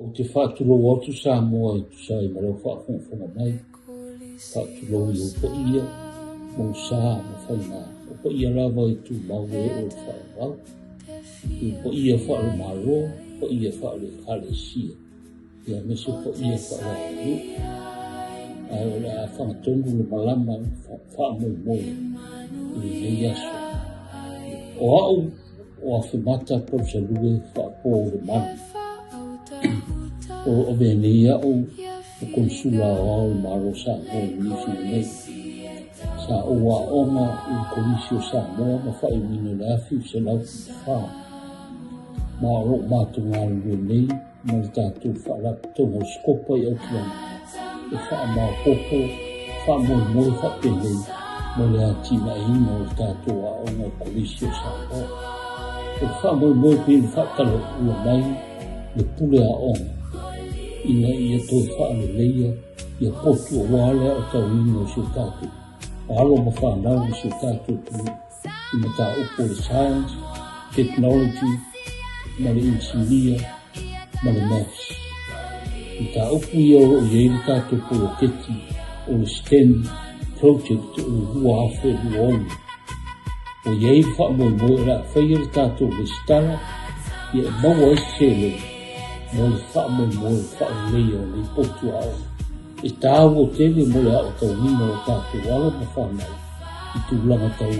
Ou te faatulou atu Samoa e tusa ai ma lau faafogafoga mai. Faatulou i ou paia, mou sa ma faiga, o paia lava e tumau e oo i le faavavau. I ou paia faale-Malo, paia faale-Ekalesia, ia aemaise paia faale-aganuu. Ae o le a fagatonu le malama faamoemoe i lenei aso. O au o Afemata Palusalue Faapo le Malu. O lo o avea nei au o Konesula Aoao o le Malo o Samoa i Niu Sila nei. Sa ou aoga i le Kolisi o Samoa ma faaiuina i le 1974, ma o lo o matou galulue nei ma le tatou Faalapotopotoga o Sikopa i Aukilani e faamaopoopo faamoemoe faapenei mo le atinaeina o le tatou aoga o Kolisi o Samoa. O le faamoemoe pei ona faatalaula mai le pule aoga ina ia toe faaleleia ia potu aua le aotauina o si o tatou alo ma fanau i si o tatou atunuu i mataupu o le science, technology ma le inisinia ma le maths. Mataupu ia o lo o i ai le tatou poloketi o le STEM project o le 2026. Ua i ai le faamoemoe o le a faia le tatou resitala ia e maua ai se seleni mo le faamoemoe o le faaleleia o nei potu aoga. E taua tele mo le aotauina o tatou alo ma fanau i tulaga tau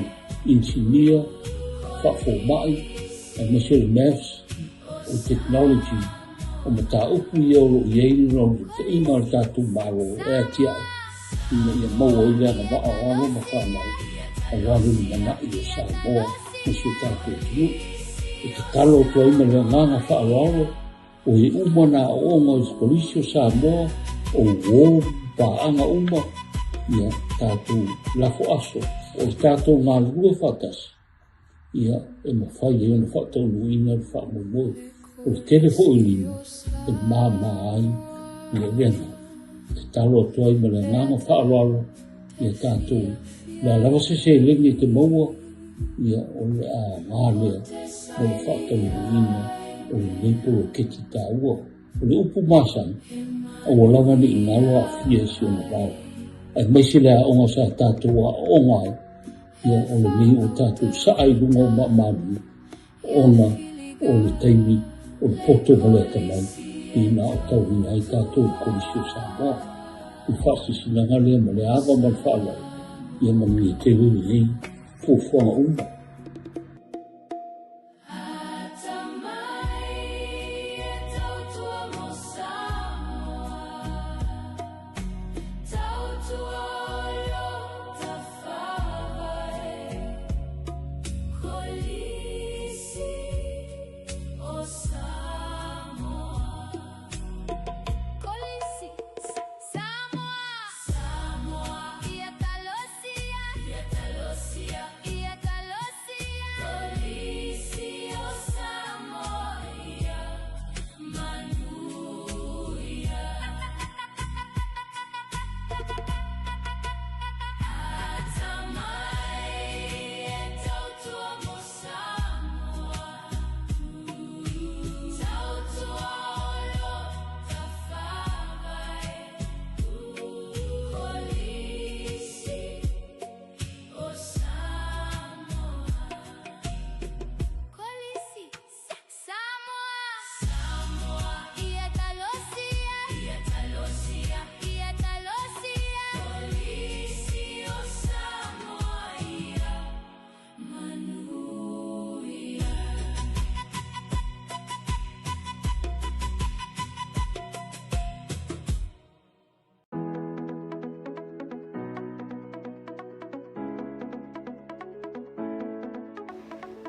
inisinia, faafomai, aemaise le maths, o technology, o mataupu ia o lo o i ai le naunautaiga a le tatou Malo e atiae ina ia maua ai le agavaa o alo ma fanau aua le lumanai o Samoa ma si o tatou atunuu. E tatalo atu ai ma le agaga faaaloalo o e uma nā aoaoga i Kolisi o Samoa, o uō ma paaga uma, ia tatou lafo aso o le tatou galulue faatasi, ia e mafai ai ona faataunuuina le faamoemoe. O le tele foi o lima e māmā ai le avega. Tatalo atu ai ma le agaga faaaloalo ia tatou, le a lava se seleni e te maua, ia o le aoga lea mo le faataunuuina o lenei poloketi taua. O le upu masani, aua lava ne i galo aafia i si ona vao, aemaise le aoga sa tatou aooga ai, ia o lenei ua tatou saa i luga o maamalu ona o le taimi o le poto ma le atamai ina aotauina ai tatou i le Kolisi o Samoa. O le faasilasilaga lea ma le ava ma le faaaloalo, ia manuia tele lenei fuafuaga uma.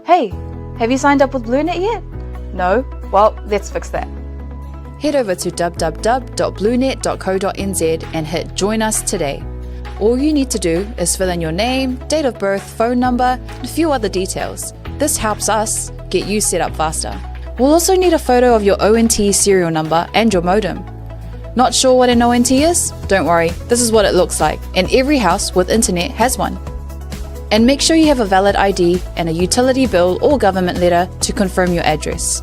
Hey, have you signed up with BlueNet yet? No? Well, let's fix that. Head over to www.bluenet.co.nz and hit Join Us Today. All you need to do is fill in your name, date of birth, phone number, and a few other details. This helps us get you set up faster. We'll also need a photo of your ONT serial number and your modem. Not sure what an ONT is? Don't worry, this is what it looks like, and every house with internet has one. And make sure you have a valid ID and a utility bill or government letter to confirm your address.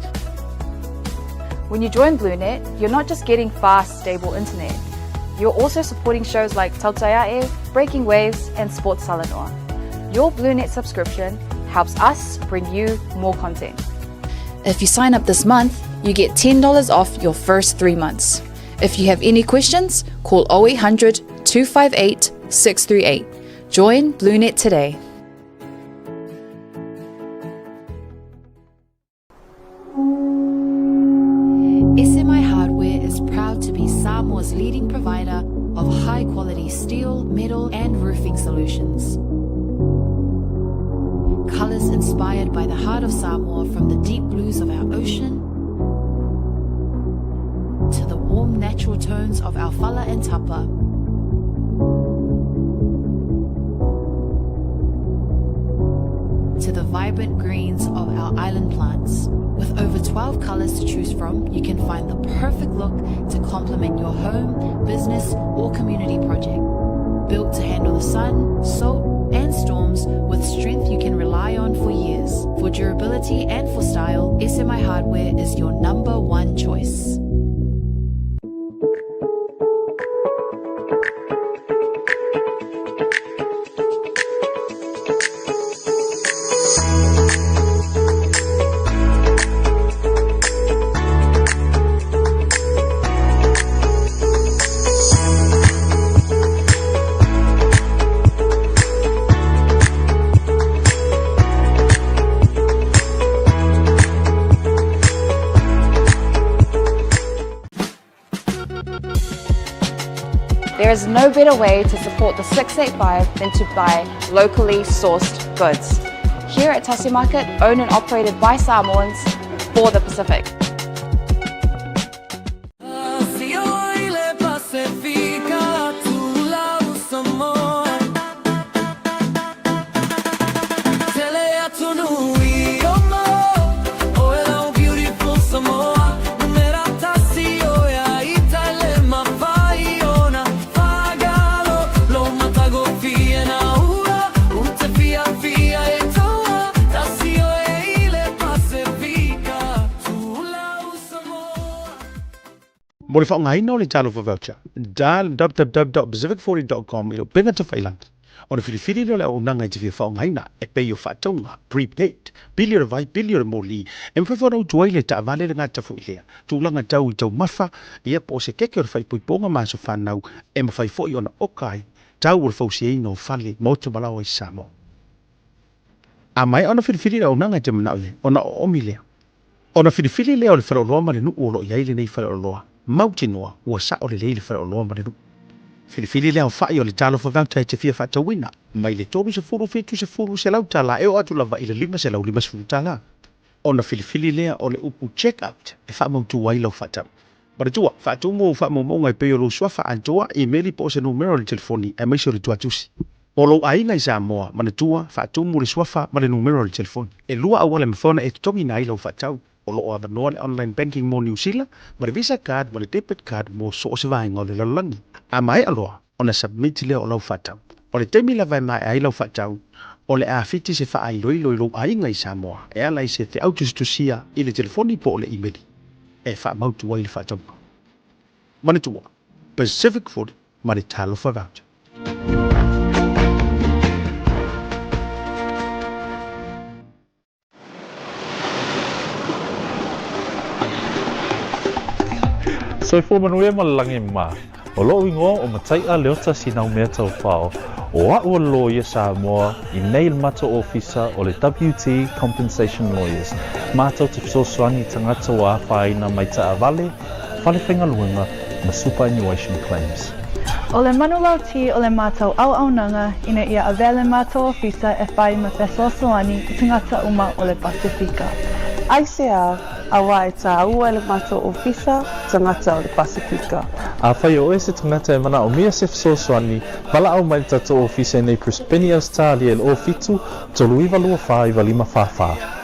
When you join BlueNet, you're not just getting fast, stable internet. You're also supporting shows like Tautaiae, Breaking Waves, and Sports Talanoa. Your BlueNet subscription helps us bring you more content. If you sign up this month, you get $10 off your first three months. If you have any questions, call 0800 258 638. Join BlueNet today. SMI Hardware is proud to be Samoa's leading provider of high quality steel, metal, and roofing solutions. Colours inspired by the heart of Samoa from the deep blues of our ocean to the warm natural tones of our fala and tapa. To the vibrant greens of our island plants. With over 12 colours to choose from, you can find the perfect look to complement your home, business, or community project. Built to handle the sun, salt, and storms with strength you can rely on for years. For durability and for style, SMI Hardware is your number one choice. There is no better way to support the 685 than to buy locally sourced goods. Here at Tasi Market, owned and operated by Samoans for the Pacific. Mo le faaaogaina o le Talofa Voucher, dial www.pacific40.com i lou pega tafailagi ona filifili lea o le auaunaga e te fia faaaogaina e pei o faatauga, prepaid, pili o le vai, pili o le moli, e mafai foi ona utu ai le taavale le gata foi lea, tulaga tau i taumafa, ia po o se keke o le faaipoipoga ma aso fanau e mafai foi ona oka ai tau o le fausiaina o fale, maota ma laoa i Samoa. A maea ona filifili le auaunaga e te manao i ai, ona oomi lea. Ona filifili lea o le faleoloa ma le nuu o lo o i ai lenei faleoloa, mautinoa ua sao lelei le faleoloa ma le nuu. Filifili le aofai o le talofa voucher e te fia faatauina, mai le 30 70 tala e oo atu lava i le 550 tala. Ona filifili lea o le upu check out e faamautu ai lau faatau. Manatua, faatumu ou faamaumauga e pei o lou suafa atoa, imeli po o se numera o le telefoni aemaise o le tuatusi. Mo lou aiga i Samoa, manatua, faatumu le suafa ma le numera o le telefoni. E lua auala e mafai ona e totogiina ai lau faatau. O lo o avanoa le online banking mo Niu Sila, ma le Visa card ma le debit card mo so o se vaega o le lalolagi. A maea loa ona submit lea o lau faatau. O le taimi lava e maea ai lau faatau, o le a fiti se faailoilo i lou aiga i Samoa e ala i se feau tusitusia i le telefoni po o le imeli e faamautu ai le faatauga. Manatua, Pacific 40 ma le Talofa Voucher. Soifua manuia ma le lagi e mama. O loʻu igoa ʻo Mataiʻa Leota Sinaumea Taufao, ʻo aʻu o le loia Samoa i nei le matou ofisa o le WT Compensation Lawyers. Matou te fesoasoani i tagata ua afaina mai taavale, fale faigaluega ma superannuation claims. ʻO le manulauti o le matou auaunaga ina ia avea le matou ofisa e fai ma fesoasoani i tagata uma o le Pasefika. Aisea, auā e tāua e le matou ofisa tagata o le Pasefika. Afai o oe se tagata e manaomia se fesoasoani, valaau mai le tatou ofisa i nei Brisbane, Ausetalia i le 07 39 24 95 44.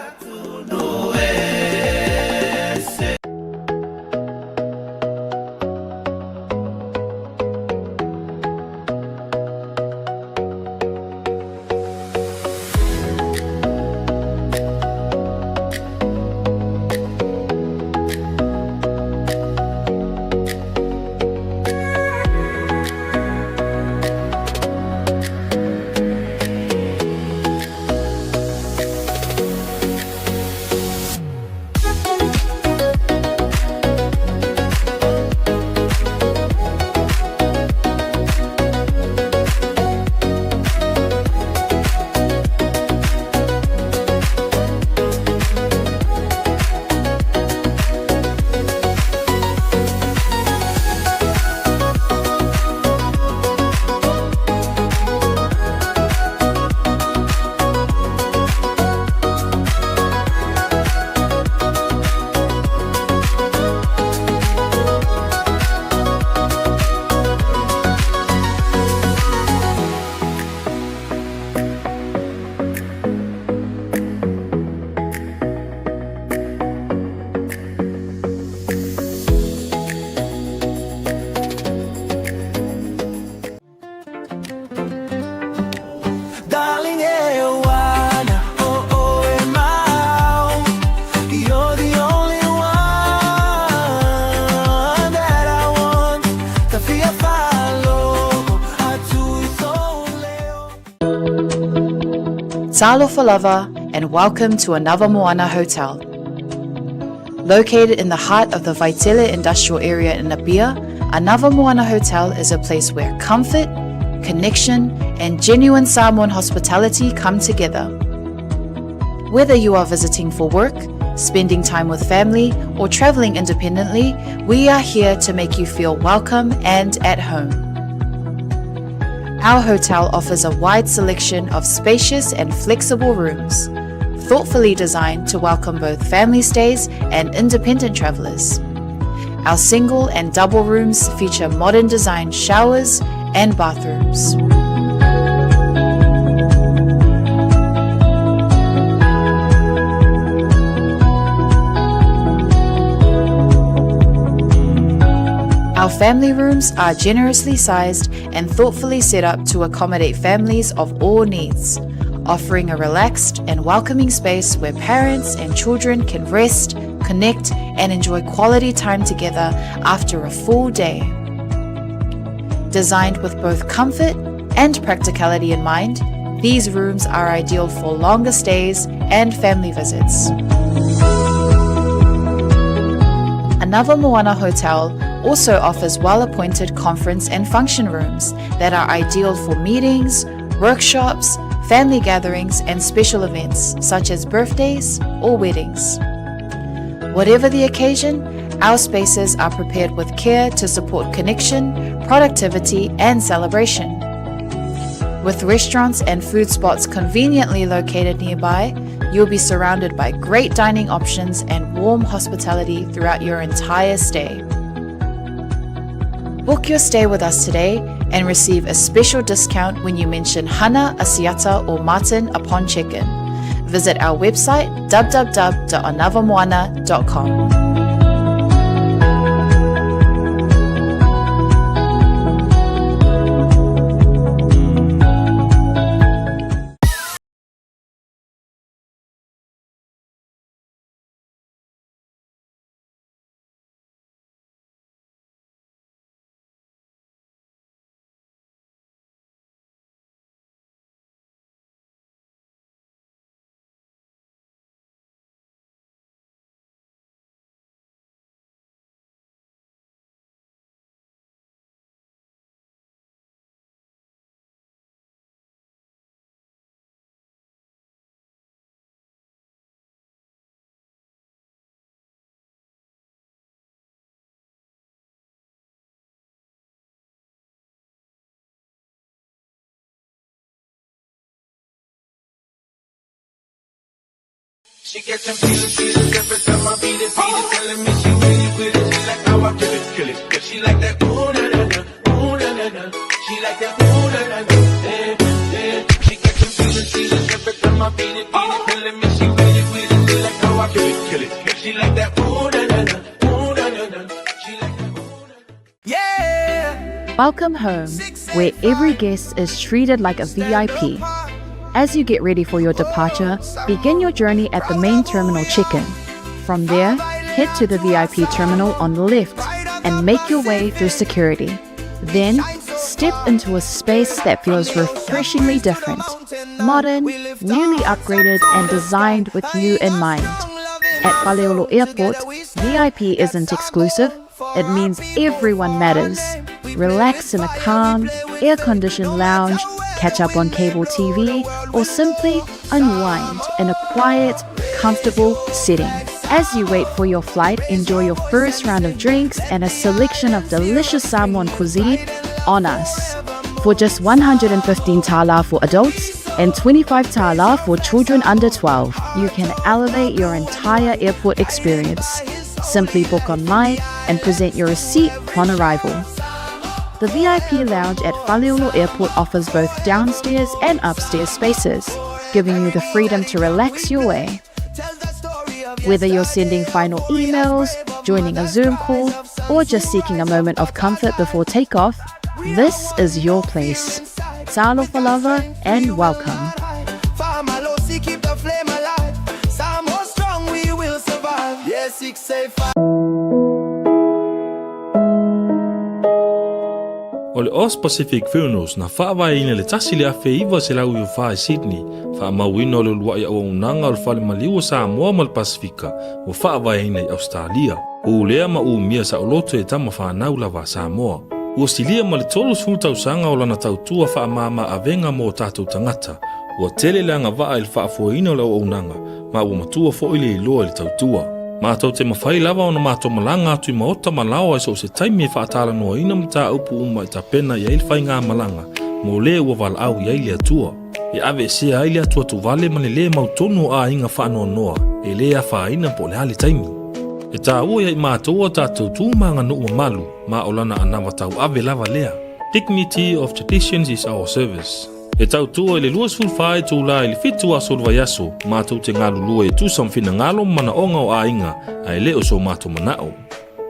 Talofa lava and welcome to Anava Moana Hotel. Located in the heart of the Vaitele Industrial Area in Apia, Anava Moana Hotel is a place where comfort, connection, and genuine Samoan hospitality come together. Whether you are visiting for work, spending time with family, or traveling independently, we are here to make you feel welcome and at home. Our hotel offers a wide selection of spacious and flexible rooms, thoughtfully designed to welcome both family stays and independent travelers. Our single and double rooms feature modern design showers and bathrooms. Our family rooms are generously sized and thoughtfully set up to accommodate families of all needs, offering a relaxed and welcoming space where parents and children can rest, connect, and enjoy quality time together after a full day. Designed with both comfort and practicality in mind, these rooms are ideal for longer stays and family visits. Anava Moana Hotel also offers well appointed conference and function rooms that are ideal for meetings, workshops, family gatherings, and special events such as birthdays or weddings. Whatever the occasion, our spaces are prepared with care to support connection, productivity, and celebration. With restaurants and food spots conveniently located nearby, you'll be surrounded by great dining options and warm hospitality throughout your entire stay. Book your stay with us today and receive a special discount when you mention Hana, Asiata, or Martin upon check-in. Visit our website www.anavamoana.com. She catching feelings, feelings every time I beat it, beat it. Telling me she with it, with it. She like how I kill it, kill it. She like that, ooh, na, na, na, ooh, na, na, na. She like that, ooh, na, na, na, yeah, yeah. She catching feelings, feelings every time I beat it, beat it. Telling me she with it, with it. She like how I kill it, kill it. She like that, ooh, na, na, na, ooh, na, na, na. She like that, ooh, na, na. Yeah. Welcome home, where every guest is treated like a VIP. As you get ready for your departure, begin your journey at the main terminal check-in. From there, head to the VIP terminal on the left and make your way through security. Then, step into a space that feels refreshingly different, modern, newly upgraded, and designed with you in mind. At Faleolo Airport, VIP isn't exclusive, it means everyone matters. Relax in a calm, air conditioned lounge, catch up on cable TV, or simply unwind in a quiet, comfortable setting. As you wait for your flight, enjoy your first round of drinks and a selection of delicious Samoan cuisine on us. For just 115 tala for adults and 25 tala for children under 12, you can elevate your entire airport experience. Simply book online and present your receipt upon arrival. The VIP lounge at Faleolo Airport offers both downstairs and upstairs spaces, giving you the freedom to relax your way. Whether you're sending final emails, joining a Zoom call, or just seeking a moment of comfort before takeoff, this is your place. Talofa lava and welcome. Famalosi, keep the flame alive. Samoa strong, we will survive. Yeah, 6, 8, 5. O le Aus Pacific Funerals na faavaeina i le 1994 i Sydney, faamauina o le uluai auaunaga o le Fale Maliu o Samoa ma le Pasefika ua faavaeina i Ausetalia. Ulea ma umia saoloto e tama fanau lava a Samoa. Ua silia ma le 30 tausaga o lana tautua faamama avega mo o tatou tagata. Ua tele le agavaa i le faafoeina o le auaunaga ma ua matua foi le iloa i le tautua. Matou te mafai lava ona matou malaga atu i maota ma laoa i so o se taimi e faatalanoaina mataupu uma e tapena i ai le faigamalaga mo le ua valaau i ai le Atua. E aveesea ai le atuatuvale ma le lē mautonu o aiga faanoanoa e lē afaina po o le a le taimi. E taua ia i matou a tatou tu ma aganuu mamalu ma o lana anava tauave lava lea. Dignity of traditions is our service. E tautua i le 24 itula i le 7 aso o le vaiaso, matou te galulue e tusa ma finagalo ma manaoga o aiga, ae le o so matou manao.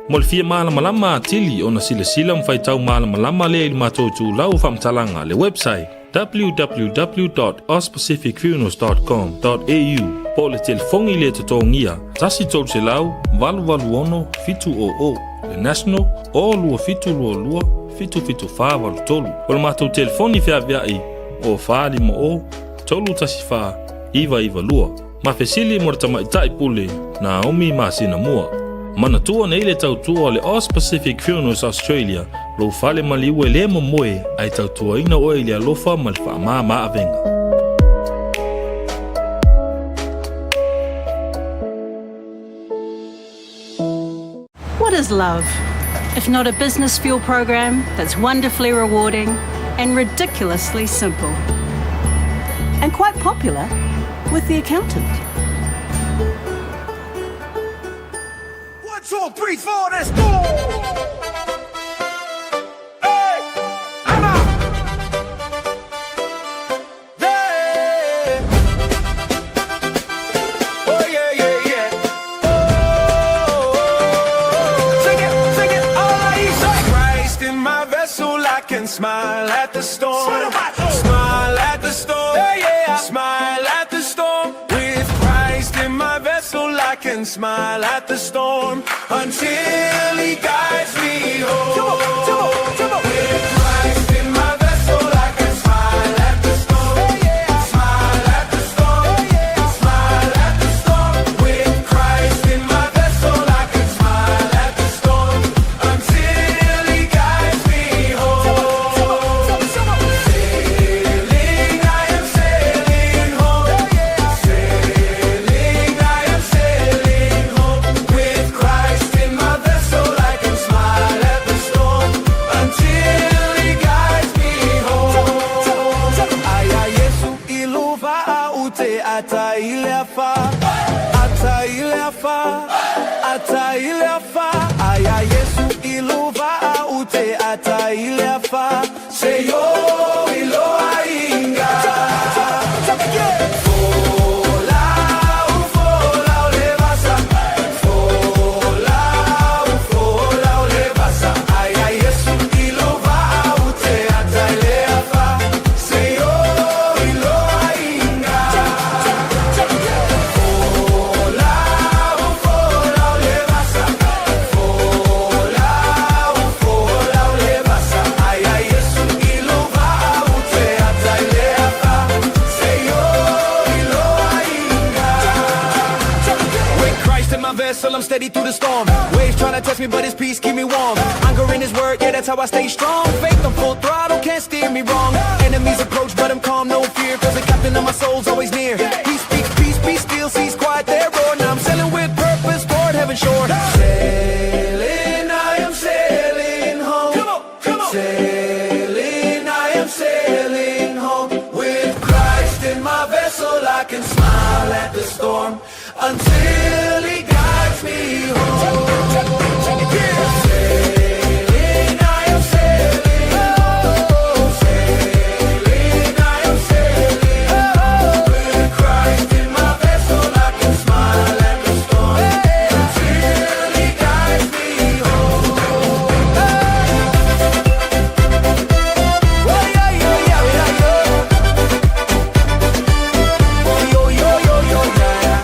Mo le fia malamalama atili ona silasila ma faitau malamalama lea i le matou itulau o faamatalaga, le website, www.auspacificfunerals.com.au po o le telefoni le totogia 1 300 886 700, le national, o 2722 77483. O le matou telefoni feaveai o 450 314 992. Ma fesili mo le tamaitai pule Naomi masina mua. Manatua nei le tautua o le Aus Pacific Funerals Australia, lou fale maliu e le momoe ae tautuaina oe i le alofa ma le faamama avega. What is love? If not a business fuel program that's wonderfully rewarding and ridiculously simple. And quite popular with the accountant. 1, 2, 3, 4, let's go! Hey! I'm out! Yeah! Oh, yeah, yeah, yeah. Oh, sing it, sing it, all I say. Christ in my vessel, I can smile at the storm. Smile at the storm. Yeah, yeah. Smile at the storm. With Christ in my vessel, I can smile at the storm until He guides me home. Come on, come on, come on. With Christ in my vessel, I can smile at the storm. Smile at the storm. Smile at the storm. With Christ in my vessel, I can smile at the storm until He guides me home. Sailing, I am sailing home. Sailing, I am sailing home. With Christ in my vessel, I can smile at the storm until He guides me home. Aia Iesu i lou vaa ou te ata i le afa. Ata i le afa. Ata i le afa. Aia Iesu i lou vaa ou te ata i le afa. Seia oo i lou aiga. Folau, folau le vasa. Folau, folau le vasa. Aia Iesu i lou vaa ou te ata i le afa. Seia oo i lou aiga. Folau, folau le vasa. Folau, folau le vasa. Aia Iesu i lou vaa ou te ata i le afa. Seia oo i lou aiga. With Christ in my vessel, I'm steady through the storm. Waves trying to test me, but His peace keep me warm. Anchor in His word, yeah, that's how I stay strong. Faith on full throttle, can't steer me wrong. Enemies approach, but I'm calm, no fear. 'Cause the captain of my soul's always near. He speaks peace, be still, seas quiet their roar. Now I'm sailing with purpose toward heaven's shore. Sailing, I am sailing home. Come on, come on. Sailing, I am sailing home. With Christ in my vessel, I can smile at the storm until He guides me home. Sailing, I am sailing home. Sailing, I am sailing home. With Christ in my vessel, I can smile at the storm until He guides me home. Oh, yeah, yeah, yeah, yeah, yeah. Yo, yo, yo, yo, yeah.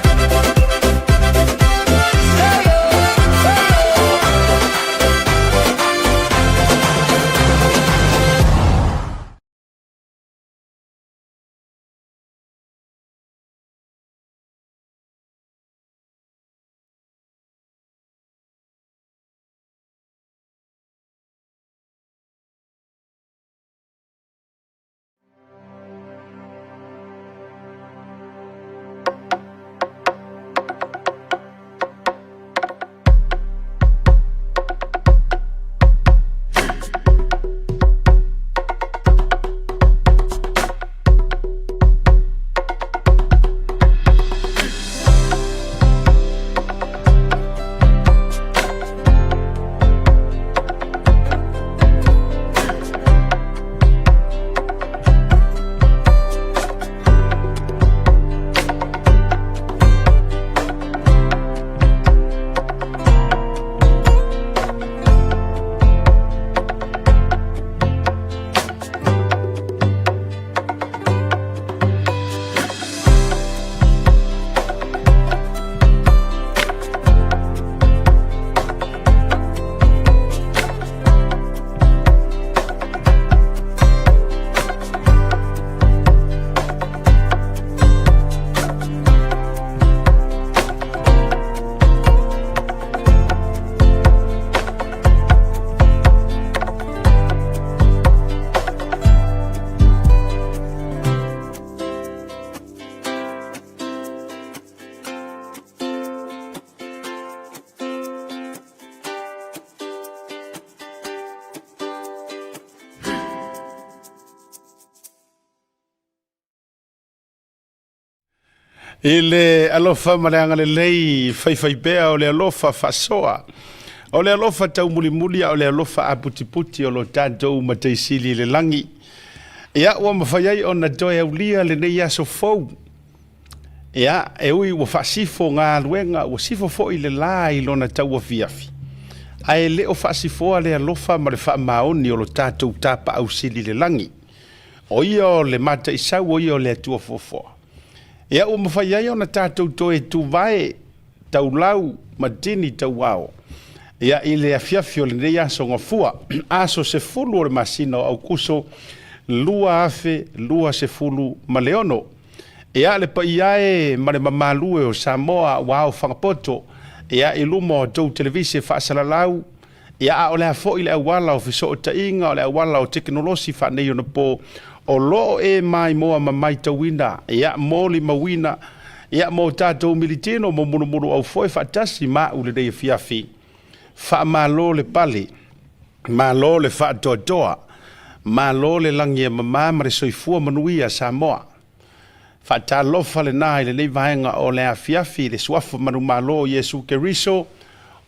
I le alofa ma le agalelei faifaipea o le alofa faasoa, o le alofa taumulimuli a o le alofa aputiputi o lo tatou Matai Sili i le lagi. Ia, ua mafai ai ona toe aulia lenei aso fou. Ia, e ui ua faasifo galuega, ua sifo foi le la i lona tauafiafi, ae le o faasifoa le alofa ma le faamaoni o lo tatou Tapaau Sili i le lagi. O ia o le Mataisau, o ia o le Atua foafoa. Ia ua mafai ai ona tatou toe tuvae taulau ma tini tauao ia i le afiafi o lenei aso Gafua, aso 10 o le masina o Aukuso 2026. Ia le paia e ma le mamalu e o Samoa ua aofaga poto ia i luma o a outou televise faasalalau, Ia, a o le a foi le auala o fesootaiga, o le auala o tekenolosi faaneionapo o lo o e maimoa ma maitauina, ia, molimauina, ia, mo tatou militino, mo mulumuluaufoe faatasi ma au lenei afiafi. Faamalo le pale, malo le faatoatoa, malo le lagi e mama ma le soifua manuia Samoa. Faatalofa lena i lenei vaega o le afiafi i le Suafa manumalo o Iesu Keriso,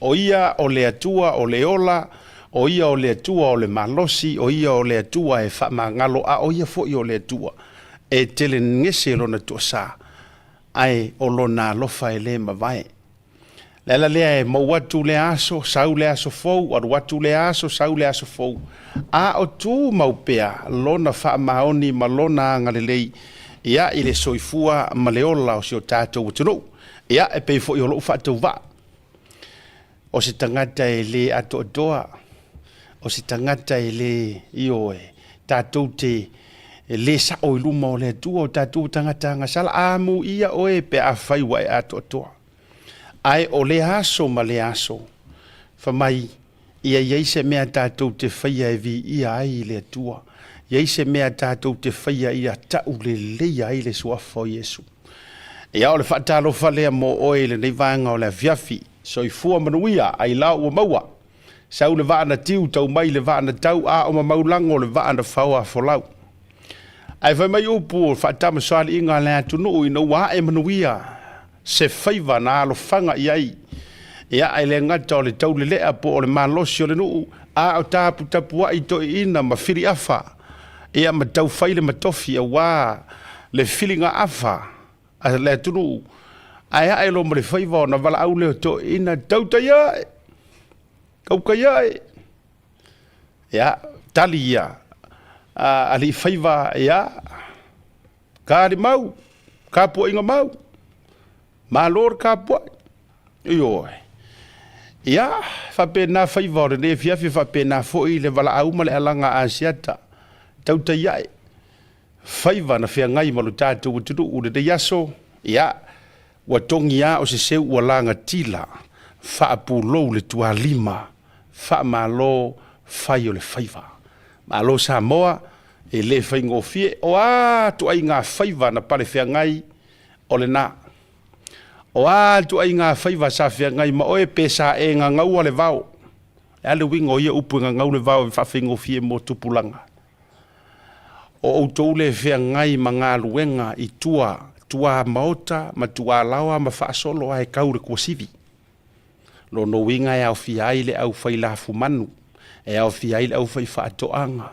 o Ia o le Atua o le ola, o Ia o le Atua o le malosi, o Ia o le Atua e faamagalo, a o Ia foi o le Atua e tele gese Lona toasa, ae o Lona alofa e le mavae. Le ala lea e mou atu lea aso, sau le aso fou, alu atu lea aso, sau le aso fou, a o tumau pea lona faamaoni ma lona agalelei, ia, i le soifua ma le ola o si o tatou atunuu. Ia, e pei foi o lou faatauvaa, o se tagata e le atoatoa, o se tagata e le, ioe, tatou te le sao i luma o le Atua, o tatou o tagata agasala, amuia oe pe afai ua e atoatoa. Ae o lea aso ma lea aso, fai mai, ia i ai se mea tatou te faia e viia ai i le Atua, i ai se mea tatou te faia ia tauleleia ai le Suafa o Iesu. Ia, o le faatalofa lea mo oe i lenei vaega o le afiafi. Soifua manuia, ailao ua maua. Sau le vaa na tiu, tau mai le vaa na tau, a o mamaulago le vaa na faoa folau. Ae fai mai upu o faatamasoaliiga a le atunuu ina ua ae manuia se faiva na alofaga i ai. Ia, e le gata o le taulelea po o le malosi o le nuu, a o taputapuai toeaiina ma filiafa, ia ma taufai le matofi aua le filigaafa a le atunuu. Ae ae loa ma le faiva ona valaau lea o toeaiina, Tautai ae! Tautai ae! Ia, tali ia a alii faiva, ia, kalimau, kapuaiga mau, malo le kapuai. Ioe. Ia, faapena faiva o lenei afiafi, faapena foi le valaau ma le alaga a Asiata, tautai ae, faiva na feagai ma lo tatou atunuu lenei aso, ia, ua togi lava o se seu ua lagatila, faapulou le tualima, faamalo fai o le faiva. Malo Samoa, e le faigofie, o a ituaiga faiva na palefeagai, o lena. O a ituaiga faiva sa feagai ma oe pe sa e gagaua le vao. O le a le uiga o ia upu e gagau le vao e faafaigofie mo tupulaga? O outou le feagai ma galuega i tua, tuamaota ma tualaoa ma faasolo ae kau le kuasivi. Lona uiga e aofia ai le aufai lafumanu, e aofia ai le aufai faatoaga,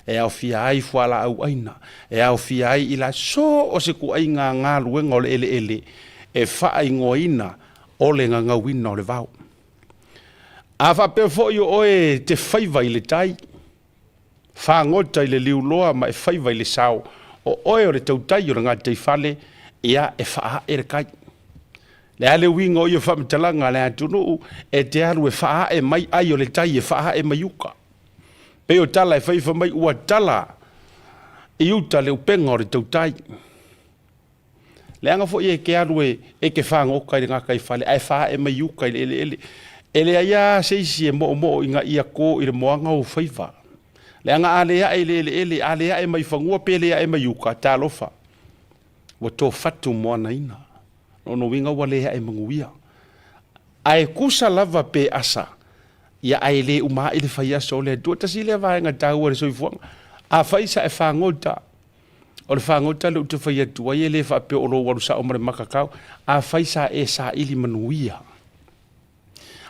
e aofia ai fualaau aina, e aofia ai ila so o se kuaiga galuega o le eleele e faaigoaina o le gagauina o le vao. A faapea foi o oe e te faiva i le tai, fagota i le liuloa ma e faiva i le sao, o oe o le tautai o le gataifale, ia e faaae le tai. Le a le uiga o ia faamatalaga a le atunuu e te alu e faaae mai ai o le tai e faaae mai uka. Pei o tala e fai fai mai ua tala i uta le upega o le tautai. Leaga foi e te alu e, e te fagota i le gataifale ae faaae mai uta i le eleele. E leai lava se isi e moomoo ina ia to i le moana ou faiva. Leaga a le ae i le eleele, a le ae mai fanua pe le ae mai uta, talofa, ua tofatu moanaina. Lona uiga ua le ae manuia. Ae tusa lava pe asa, ia ae le uma ai le faiaso o le Atua. Tasi lea vaega taua i le soifuaga. Afai sa e fagota, O le fagota lea ou te fai atu ai e le faapea o lou alu sao ma le makakau, afai sa e saili manuia.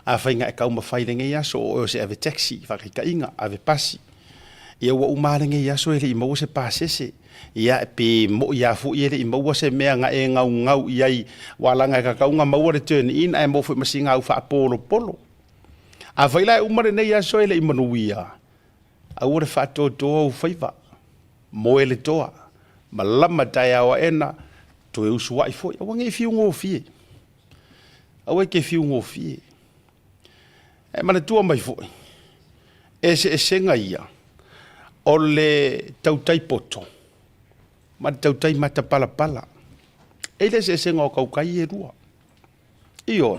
Afai na e taumafai i lenei aso o oe o se ave taxi, faataitaiga, ave pasi, ia ua uma lava lenei aso e le i maua se pasese, ia pe moi lava foi e le i maua se mea na e naunau i ai, aua leaga e tatau ona maua le turn in ae maua foi ma sina au faapolopolo. Afai la e uma lenei aso e le i manuia, aua le faatoatoa ou faiva, moe le toa, malama taeao aena, toe usuai foi, aua ne i fiu gofie. Aua e te fiu gofie. E manatua mai foi, eseesega ia o le tautai poto ma le tautai matapalapala. E i ai le eseesega o tautai ia e lua. Ioe.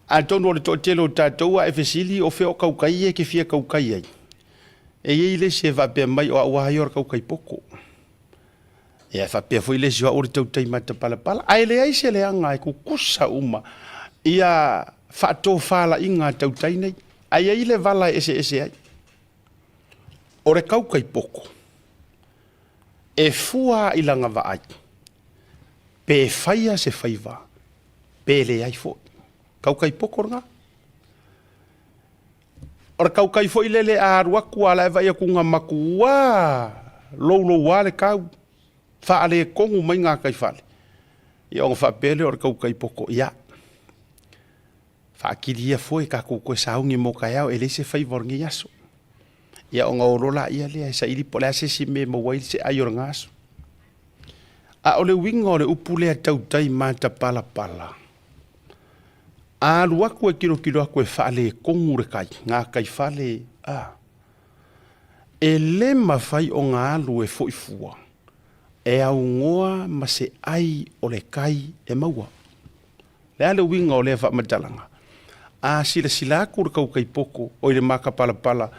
Atonu o le toatele o tatou a e fesili o fea o tautai ia e te fia tautai ai, e i ai le isi e faapea mai o au lava ia o le tautai poto. Ia e faapea foi le isi o au o le tautai matapalapala. Ae leai se leaga e tutusa uma ia faatofalaiga a tautai nei. Ae i ai le vala e eseese ai. O le tautai poto, e fua i lana vaai, pe faia se faiva, pe leai foi. Tautai poto lena. O le tautai foi lele a alu atu a la e vaai atu na matua louloua le tau, faaletonu mai gataifale, ia ona faapea lea o le tautai poto, ia, faatili ia foe tatou toe sauni mo taeao e leai se faiva o lenei aso. Ia ona o loa laia lea e saili po o le a se isi mea e maua ai se ai o lena aso. A o le uiga o le upu lea tautai matapalapala, A alu atu e tilotilo atu e faaletonu le tai, gataifale, a, e le mafai ona alu e foi fua, e aunoa ma se ai o le tai e maua. O le a le uiga o lea faamatalaga? A silasila atu le tautai poto, oi le matapalapala,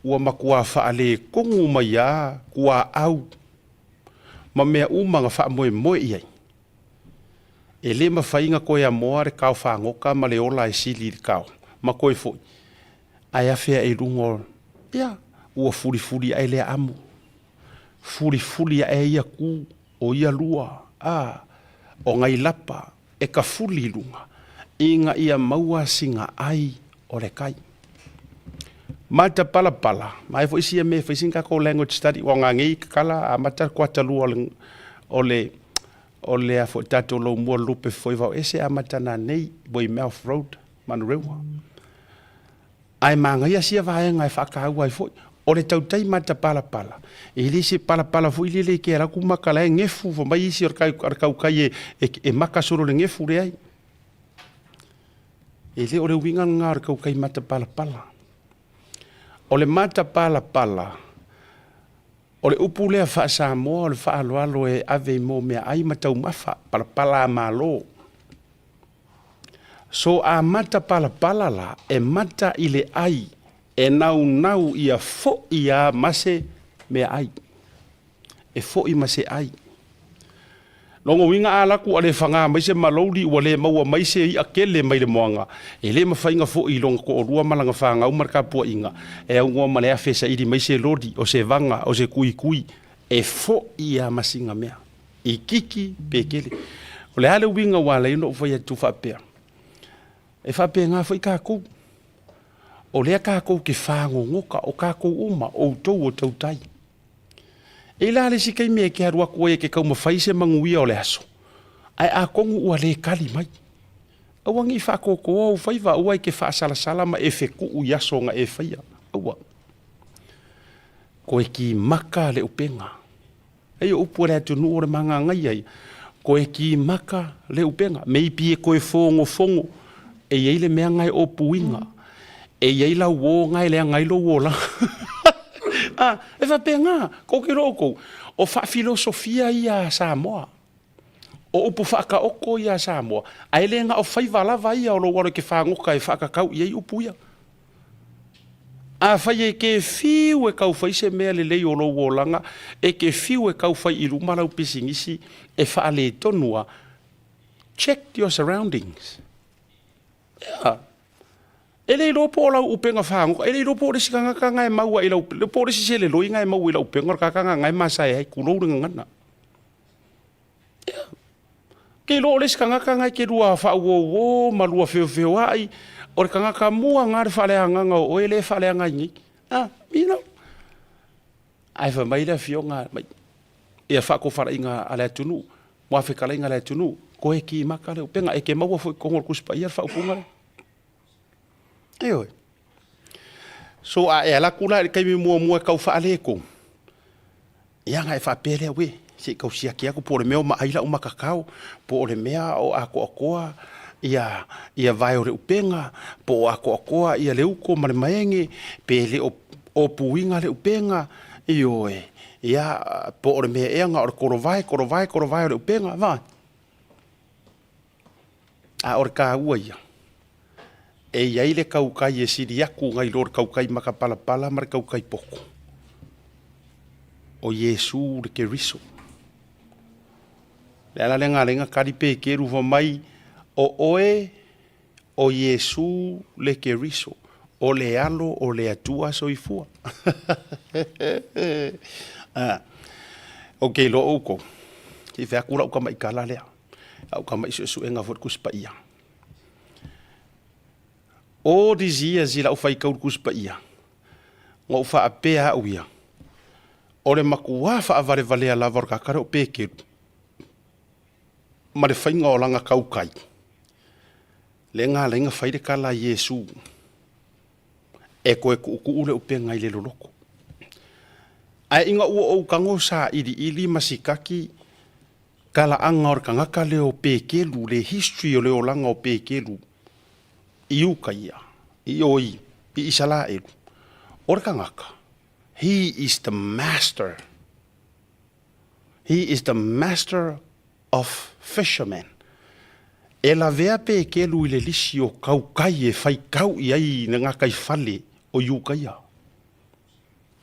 ua matua faaletonu mai lava tuaau ma mea uma na faamoemoe i ai. E le mafai ona toe amoa le kao fagota ma le ola e sili i le kao, ma toe foi, ae afe ae i luga o, ia, ua fulifuli ae lea amo, fulifuli ae ia ku o ia lua, a, o nai lapa e tafuli i luga, ina ia maua sina ai o le kai. Matapalapala, ma e foi sia mea e fai sina tatou language study, ua ngā nei kakala amata le kuata lua o le o le a foi tatou lou mua lupe foi vao ese amata na nei Weymouth Road, Manurewa. Ae manaia sia vaega e faataua ai foi, o le tautai matapalapala, e le se palapala foi lele e ke ala atu maka la e gefu, fai mai isi o le tautai e maka solo i le gefu, leai. E le o le uiga lena o le tautai matapalapala. O le matapalapala, o le upu lea faa-Samoa o le faaaloalo e ave i mea meaai ma taumafa, palapala a Malo. So a matapalapala la, e mata i le ai e naunau ia foi a ma se meaai. E foi ma se ai. Lona uiga a alu atu ua le faga mai se malouli ua le maua mai se i'a tele mai le moana, e le mafai ona foi i lona toalua ma lana fanau ma le tapuaiga, e aunoa ma le afe e saili mai se loli, o se vaga, o se tuitui, e foi a ma sina mea, itiiti pe tele. O le a le uiga ua ala ai ona ou fai atu faapea? E faapena foi tatou. O lea tatou te fagogota, o tatou uma, outou o tautai. E i la le isi taimi e te alu atu ai e te taumafai se manuia o le aso, ae atonu ua le tali mai. Aua ne i faatoatoa ou faiva, aua e te faasalasala ma e fetuu i aso na e faia. Aua. Koe kimaka le upega. Ei o upu a le atunuu o le magagaia ia. Koe kimaka le upega. Maybe e koe fogofogo, e i ai le mea na e opuiga. E i ai lau uō na e leaga ai lou olaga. A, e faapena, kou ke iloa outou, o faafilosofia ia a Samoa. O upu faataoto ia a Samoa, ae le na o faiva lava ia o lou alo i ke fagota e faatatau i ai upu ia. Afai e te fiu e tau fai se mea lelei o lou olaga, e te fiu e tau fai i luma lau pisinisi e faaletonu a, check your surroundings. Yeah. E le iloa po o lau upega fagoka, e le iloa po o le isi tagata na e maua i lau, po o le isi seleloi na e maua i lau upega o le tagata na e masae ai, tulou le gagana. Ia. Ke iloa o le isi tagata na e te lua faauouo ma lua feofeoai, o le tagata mua na le faaleagaga o oe lea e faaleaga ai nei. Ah, you know. Ae fai mai le afioga mai, ia faatofalaiga a le atunuu, muafetalaiga a le atunuu, toe kimaka le upega, e te maua foi i totonu o le Tusi Paia le faaupuga lea. Ioe. So a e alu atu la i le taimi muamua e tau faaletonu, ia ona e faapea lea, uē, se i tau siaki atu po o le mea o maai lau matatao, po o le mea o atoatoa ia ia vae o le upega, po o atoatoa ia le uto ma le maege, pe le o opuiga le upega, ioe, ia po o le mea ea na o le kolovae, kolovae, kolovae o le upega, vaai. A o le taua ia, e i ai le tautai e sili atu nai lo le tautai matapalapala ma le tautai poto, o Iesu le Keriso. Le ala lea na ala ai ona tali Peteru fai mai, O oe o Iesu le Keriso, o le Alo o le Atua soifua. Ou te iloa outou, se i fai atu lau tamaitala lea. Lau tamai suesuega foi i le Tusi Paia. All these years i lau faitau i le Tusi Paia, na ou faapea au ia, o le matua faavalevalea lava o le tagata lea o Peteru ma le faiga o lana tautai, lea na ala ai ona fai le tala a Iesu, e toe tuutuu le upega i le loloto. Ae ina ua ou tago sailiili ma sikaki talaaga o le tagata lea o Peteru, le history o le olaga o Peteru i uta ia, i o i Isaraelu, o le tagata, he is the master, he is the master of fishermen. E lavea Peteru i le lisi o tautai e faitau i ai i le gataifale o Iukaia.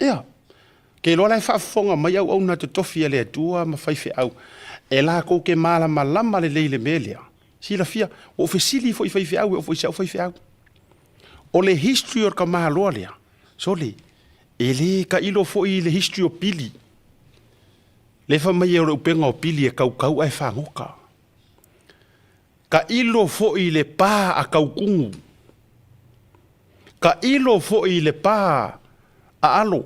Ia, ke iloa la e faafofoga mai auauna totofi a le Atua ma faifeau, e latou te malamalama lelei i le mea lea. Silafia, ua ou fesili foi i faifeau e oo foi i si au faifeau. O le history o le tamaloa lea, sole, e le tailo foi i le history o Pili. Le fai mai o le upega o Pili e kaukau ae fagota. Tailo foi i le pa a Kaukugu. Tailo foi i le pa a Alo.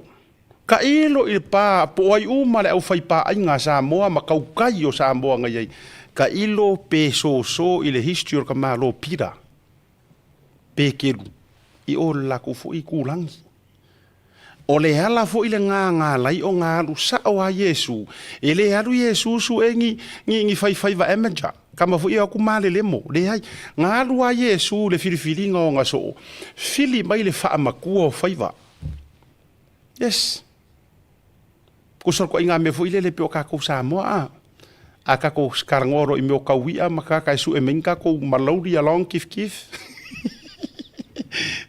Tailo i le pa po o ai uma le aufaipaaiga a Samoa ma tautai o Samoa na i ai. Tailo pe soso i le history o le tamaloa Pita Pekeru i o le latou foi itulagi. O le ala foi lena na ala ai ona alu sao a Iesu, e le alu Iesu sue ni, ni, ni faifaiva amateur, kama foi e o atu malelemo, leai. Na alu a Iesu i le filifiliga o ona soo, fili mai le faamatua o faiva. Yes. Kusa o le ituaiga mea foi lele pei o tatou Samoa a. A tatou talanoa loa i mea o taui'a ma tagata e sue mai ni tatou malauli along kif kif.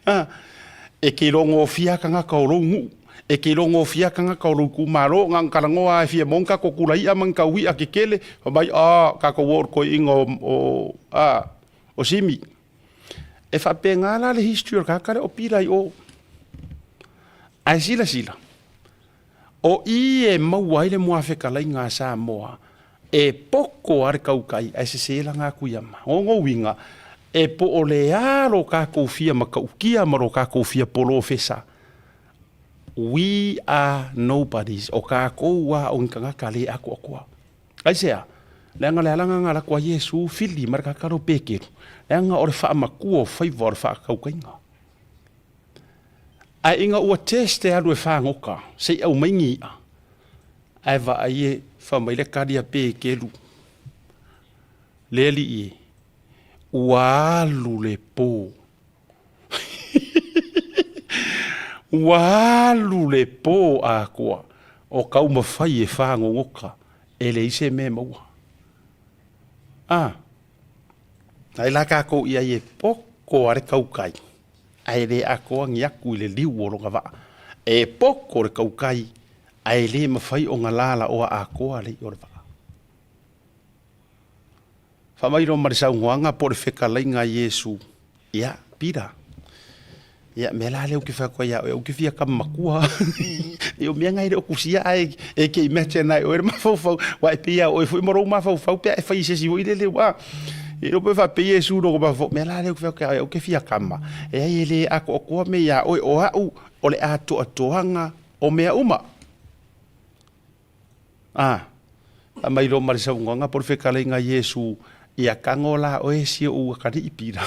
A, e te iloa gofie lava tagata o lou nuu, e te iloa gofie lava tagata o lou itumalo, na ona talanoa lava e fia maua ni tatou tula i'a ma ni taui'a tetele, fai mai, a, tatou o i le toeaina o, o, a, o Simi. E faapena la le history o le tagata lea o Pila i o. Ae silasila, o i e maua ai le muafetalaiga a Samoa, e poko lava le tautai ae sese lana atu ia ma. O lona uiga, e po o le a lo tatou fia matautia ma lo tatou fia polofesa, we are nobodies, o tatou lava o ni tagata le atoatoa. Aisea? Leaga o le alaga na alu atu a Iesu fili ma le tagata lea o Peteru, leaga o le faamatua o faiva o le faatautaiga. Ae ina ua test e alu e fagota se i aumai ni i'a, ae vaai e fai mai le tali a Peteru, Le Alii e, ua alu le po. Ua alu le po atoa o taumafai e fagogota, e leai se mea e maua. A, ai la tatou i ai e poto a le tautai, ae le atoa ni atu i le liu o lona vaa. E poto le tautai, ae le mafai ona lalaoa atoa le i'a o le vaa. Fai mai loa ma le saunoaga po o le fetalaiga a Iesu, Ia, Pita. Ia, mea la lea ou te fai atu ai ia oe, ou te fia kama matua. Ia, o mea na e le o kusia ae e ke imagine ai oe le mafaufau, wa e pei a oe foi ma lou mafaufau pe a e fai i se isi foi lele, ua. E iloa pe faapei Iesu i lona mafaufau, mea la lea ou te fai atu ia oe, ou te fia kama, e ai e le atoatoa mea ia oe, o au o le atoatoaga o mea uma. A, aumai loa ma le saunoaga po o le fetalaiga a Iesu, Ia tago la oe si ou atalii pila,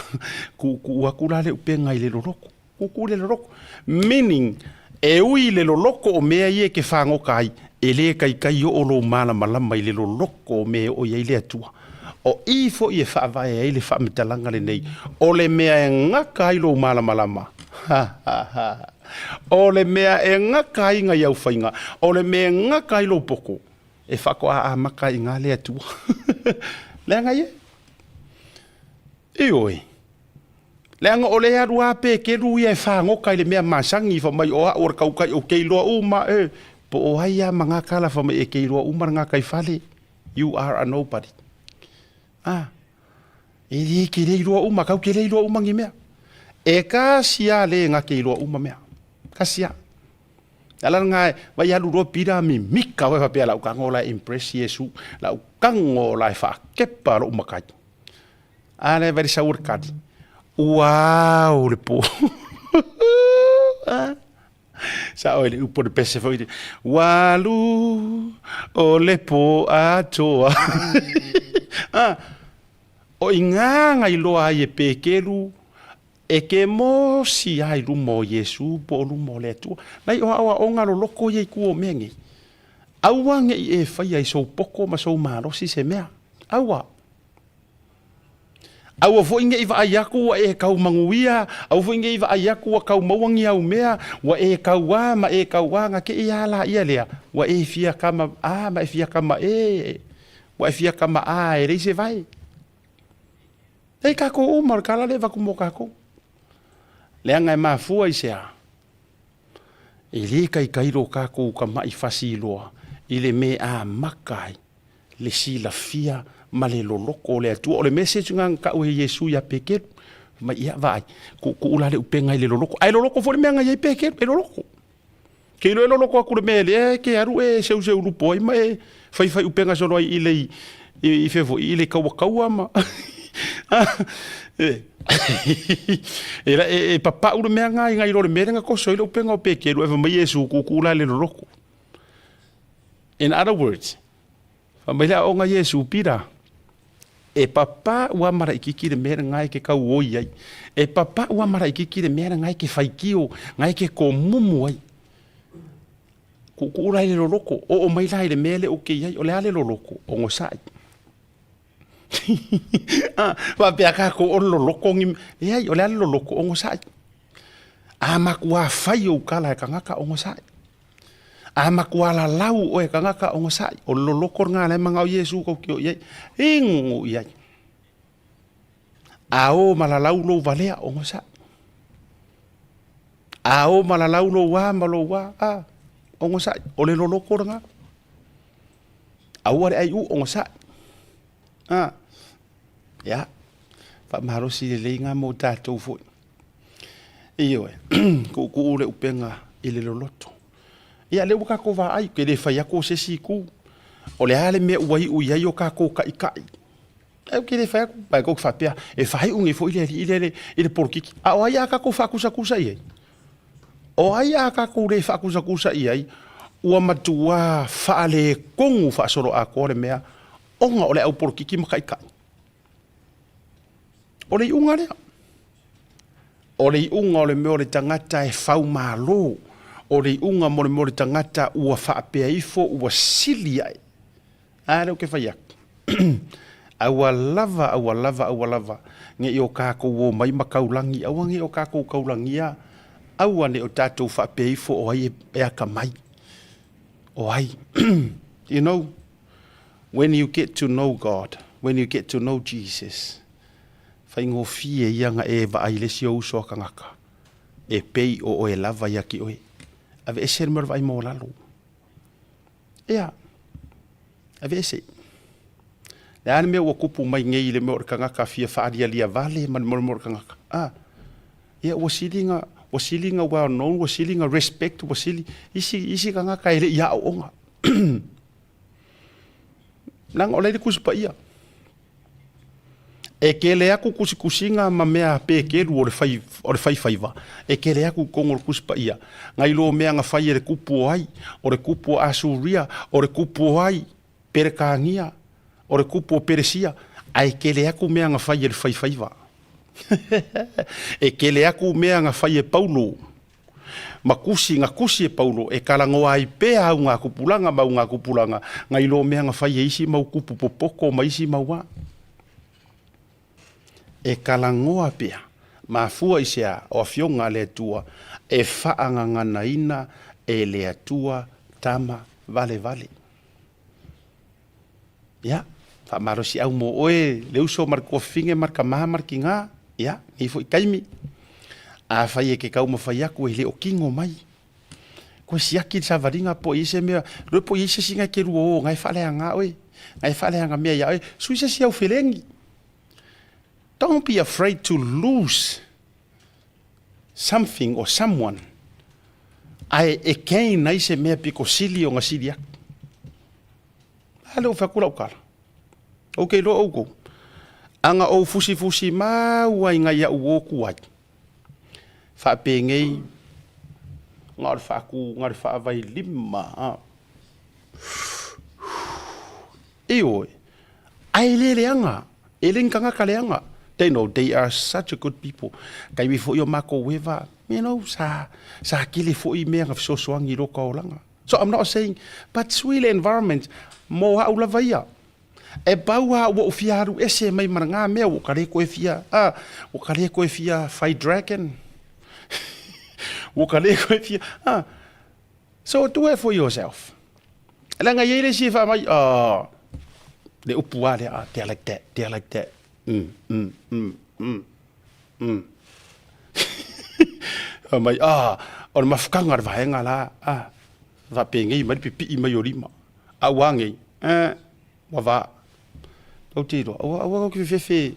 tuutuu atu la le upega i le loloko. Tuutuu i le loloko. Meaning, e ui i le loloko o mea ia e te fagota ai, e le taitai oo lou malamalama i le loloko o mea e oo i ai le Atua. O i foi e faavae ai le faamatalaga lenei, o le mea e gata ai lou malamalama. Ha, ha, ha. O le mea e gata ai nai au faiga, o le mea e gata ai lou poto, e faatoa amata ai i ina le Atua. Leaga ia. Ioe. Leaga o le alu a Peteru ia e fagota i le mea masani, fai mai o au o le tautai ou te iloa uma e, po o ai a ma na tala fai mai e te iloa uma le gataifale, you are a nobody. Ah. E le te le iloa uma, kau te le iloa uma ni mea. E kasi a le na te iloa uma mea. Kasi a. Ala nga vai alu loa pira mimika oe faapea lau tago la e impress Iesu, lau tago la e faakepa lou matai. A lea vai le sau o le kali. Uau le po. Sao i le upu o le pese foi le Walu o le po atoa. Ah, o i ngā ngai loa ai e Pekelu e ke mosi ai luma o Iesu po o luma o le Atua. Nai o aoaoga loloko ia i tua o mea nei. Aua nei e faia i sou poto ma sou malosi se mea. Aua. Aua foi ne i vaai aku ua e kau manuia, aua foi ne i vaai aku ua kau maua ni au mea, ua e kau a ma e kau a, na ke i a la ia lea, ua e fia kama a ma e fia kama e, ua e fia kama a e leai se vae. E kākou uma, o le tala lea e avatu mo kākou. Leaga e mafua i se a? E lē kaikai lo kākou kamaʻi fasi loa i le me amaka ai le silafia ma le loloko o le Atua. O le message lena na tau e Iesu ia Peteru, fai mai, ia vaai, kuukuu la le upega i le loloko. Ae loloko foi le mea na i ai Peteru, e loloko. Ke iloa e loloko atu le mea lea e ke alu e seuseu lupo ai ma e faifai upega solo ai i le i fea foi i le kauakaua ma e e, e papau le mea nga i ngai lo le mea lea na koso ai le upega o Peteru, ae fai mai Iesu, kuukuu la le loloko. In other words, fai mai le aoga Iesu, Pita, e papā ua maraikiki le mea ngae ke kau oi ai. E papā ua maraikiki le mea ngae ke faitio, ngae ke komumu ai. Kuukuu la i le loloko, oo mai la i le mea le o ke iai, o le a le loloko, ogosaʻi. Ah, faapea kākou o le loloko ni, leai, o le a le loloko, ogosaʻi. A makuā fai ou kala e kangaka, ogosaʻi. A makuā lalau ʻoe e kangaka, ogosaʻi. O le loloko lena la e manao Iesū kou ke o i ai. Inu i ai. A o ma lalau lou valea, ogosaʻi. A o ma lalau lou a ma lou a, a, ogosaʻi. O le loloko lena. Aua le ʻai u, ogosaʻi. A, ia, faamalosi lelei ngā mo tātou foi. Ioe, kuʻukuʻu le ʻupega i le loloto. Ia, lea ua kākou vaai, ke le fai atu o se isi itu. O le a le mea ua iʻu i ai o kākou kaʻikaʻi? Ae ou te le fai atu, ae kou te faapea, e faaiʻu nei foi le alii lea i le polokiki. A o ai a kākou faakusakusa i ai? O ai a kākou le faakusakusa i ai, ua matuā faaletonu faasoloatoa le mea ona o le au polokiki ma kaʻikaʻi. O le iuga lea. O le iuga o le mea o le tagata e faumalo. O le iuga mo le mea o le tagata ua faapea ifo ua sili aʻe. A lea ou te fai atu. Aua lava, aua lava, aua lava ne i o kākou o mai ma kaulagi, aua ne i o kākou kaulagia, aua ne i o tātou faapea ifo o ai e akamai. O ai. You know, when you get to know God, when you get to know Jesus, faigofie ia na e vaai i le isi ou uso a kangaka, e pei o oe lava ia ki oe. Aveese le mea o le vaai maualalo. Ia, aveese. Le a le mea ua kupu mai nei i le mea o le kangaka fia faalialia vale ma le mea o le kanaka? Ah, ia ua sili na, Ua sili na well known, ua sili na respect, ua sili isi isi tagata e le i aooga. Leaga o la e i le Tusi Paia. E kele aku kusikusiga ma mea pekelu o le fai, o le faifaiva, e kele aku i totonu o le Tusi Paia, nai lo mea na fai e le kupu o ai, o le kupu o Asuria, o le kupu o ai, Peretania, o le kupu o Peresia, ae kele aku mea na fai e le faifaiva. E kele aku mea na fai e Paulo, ma kusi, na kusi e Paulo, e talanoa ai pea au ngā kupulaga ma au ngā kupulaga, nai lo mea na fai e isi mau kupu popoko ma isi mau a. E talanoa pea, mafua i se a, o Afioga a le Atua, e faagaganaina e le Atua tama valevale. Ia, faamalosiau mo oe le uso ma le tuafafine ma le tama ma le tinā, ia, nei foi taimi. Afai e te taumafai atu e le o kino mai, koe siaki le savaliga po o i ai se mea, iloa po o i ai se isi na e te lua o na e faaleaga oe, na e faaleaga mea ia oe, sui se isi au feleni. Don't be afraid to lose something or someone ae e gain ai se mea pito sili ona sili atu. A lea ua fai atu lau tala. Ou te iloa outou, a na ou fusifusi mau ai nai au uo tuai, faapenei na o le faatu, na o le faavailima, a. Ioe, ae le leaga, e le ni tagata leaga. They know they are such a good people. Taimi foi o makou eva, you know, sa, sa kele foi mea na fesoasoani i loka olaga. So I'm not saying, but sui le environment mo au lava ia. E pau a ua ou fia alu ese mai ma ngā mea ua ka le koe fia, ah, ua ka le koe fia fai dragon. Ua ka le koe fia, ah. So do it for yourself. Leaga e i ai le isi e fai mai, oh, le upu lava lea, ah, they are like that, they are like that. Mm, mm, mm, mm, mm. Fai mai, ah, o le mafutaga o le vaega la, ah, faapenei mai le pipii mai o lima. A ua nei, eh, Ua va. Tou te iloa, aua, aua tou te fefefe.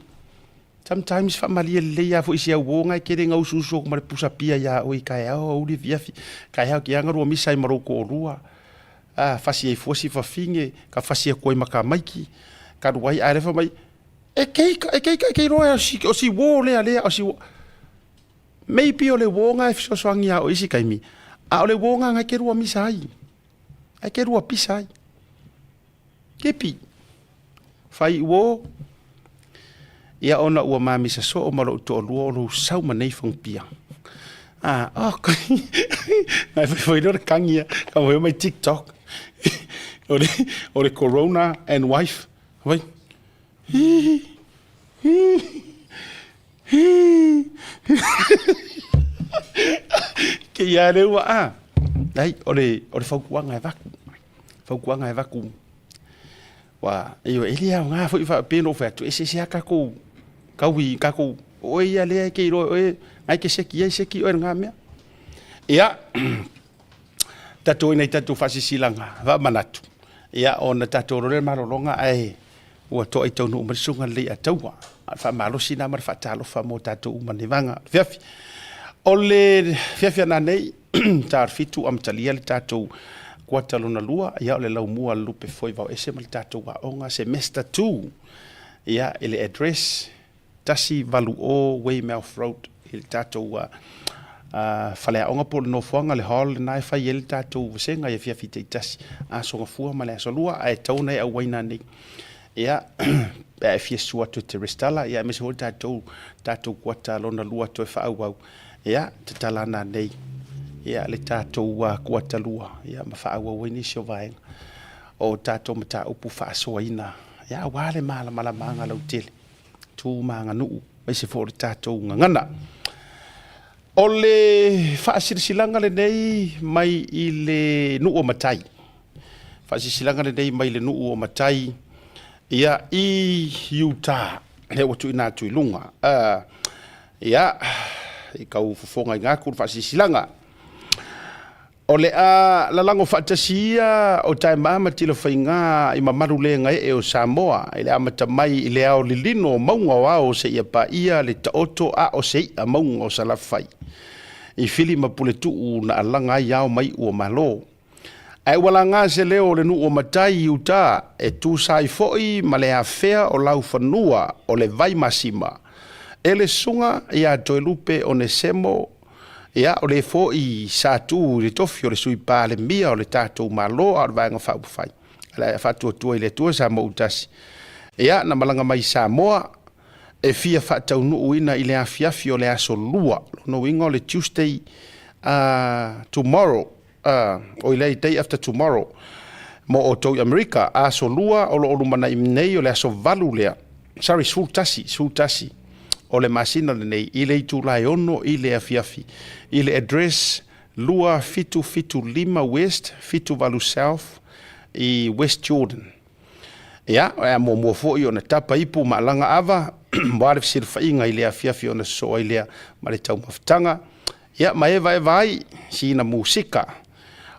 Sometimes faamalie lelei lava foi i si au uo na e tele na usuusu atu ma le pusa pia ia oe i taeao, aoauli afiafi. Taeao ki aga lua misa ai ma lou toalua. A, fasi ai fua si fafine, ka fasi atu ai ma tamaiti, ka alu ai, ae le fai mai, E kei, e kei, e kei iloa o si, o si uo lea, lea, o si uo. Maybe o le uo na e fesoasoani ia oe i isi taimi, a o le uo na na e te lua misa ai. Ae te lua pisa ai. Kepi. Fai uo, ia ona ua mamisa soo ma lou toalua o lou sau ma nei fagupia. Ah, oh, nai fai foi le kangi ia, ka mo mai TikTok. O le, o le corona and wife. Vai. Hi, hi, hi. Ke ia le ua a. Ai, o le, o le fautuaga e vaku. Fautuaga e vaku. Ua, ioe, e le aoga foi faapea ona ou fai atu, e eseese lava tatou taui, tatou, o oe ia lea e te iloa e oe, na e te seki ai, seki oe i lena mea. Ia, tatou ina i tatou faasilasilaga faamanatu, ia, ona tatou alu lea i le malologa, ae ua toa i taunuu mai le susuga lelei a Taua. A o le faamalosi lena ma le faatalofa mo tatou uma nei vaega afiafi. O le afiafi ana nei, ta o le fitu amatalia le tatou kuata lona lua, ia o le laumua a le lupe foi vaoese ma le tatou aoga semester 2. Ia i le address 180 Weymouth Road i le tatou uh, faleaoga po o le nofoaga, le hall lena e fai ai le tatou vasega i afiafi taitasi, aso gafua ma le aso lua, ae tatau ona e auai nanei. Ia, pe a e fia susu atu e te resitala, ia aemaise foi le tatou, tatou kuata lona lua toe faaauau. Ia, tatala ana nei, ia, le tatou uh, kuata lua, ia, ma faaauau ai nisi o vaega o tatou mataupu faasoaina, ia, aua le malamalamaaga lautele, tu ma aganuu, aemaise foi o le tatou gagana. O le faasilasilaga lenei mai i le nuu o Matai. Faasilasilaga lenei mai le nuu o Matai, ia, i Utah, lea ua tuuina atu i luga. Uh, ia, i kau fofoga i ngaku le faasilasilaga. O le a lalago faatasi ia o Taemaa ma Tilafaiga i mamalu le gaee o Samoa i le amata mai i le ao lilino o mauga o ao seia paia le taoto a o se i'a mauga o Salafai. i Fili ma Puletuu na alaga ai ao ma iu o Malo. Ae ua laga se leo o le nuu o Matai i uta e tusa ai foi ma le afea o laufanua o le Vaimasima e le Susuga ia Toelupe Onesemo, ia o le foi sa tu i le tofi o le Sui Palemia o le tatou Malo a o le Vaega Faaupufai a le Faatuatua i le Atua Samoa-utasi, ia na malaga mai i Samoa e fia faataunuuina i le afiafi o le aso Lua, lona uiga o le Tuesday tomorrow, oi le day after tomorrow mo outou i Amerika, aso Lua o lo o lumanai nei o le aso 8 lea, sorry, 11, 11 o le masina lenei i le itula e 6 i le afiafi i le address 2775 West 78 South i West Jordan. Ia, o le a muamua foi ona tapa ipu ma alaga ava, aua le fesilafaiga i le afiafi ona sosoo ai lea ma le taumafataga, ia ma evaeva ai sina musika.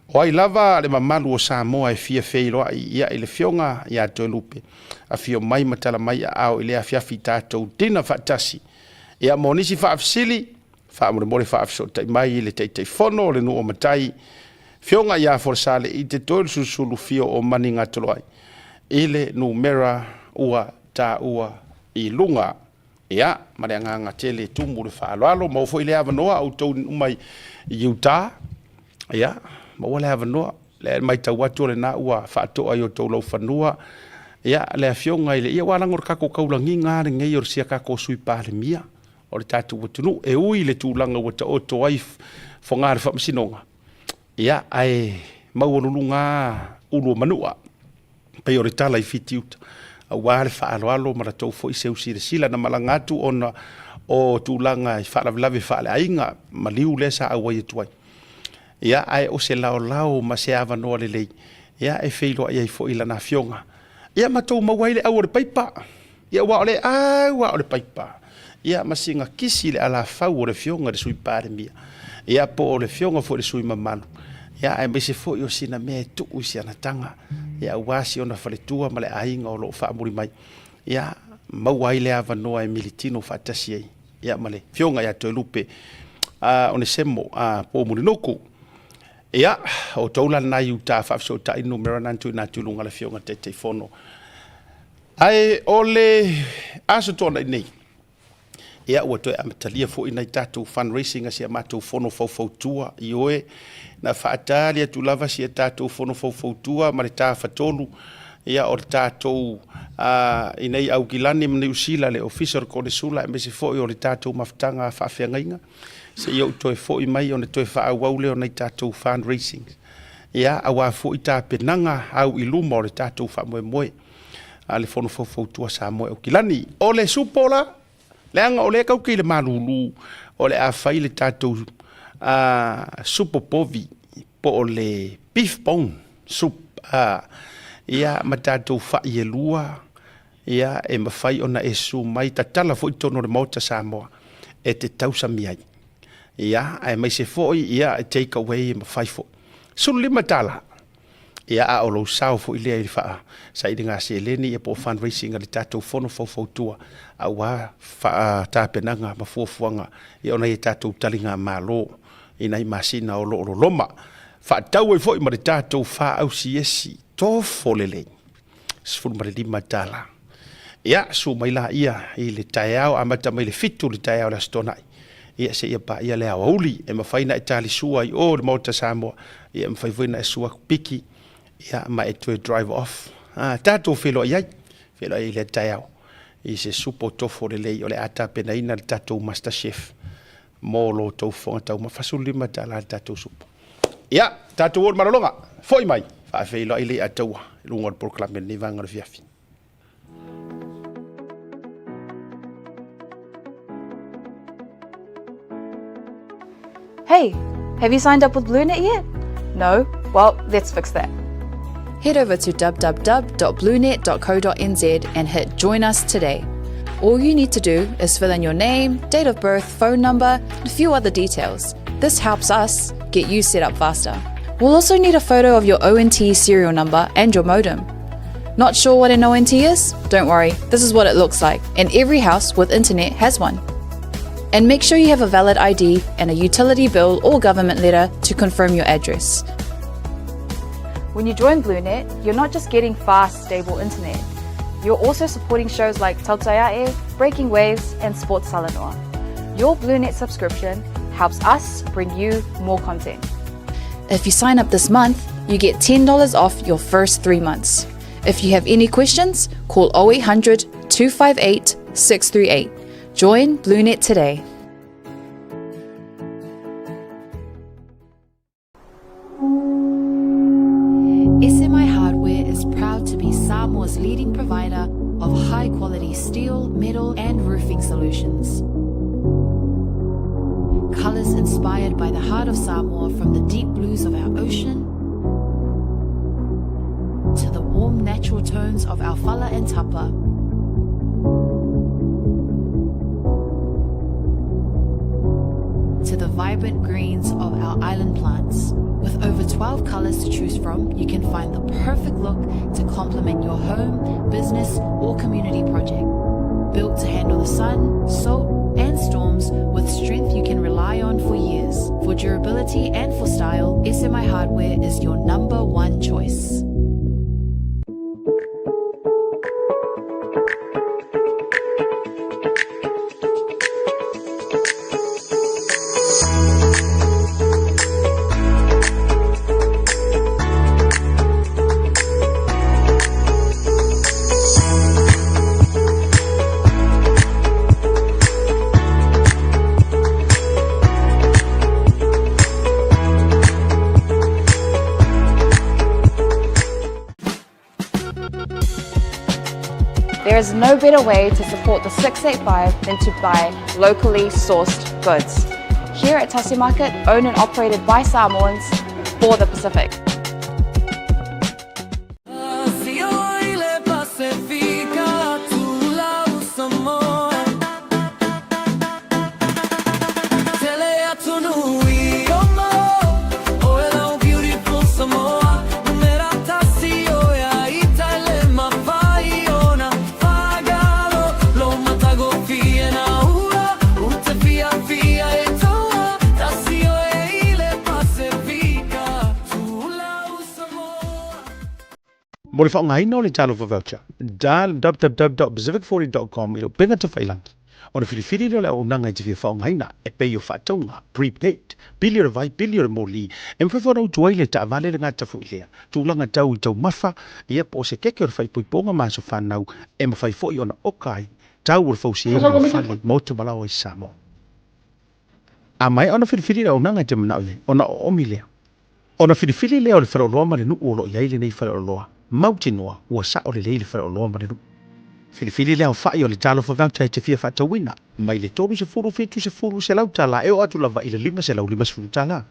O ai lava le mamalu o Samoa e fia feiloai ia i le Afioga ia Toelupe, afio mai ma tala mai aao i le afiafi tatou dinner faatasi. Ia mo nisi faafesili, faamolemole faafesootai mai i le Taitaifono o le nuu o Matai, Afioga ia Folosale i te Toelusulusulu Fio o Manigatoloai i le numera ua taua i luga. Ia, ma le agaga tele e tumu le faaaloalo, maua foi le avanoa a outou uma i Utah, ia, maua le avanoa. Le matau atu o lena ua faatoa i outou laufanua, ia, le afioga i le, ia, ua lago le kako kaulagiga lenei o le sia kako Sui Palemia o le tatou atunuu, e ui i le tulaga ua taoto ai foga le faamasinoga, ia, ae maualuluga ulu o manua, pei o le tala i Fitiuta, aua le faaaloalo ma latou foi seu silasila na malaga atu ona o tulaga i faalavelave faaleaiga, maliu lea sa auai atu ai. Ia, ae o se laolao ma se avanoa lelei, ia, e feiloai ai foi lana afioga. Ia, matou maua ai le au o le paipa. Ia, aua o le au lava o le paipa, ia, ma sina kisi i le alafau o le afioga i le Sui Palemia, ia, po o le afioga foi i le sui mamalu, ia, aemaise foi o sina mea e tuu i si ana taga, ia, aua si ona faletua ma le aiga o lo o faamuli mai, ia, maua ai le avanoa e militino faatasi ai, ia, ma le afioga ia Toelupe Onesemo po o Mulinuku. Ia, o outou la lena i uta faafesootai numera na na tuuina atu i luga le afioga i le Taitaifono. Ae o le aso tuanai nei, ia ua toe amatalia foi nai tatou fundraising a si a matou fono faufautua i oe na faatali atu lava si a tatou fono faufautua ma le tafatolu ia o le tatou i nei Aukilani ma Niu Sila le Ofisa o le Konesula aemaise foi o le tatou mafutaga faafeagaiga seia ou toe foi mai ona toe faaauau lea o nai tatou fundraising ia aua foi tapenaga au i luma o le tatou faamoemoe a le Fono Faufautua Samoa e Aukilani. O le supo la, leaga o lea tatou te i le malulu, o le a fai le tatou supo povi po o le beef bone soup, ia ma tatou fai e lua, ia e mafai ona e susu mai, tatala foi totonu o le Maota Samoa e te tausami ai. Ia, aemaise foi, ia, take away e mafai foi. $15. Ia, a o lou sao foi lea i le faasailiga seleni ia po o fundraising a le tatou Fono Faufautua aua tapenaga ma fuafuaga ia o nai a tatou taligamalo i nai masina o lo o loloma. Faatau ai foi ma le tatou faausiesi tofo lelei, $15. Ia, susu mai laia i le taeao, amata mai le 7 i le taeao i le Aso Toonai, ia seia paia le aoauli. E mafai ona e talisua i o i le Maota Samoa, ia e mafai foi ona e susu atu piki, ia ma e toe drive off. A, tatou feiloai ai, feiloai ai i lea taeao i se supo tofo lelei o le a tapenaina le tatou Master Chef mo lo outou fofoga taumafa. $15 le tatou supo. Ia, tatou o i le malologa, foi mai, faafeiloai le Ataua i luga o le polokalame i lenei vaega o le afiafi. Hey, have you signed up with BlueNet yet? No? Well, let's fix that. Head over to www.bluenet.co.nz and hit Join Us Today. All you need to do is fill in your name, date of birth, phone number, and a few other details. This helps us get you set up faster. We'll also need a photo of your ONT serial number and your modem. Not sure what an ONT is? Don't worry, this is what it looks like, and every house with internet has one. And make sure you have a valid ID and a utility bill or government letter to confirm your address. When you join BlueNet, you're not just getting fast, stable internet. You're also supporting shows like Tautai Breaking Waves, and Sports Salanoa. Your BlueNet subscription helps us bring you more content. If you sign up this month, you get $10 off your first three months. If you have any questions, call 0800 258 638. Join BlueNet today. SMI Hardware is proud to be Samoa's leading provider of high quality steel, metal, and roofing solutions. Colours inspired by the heart of Samoa from the deep blues of our ocean to the warm natural tones of our fala and tapa. To the vibrant greens of our island plants. With over 12 colors to choose from, you can find the perfect look to complement your home, business, or community project. Built to handle the sun, salt, and storms with strength you can rely on for years. For durability and for style, SMI Hardware is your number one choice. There is no better way to support the 685 than to buy locally sourced goods. Here at Tasi Market, owned and operated by Samoans for the Pacific. Mo le faaaogaina o le Talofa Voucher, dial www.pacific40.com i le upega tafailagi ona filifili lea o le auaunaga e te fia faaaogaina e pei o faatauga, prepaid, pili o le vai, pili o le moli, e mafai foi ona utu ai le taavale le gata foi lea tulaga tau i taumafa, ia po o se keke o le faaipoipoga ma aso fanau e mafai foi ona oka ai tau o le fausiaina o fale motu malaoa i Samoa. A maea ona filifili le auaunaga e te manao i ai, ona oomi lea. Ona filifili lea o le faleoloa ma le nuu o lo o i ai lenei faleoloa mautinoa ua sao lelei le faleoloa ma le nuu. Filifili le aofai o le Talofa Voucher e te fia faatauina, mai le 30, 70 tala e oo atu lava i le 550 tala.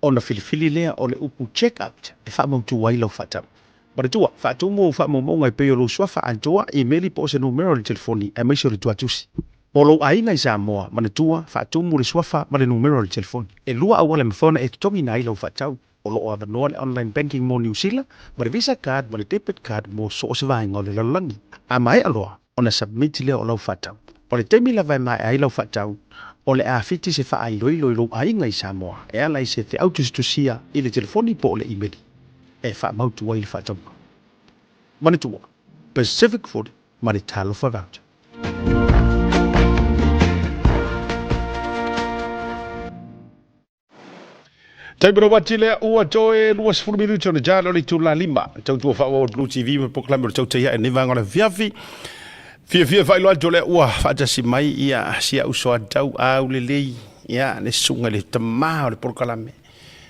Ona filifili lea o le upu Check Out e faamautu ai lau faatau. Manatua, faatumu ou faamaumauga e pei o lou suafa atoa, imeli po o se numera o le telefoni aemaise o le tuatusi. Mo lou aiga i Samoa, manatua, faatumu le suafa ma le numera o le telefoni. E lua auala e mafai ona e totogiina ai lau faatau. O lo o avanoa le online banking mo Niu Sila, ma le Visa card ma le debit card mo so o se vaega o le lalolagi. A maea loa ona submit lea o lau faatau. O le taimi lava e maea ai lau faatau, o le a fiti se faailoilo i lou aiga i Samoa e ala i se feau tusitusia i le telefoni po o le imeli e faamautu ai le faatauga. Manatua, Pacific 40 ma le Talofa Voucher. Taimi rawati lea ua toe 20 minuti ona jalo o le itula lima. Tautua faaauau o le Blue TV ma le polokalame o le Tautai Ae nei vaega o le afiafi. Fiafia faailoa atu lea ua faatasi mai ia si au uso a tau au lelei ia le susuga i le tama o le polokalame.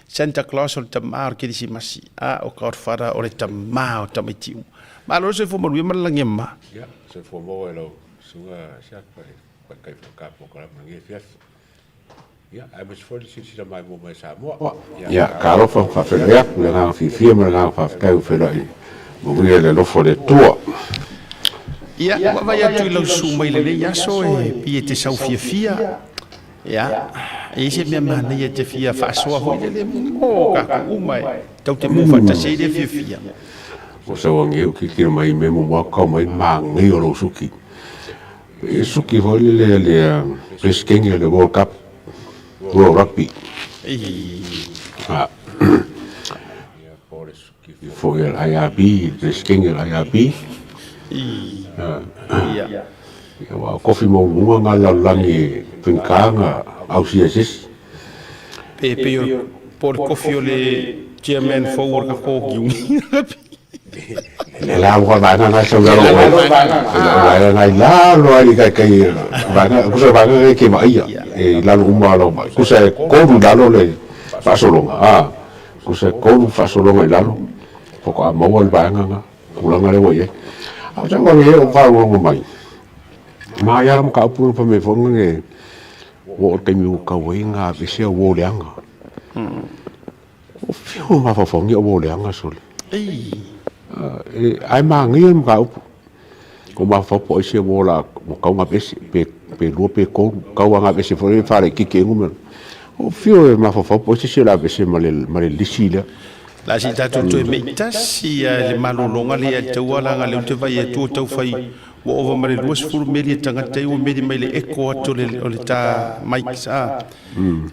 Santa Claus o le tama o le Kerisimasi, a o Godfather o le tama o tamaiti uma. Malo le soifua manuia ma le lagi e mama. Ia, soifua maua e lau susuga Siaki ma le kai polokalame o lenei afiafi. Ia, aemaise foi le silasila maimoa mai a Samoa. Ia, talofa, faafeiloai atu i le agaga fiafia ma le agaga faafetai ua feiloai manuia i le alofa o le Atua. Ia, ua vaavaai atu i lau susu mai i lenei aso e pei e te sau fiafia. Ia, e i ai se mea manaia e te fia faasoa foi lele mo tatou uma e tau te mo faatasi ai le fiafia. Ua sau angiau tilotilo mai i mea muamua atu kau mai manaia o lou suki. E suki foi lele le Peresetene o le World Cup, World Rugby. Foi a le IRB, le Peresetene o le IRB. Ia, aua o kofi maualuluga na a le lalolagi e faigata ona ausia e se isi. Pe pei o po o le kofi o le chairman fou o le tatou union. Le la ua vaega na sau lalo o vaega na i lalo ai le kai vaega kusa vaega e ke vaia e lalo uma lalo mai kusa e kolu lalo le faasologa a kusa e kolu faasologa i lalo faatoa maua le vaega na tulaga lea ua i ai. A o sau e o faalogologo mai ma ia la mataupu na fai mai foi ne ua oo i le taimi ua tatau ai ona aveesea uo leaga. O fea o mafaufauga o uo leaga sole. Ae manaia le mataupu. O mafaufau po o ai se uo la ua tatau ona aveese pe lua pe tolu, tau lava ina aveese foi lea e faalaitiiti ai numera. O fea o mafaufau po o ai se isi o le a aveese ma le lisi lea. La se i tatou toe meitasi lava i le malologa lea ia te au leaga lea ou te vaai atu o tau fai ua ova ma le 20 meli a tagata ia ua meli mai le echo atu o le ta mics a.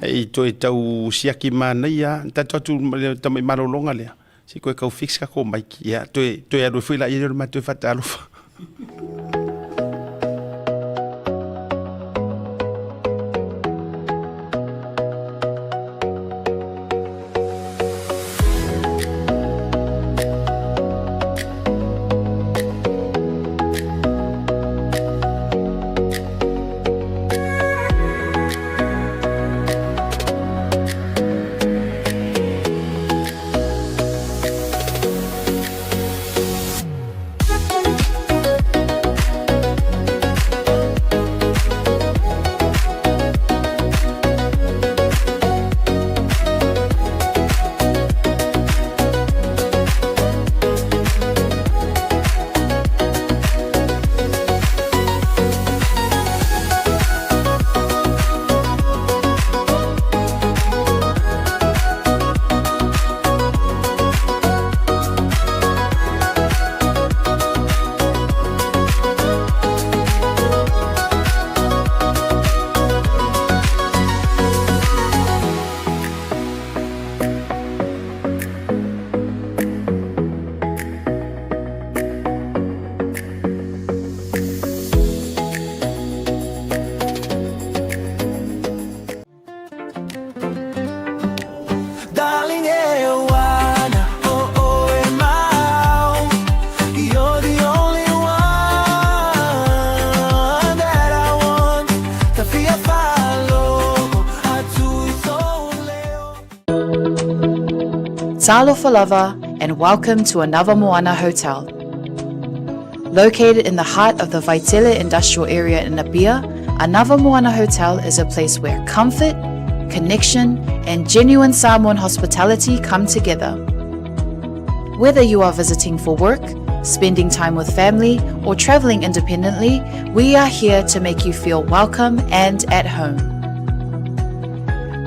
I toe tau siaki manaia lava. Tatou atu ma le tamai malologa lea, se i toe tau fix tatou mic, ia toe alu ai foi laia lea o le matou faatalofa. Talofa lava and welcome to Anava Moana Hotel. Located in the heart of the Vaitele industrial area in Apia, Anava Moana Hotel is a place where comfort, connection, and genuine Samoan hospitality come together. Whether you are visiting for work, spending time with family, or traveling independently, we are here to make you feel welcome and at home.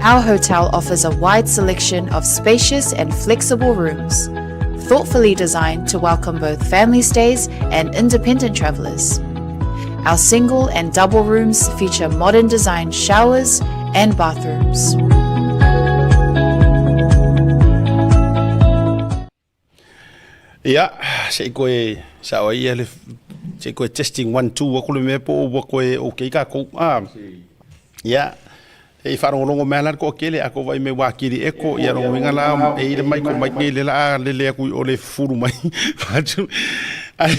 Our hotel offers a wide selection of spacious and flexible rooms, thoughtfully designed to welcome both family stays and independent travelers. Our single and double rooms feature modern design showers and bathrooms. Ia, se i koe sao ai ia le, se i koe testing 1, 2 aku le mea po o ua koe okay kākou. Ah, ia, e i whaarongorongo mea la ko kele a ko vai me wā kiri e ko, ia rongo inga la, e ira mai ko mai nei le la a lele aku i o le furu mai. Whātu, ai,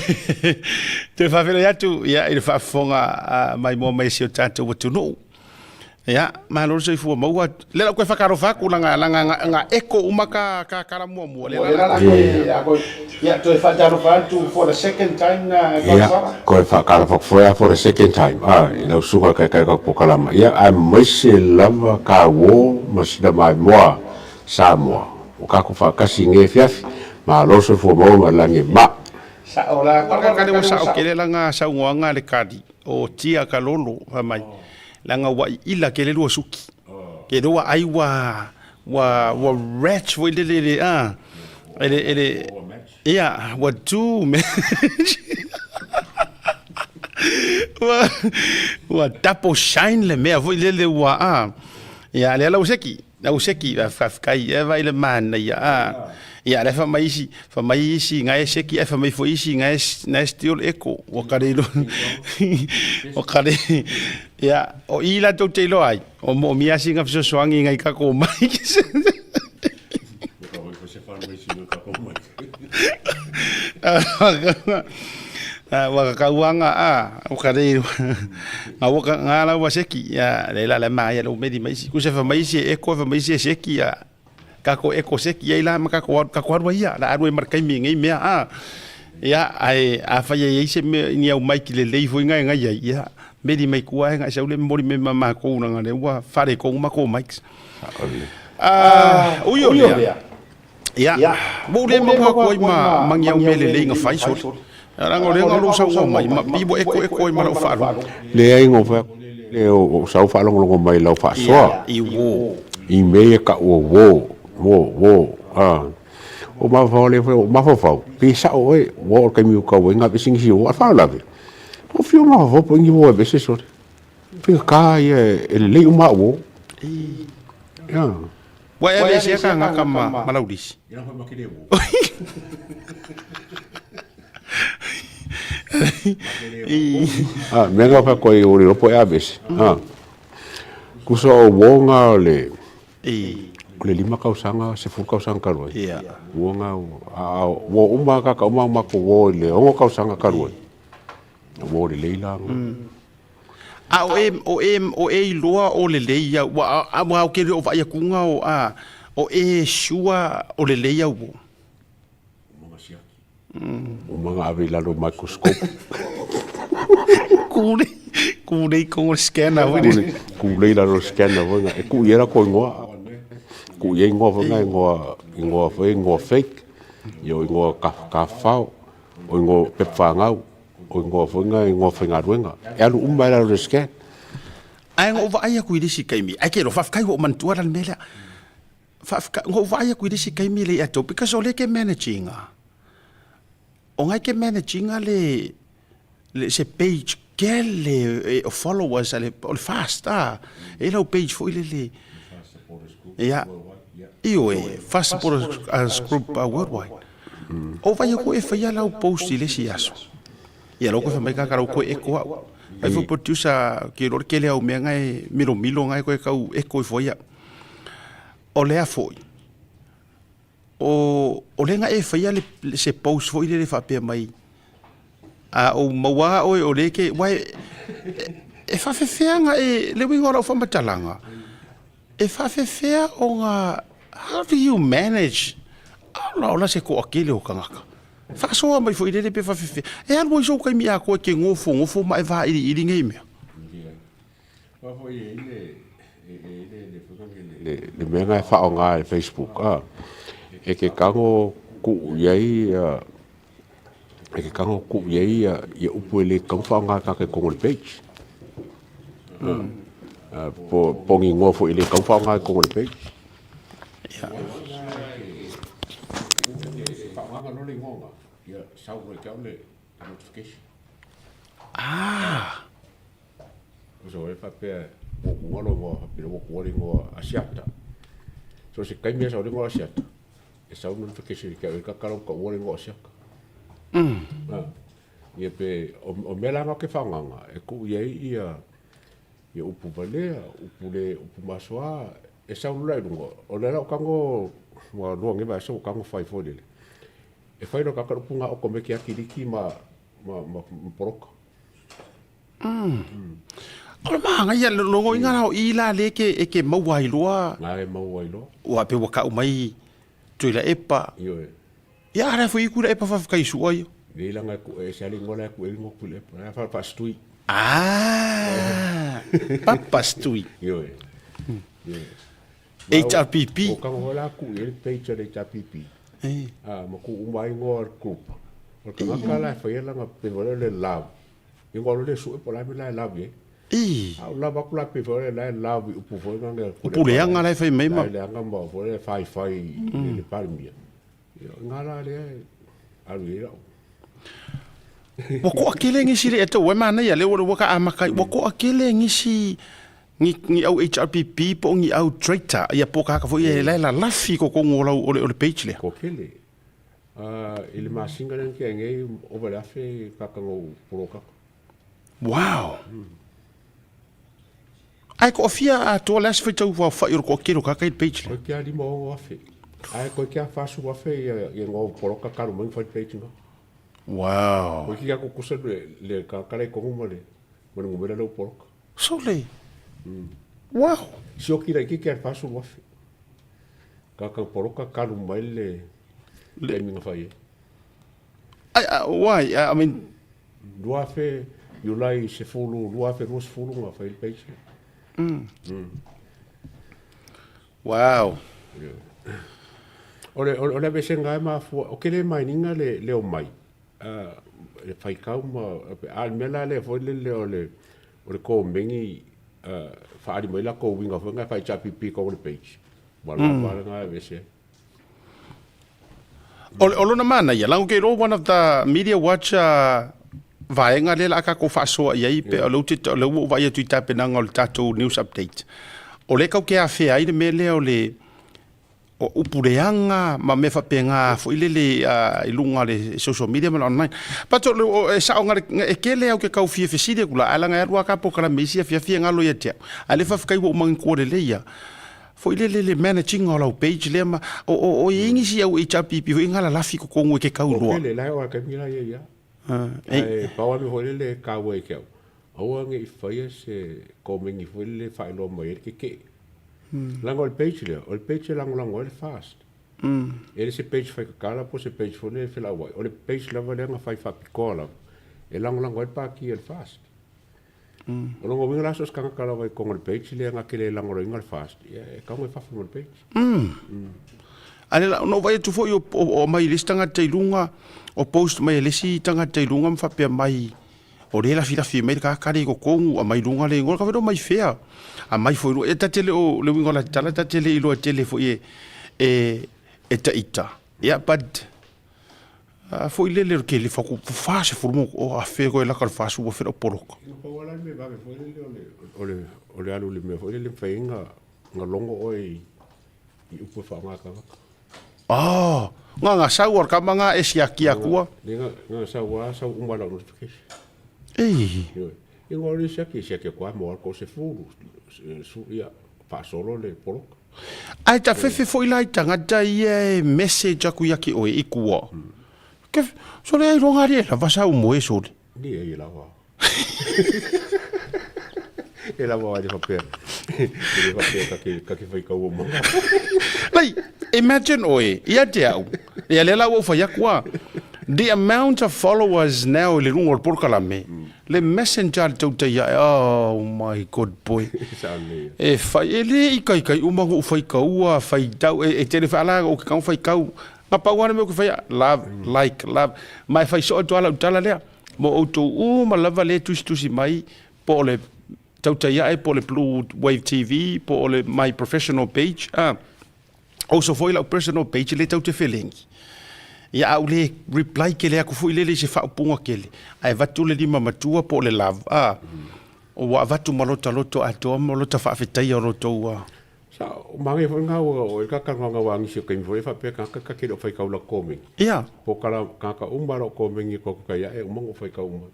te whawhera atu, ia, i le whaafonga mai mua mai si o tātou atunuu. Ia, malo le soifua maua. Le la koe whakarofa aku langa langa nga, nga eko uma ka ka kara mua mua. Le la koe koe ia toe whakarofa atu for the second time na Ia, koe whakarofa foea for the second time. Ah, i lau suka kai kai ka pokalama. Ia, aemaise lava ka uō ma sina maimoa Samoa. O kako whakasi nge fiafi, malo soifua maua ma langi ma. Sao la, ka ka le sao kele langa saungoanga le kadi. O tia ka lolo fai mai, leaga ua iila ke le lua suki. Ke lua ai ua ua ua ratch foi lele le a ele ele ia ua too match. Ua, ua double shine le mea foi lele ua a. Ia, lea lau seki, lau seki, faafetai, e vai le manaia a. Ia, lea fa mai isi, fa mai isi ngai seki, e fa mai foi isi ngai ngai still echo. Ua kare ilo. Ua kare. Ia, o i la tou te iloa ai, o mo mia singa fesoasoani ngai kako mai. Ua kakauanga a o ka rei nga waka nga la ua seki ya le la le ma ya lo medi mai si ku se fa mai si e ko fa mai si e seki ya ka ko e ko seki ya ila ma ka ko ka ko arua ia la arua mar kai mi ngai mea a ya ai a fa ye se me ni au mai ki le lei foi ngai ngai ya ya medi mai kua ngai sa le mori me ma ma ko una le ua fare ko ma ko mics Ah, ui o lea. Ia, mo le mo ha koi ma mangi au mele le inga fai soli. Ranga o le nga lo sa ua mai, ma pibo eko eko i mala o whaalo. Le ai ngo fa le o sa o whaalongolongo mai lau whaasoa. I wo. I me e ka ua wo, wo, wo. Ah. O mawhawhau le o mawhawhau. Pe sa o e, wo o kaimi o kau e ngā pesi ngisi o, a whao lawe. O whio mawhawhau po ingi wo e pesi soli. Fika ka ia e lelei uma au o. Ia. Ua e ave ka ngaka ma malaulisi. Ia hoi makele wo. Ah, me nga fa koi o le ropo e ave se. Ah. Kusa o wonga o le o le lima kausanga, se fulu kausanga kaluai. Ia. Wonga a wo uma ka ka uma uma ko wo i le ongo kausanga kaluai. Wo le leila. A o e, o e, o e iloa o lelei au, ua, a, ua au ke o vaai akuga o, a, o e sure o lelei au o. Umanga ave i lalo microscope. Kūlei, kūlei kongo scanner foi lele. Kūlei lalo scanner foi nga. E ku i era ko ingoa. Ku i ingoa foi nga ingoa, ingoa foi ingoa fake. Io ingoa ka, ka whao, o ingoa pep whangau. O ingoa foi nga ingoa faigaluega. E alu uma ai lalo le scan. Ae na ou vaai aku i le isi taimi, ae ke lo faafetai ua ou manatua la le mea lea. Faafetai, na ou vaai aku i le isi taimi le ia tou, because o lea ke manage ina. O ngai ke manage ina le, le se page kele e, o followers a le, o le fast a. E lau page foi le le. Ia, ioe, fast supporters group worldwide. O vai aku e whaia lau post i le isi aso. Ia lau koe whamai kaka lau koe eko au. Ai fo producer ki rore kele au mea ngai milo milo ngai koe kau eko i foia. O lea foi. O, o le ngai e whaia le, le se post foi le le whapea mai. A o maua oe o le ke, wai, e, e whawhewhea nga e, le winga o lau whamatalanga. E faafefea o nga how do you manage ala ola se koa kele o kangaka faasoa mai foi lele pe faafefea e alu ai sou taimi atoa e ke gofogofo ma e vailiili nei mea. Le mea na e faaaoga e Facebook a e ke kago kuu i ai e ke kago kuu i ai ia upu e le tatau ona faaaoga e tagata i totonu o le page. Po po ni igoa foi e le tatau ona faaaoga i totonu o le page. Ah. Ia pe, o, o mea la ke whanganga, e ku ia i ia, ia upu valea, upu le, upu masoa, e sau lula i lunga. O le lau kango, wa lua nge vai sau kango whai fo lele. E whai lo kaka upu ngā oko me ke akiriki ma, ma, ma, ma poroka. O le maga ia logo inga la o i la le ke e ke maua ai loa. Ngā e maua ai loa. Ua pe ua kau mai tui la epa. Ioe. Ia ara foi ku la epa whawhikai sua ia. Nei langa ku e se ali ngola ku e ngo ku le epa. Fa fa stui. Ah, papa stui. Ioe. HRPP. O kango hola ku e page le HRPP. Eh. Ah, ma ku uma ingoa group. O ka ngaka la fa ia langa pe vole le love. Ingoa le su e pola me la love ye. I. A o lava ku la pe vole la love upu fo nga Upu leanga la e fai mai ma. La leanga ma vole fai fai le palmia. Ngā rā lea e alu i lau. Ua toatele nisi le tau e manaia lea ua ka amata ai. Ua toatele nisi ni ni au HRPP po o ni au traitor ia po o kāka foi e la e lalafi i totonu o lau o le o le page lea. Toatele. I le masina lea na tea nei ova i le 1000 kāka na ou polokaka. Wow. Ae toafia atoa le a se faitau aofai o le toatele o kāka i le page lea? Koe kia 56,000. Ae koe kia 40,000 ia ia na ou poloka talu mai na fai le page na. Wow. Koe kia kukusa le le kāka la i tonu ma le ma le numera lea o poloka. Sole. Wow. Sioki laitiiti a le 40,000. Kāka poloka talu mai le taimi na fai ai. Ai, why? I mean... 2000, Iulai 10, 2020 na fai le page lea. Wow. O le, o le aveesega e mafua, o ke le mainiga le, le omai, le faitau ma, a o le mea la lea foi lele o le, o le komeni, faaali mai latou uiga foi na e faa-HRPP i totonu o le page. Ua lava lena e aveese ai. O, o lona manaia, lago ke iloa one of the media watch vaega lea la a tatou faasoa i ai, pe o lea ou te, o lea ua ou vaai atu i tapenaga o le tatou news update. O lea tatou te afea ai le mea lea o le o upu leaga ma mea faapena foi lele i luga o le social media ma le online. But o, o, e sao nga le, e tele au ke tau fia fesili atu la, ae leaga e alu lava ka polokalame isi afiafi e galo ia te au. Ae lea faafetai ua uma ona lelei ia. Foi lele le manage ina o lau page lea ma o o o i ai nisi au HRPP foi nga lalafi i totonu e ke kau loa. O kele la e o a taimi la ia ia. Ae pau lava le mea foi lele e taua ia te au, aua ne i faia se komeni foi lele e faailoa mai ai le tetee. Leaga o le page lea, o le page e lagolago ai le fast. E le se page fai tatala po o se page foi lele e felauai, o le page lava lea na fai faapitoa lava e lagolago ai le pati a le fast. O lona uiga la so o se tagata lava i totonu o le page lea na te le lagolagoina le fast, ia e tatau ona i fafo ma le page. A le la, na ou vaai atu foi o, o, o aumai e le isi tagata i luga, o post mai e le isi tagata i luga ma faapea mai, o lea e lafilafi mai le kaka lea i totonu, aumai i luga le igoa, ka fai mai fea, aumai foi i luga. Ia ta te le o, le uiga o la tala, ta te le iloa tele foi e, e, e taita. Ia, but, A foi lele o le kele fa ku fa se fulu mo o a fe koe laka le fa su fe o poloka. Ina pau ala le mea vave foi lele o le o le o le alu i le mea foi lele mafai ai na na logo oe i i upu e faaaoga e tagata. Ah, nga nga sau o le kama nga e siaki akua. Le nga nga sau a sau uma lau notification. Ei. Ioe. Inga o le siaki siaki atu lava mo alcohol 10 su ia faasolo le poloka. Ae ta fefe foi la i tagata ia e message aku ia ki oe i kua. Ke, sole ai roga ri e lava sa umo e sole. Ni e lava. E lava ai le whapea. E le whapea ka ke, ka ke whai kaua manga. Like, imagine oe, ia te au, ia lea la ua ou fai atu a, the amount of followers now i le luga o le polokalame, Le messenger a le tautai ae, oh my god boy. E fai, e le ikaika uma ngo'u faikaua, faitau, e, e tele whaala o ke kau faikau. Nga pau ana me o ke whaia, love, like, love. Ma e whai soa atu ala utala lea. Mo outou uma lava le tusi tusi mai, po o le tautai ae, po o le Blue Wave TV, po o le my professional page. Ah. Also foi lau personal page le tau te felengi. Ia a ou le reply kele aku foi lele i se faaupuga kele, ae avatu le lima matua po o le love, a, ua avatu ma lota loto atoa ma lota faafetaia o lotou a. Sa, o manaia foi lena ua o ka talanoaga aua nisi o taimi foi e faapea tagata ta te le o faitau i lau komeni. Ia. Po o kala tagata uma lava o komeni e koko kai ae uma ona o faitau uma.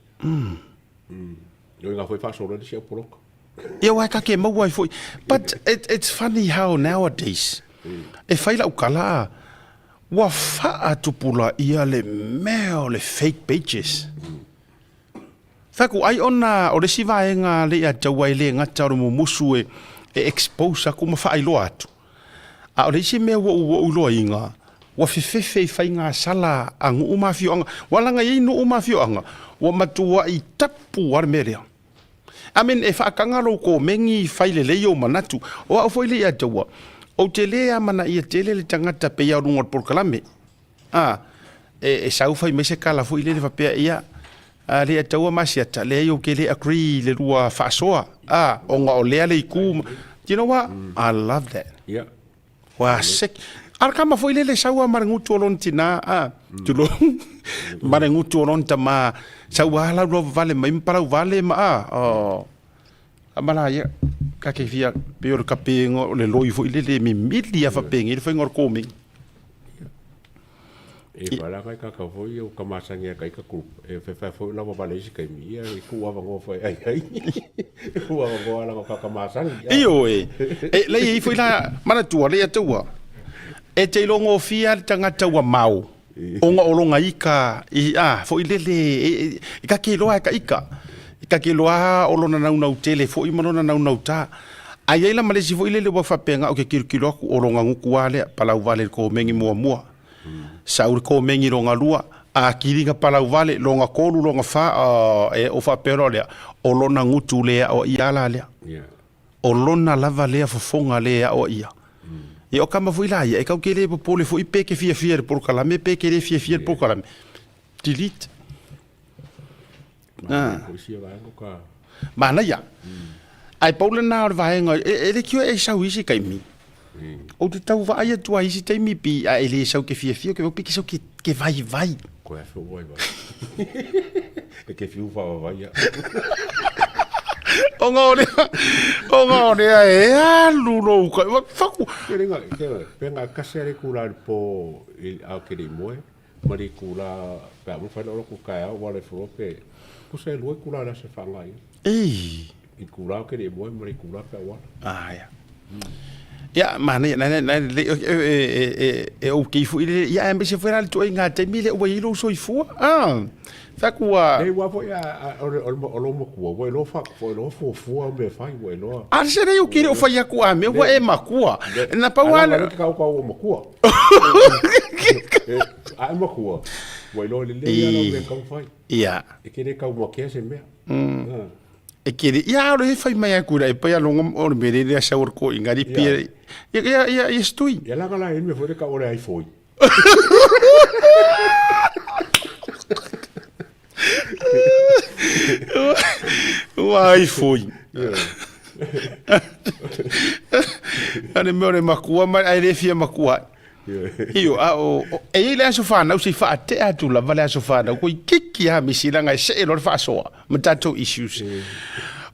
O ina foi faasolo ai le isi au poloka. Ia aua e kake maua ai foi. But it, it's funny how nowadays, e fai lau kala a, ua faatupulaia le mea o le fake pages. Fai atu, ai ona o le isi vaega le ia taua e le gata o le mumusu e, e expose aku ma faailoa atu. A o le isi mea ua ou iloaina, ua fefefe i faiga sala a nuu ma afioaga. Ua laga i ai nuu ma afioaga, ua matuai tapu lava le mea lea. I mean, e faataga lou komeni, fai lelei ou manatu. O au foi le ia te ua, ou te le amanaia tele le tagata pei lava o luga o le polokalame. A, e, e sau fai mai se kala foi lele faapea, ia, a le taua masiata, leai ou te le agree i le lua faasoa, a, ona o lea le itu. Do you know what? I love that. Yeah. Ua sek. A le kama foi lele sau lava ma le gutu o lona tina, a, tulou, ma le gutu o lona tama, sau lava laulauavavale mai ma palauvale ma, a, oh. Kama la ia, ka ke fia, pei o le kapega o le loi foi lele e mimili lava faapegei le faiga o le komeni. E wala kai ka ka foi o ka masangi a kai ka group. E fe fe foi lava vale isi kai mi ia e ku ava ngoa foi ai ai. Ku ava ngoa la ka ka masangi. Ioe. E lei foi la manatua le atua. E te ilogofia le tagata ua mao ona o lona ika i a foi lele e, e ka ke iloa e ka ika. E ka ke iloa o lona naunau tele foi ma lona naunau ta. A i ai la ma le isi foi lele ua faapea o ke kilokilo aku o lona gutu lava lea palau vale i le komegi muamua. Sau le komegi lona lua, a kiliga palau vale lona tolu lona fa, e o faapea loa lea, o lona gutu le aoaia la lea. O lona lava lea fofoga le aoaia. Ia o kama foi la ia, e kau ke le popole foi pe ke fiafia i le polokalame pe ke le fiafia i le polokalame. Delete. Ah. Manaia. Ae pau lena o le vaega, e, e le kio e sau isi taimi. Ou te tau vaai atu ai isi taimi pi, a e le sau ke fiafia, ke pe ke sau ke, ke vaivai. Koe a whiu vaivai. E ke whiu whaavavai ia. O ngā orea, o ngā orea e alu lou kai. Faku. Ke renga, ke, pe ngā kase are kula le po i au ke le moe. Ma le kula, pe a mawhai ora ku kai au, wale furo pe, kusa e lua kula la se whanga ia. Ei. I kula o ke le moe, ma le kula pe a wala. Ah, ia. Ia, manaia, nai, nai, nai, le, e, e, e, e, e okay foi le, ia, aemaise foi la le tuaiga taimi lea ua i ai lou soifua. Ah, fai atu ua... Nei, ua foi a, a, o le, o le, o lou matua, ua iloa fa, ua iloa fuafua mea e fai, ua iloa. A se lei o ke le o fai atu a mea, ua e makua. Na pau lava. A le kau kau o makua. A e makua, ua iloa lelei lava lau mea e kau fai. Ia. E ke le kau makea se mea. E ke le, ia o le fai mai aku la e pai alongo o le mere le asa o ko ingari pia. Ia ia ia ia stui. Ia la la e me foi le kau le ai foi. Ua ai foi. Ane mea o le makua mai ai le fia makua. Io a o e i le aso whanau se whaatea atu lava le aso whanau ko i kiki ha misi langa e see lo le whaasoa ma tātou issues.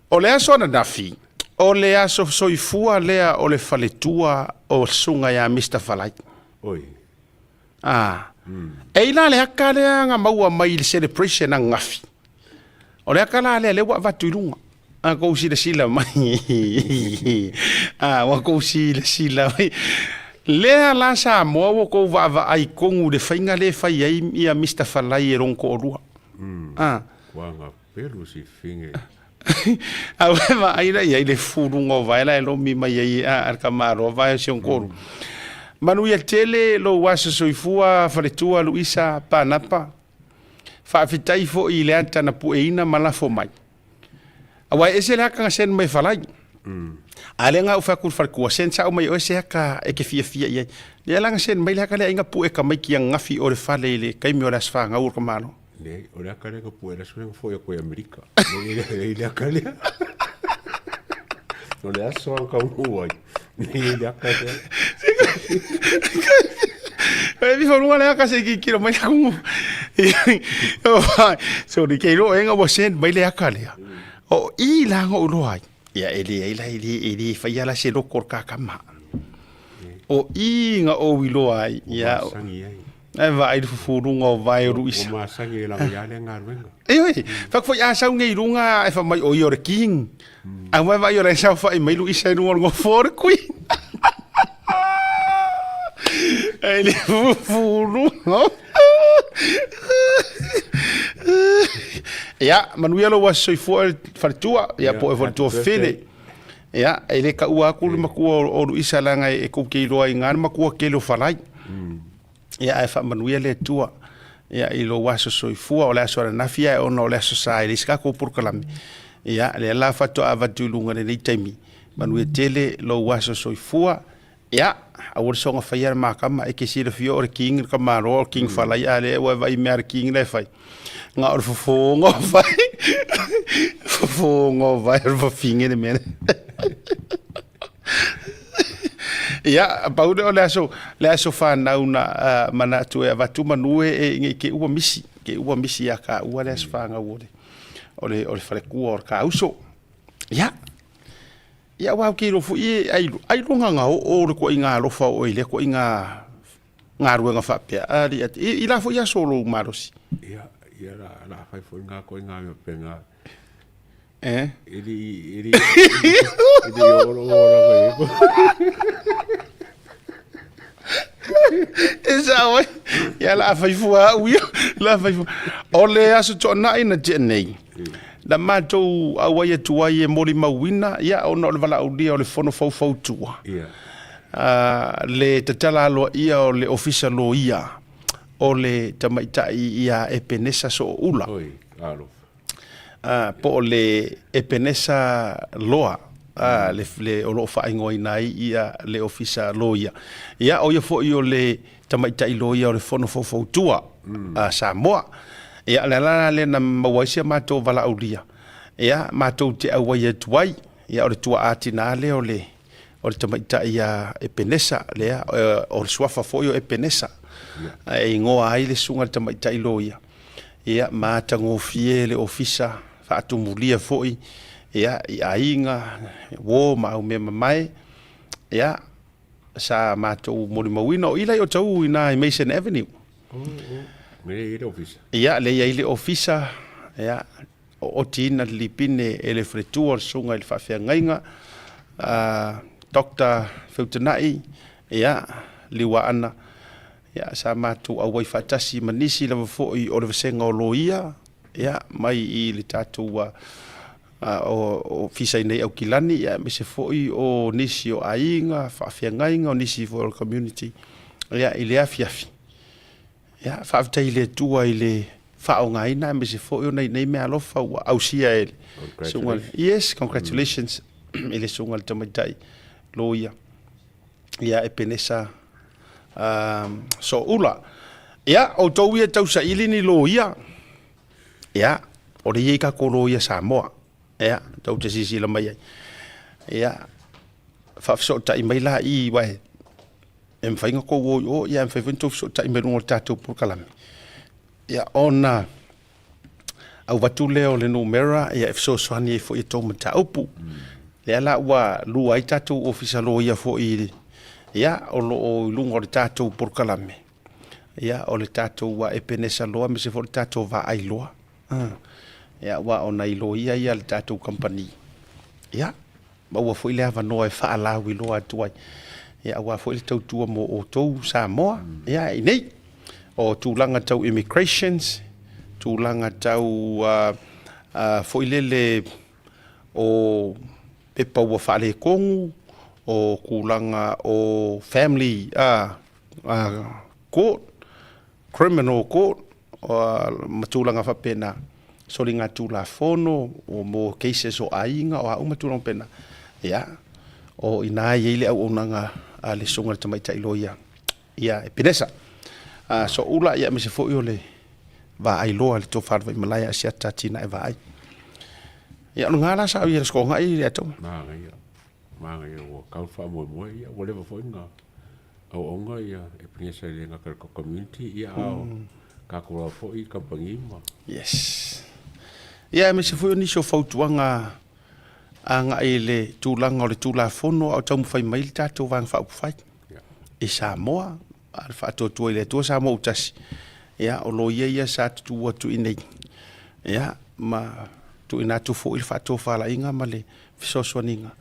O le aso ananafi, o le aso soifua lea o le faletua o sunga ia Mr. Falai. Oi. Ah. E i la le aka lea nga maua mai i le celebration angafi. O le aka la lea lea ua avatu i luga. A kou silasila mai. A ua kou silasila mai. Lea la Samoa ua kou vaavaai tonu i le faiga lea e fai ai ia Mister Falai e lona toalua. A. Ua gapelu si finge. A ua vaai la i ai le fuluga o vae la e lomi mai ai a le tamaloa vae o si ona toalua. Manuia tele lou aso soifua faletua Luisa Panapa. Faafetai foi i le ata na pueina ma lafo mai. Aua e ese le aka na send mai falai. A lea nga u fai atu i le falekua, send sao mai oe se aka e ke fiafia i ai. Lea la na send mai le aka lea inga pue ka mai ki angafi o le fale i le taimi o le aso fanau o le tamaloa. Leai, o le aka lea na pue le aso lea na foi atu i Amerika. Leai le aka lea. O le aso na taunuu ai. Leai le aka lea. E vi whanua le aka se ki kiro mai aku. Sorry, kei roa enga ua send mai le aka lea. O i la ngo uloa ai. Ia e le ai la e le e le whai ala se loko o kakama. O i nga o iloa ai. Ia. E vaai le fufuluga o vae o Luisa. Ua masani e laga ia le galuega. Ioe, fai atu foi a sau nei i luga e fai mai o ia o le king. A mai vaai o le saofai mai Luisa i luga o le gofa o le queen. E le fufuluga. Ia, manuia lou aso soifua e faletua, ia po o e faletua fele. Ia, e le taua atu le matua o Luisa leaga e tou te iloa i ina le matua tele o Falai. Ia, ae faamanuia le Atua ia, i lou aso soifua, o le aso ananafi ae ona o le aso sa e leai se tatou polokalame. Ia, lea la faatoa avatu i luga i lenei taimi, manuia tele lou aso soifua. Ia, aua le soona faia le makama, e te silafia o le king le tamaloa, o le king falai, a lea ua e vaai i mea a le king la e fai. Na o le fofoga o vai, fofoga o vai o le fafine le mea lea. Ia, pau lea o le aso, le aso fanau na manatu e avatu manu e nei te ua misi, te ua misi ia tāua le aso fanau o le, o le, o le falekua o le tāuso. Ia, ia aua ou te iloa foi e ai, ailoga na oo le ituaiga alofa o oe i lea ituaiga galuega faapea, a alii atu, i, i la foi aso o lou malosi. Ia, ia la, la fai foi ngā koe ngā mea pena. Eh? E li, e li, e li o lo o la mai. E sao ai. Ia la fai fua au ia. La fai fua. O le aso tuanai na tea nei. Na matou auai atu ai e molimauina, ia ona o le valaaulia o le fono faufautua. Ia. Le tatala aloaia o le Ofisa Loia o le tamaitai ia Epenesa Sooula. Oi, alofa. Po o le Epenesa Loa, le, le, o lo o faaigoaina ai ia le Ofisa Loia. Ia, o ia foi o le tamaitai loia o le Fono Faufautua a Samoa. Ia, o le ala la lea na maua ai si a matou valaaulia, ia, matou te auai atu ai, ia, o le tuaa tinā lea o le, o le tamaitai ia Epenesa, lea, o le suafa foi o Epenesa, e igoa ai le susuga i le tamaitai loia. Ia, matagofie le ofisa, faatumulia foi, ia, i aiga, uo ma au mea mamae, ia, sa matou molimauina, o i la i Otahuhu i ina i Mason Avenue. Lea i ai le ofisa. Ia, lea i ai le ofisa, ia, o otiina le lipine e le faletua o le susuga i le faafeagaiga, Doctor Feutanai, ia, Liuaana, ia, sa matou auai faatasi ma nisi lava foi o le vasega o loia, ia, mai i le tatou ofisa i nei Aukilani, ia, aemaise foi o nisi o aiga, faafeagaiga, o nisi foi o le community, ia, i le afiafi. Ia, faafetai i le Atua i le faaaogaina aemaise foi o nai nei meaalofa ua ausia e le susuga. Yes, congratulations i le susuga i le tamaitai loia ia Epenesa Sooula. Ia, outou ia tausaili ni loia, ia, o lea e i ai tatou loia Samoa, ia, tou te silasila mai ai. Ia, faafesootai mai la i, aua e mafai ona tou o i o, ia e mafai foi ona tou fesootai mai luga o le tatou polokalame. Ia, ona avatu lea o le numera ia e fesoasoani ai foi i tou mataupu. Lea la ua lua ai tatou ofisa loia foi ia o lo o i luga o le tatou polokalame. Ia o le tatou Epenesa Loa aemaise foi o le tatou Vaai Loa. Ia aua o nai loia ia a le tatou kamupani. Ia maua foi le avanoa e faalauiloa atu ai, ia aua foi le tautua mo outou Samoa, ia i nei. O tulaga tau immigrations, tulaga tau foi lele o pepa ua faaletonu, o tulaga o family court, criminal court, ma tulaga faapena, soligatulafono mo cases o aiga, o a uma tulaga faapena, ia, o i ina e i ai le auaunaga a le Susuga i le Tamaitai Loia ia Epenesa Sooula, ia aemaise foi o le vaai loa i le tofa a le Vaimalae Asiata Atinae Vaai. Ia, o lena la sa au i le Aso Toonai le atoa. Manaia, manaia ua tau le faamoemoe, ia ua leva foi na auauna ia Epenesa e le gata i le community ia a o tatou lava foi kamupani ma. Yes. Ia aemaise foi o nisi o fautuaga agai i le tulaga o le Tulafono a o taumafai mai le tatou Vaega Faaupufai i Samoa, a le faatuatua i le Atua Samoa ua tasi, ia o loia ia sa tutu atu i inei, ia ma tuuina atu foi le faatofalaiga ma le fesoasoaniga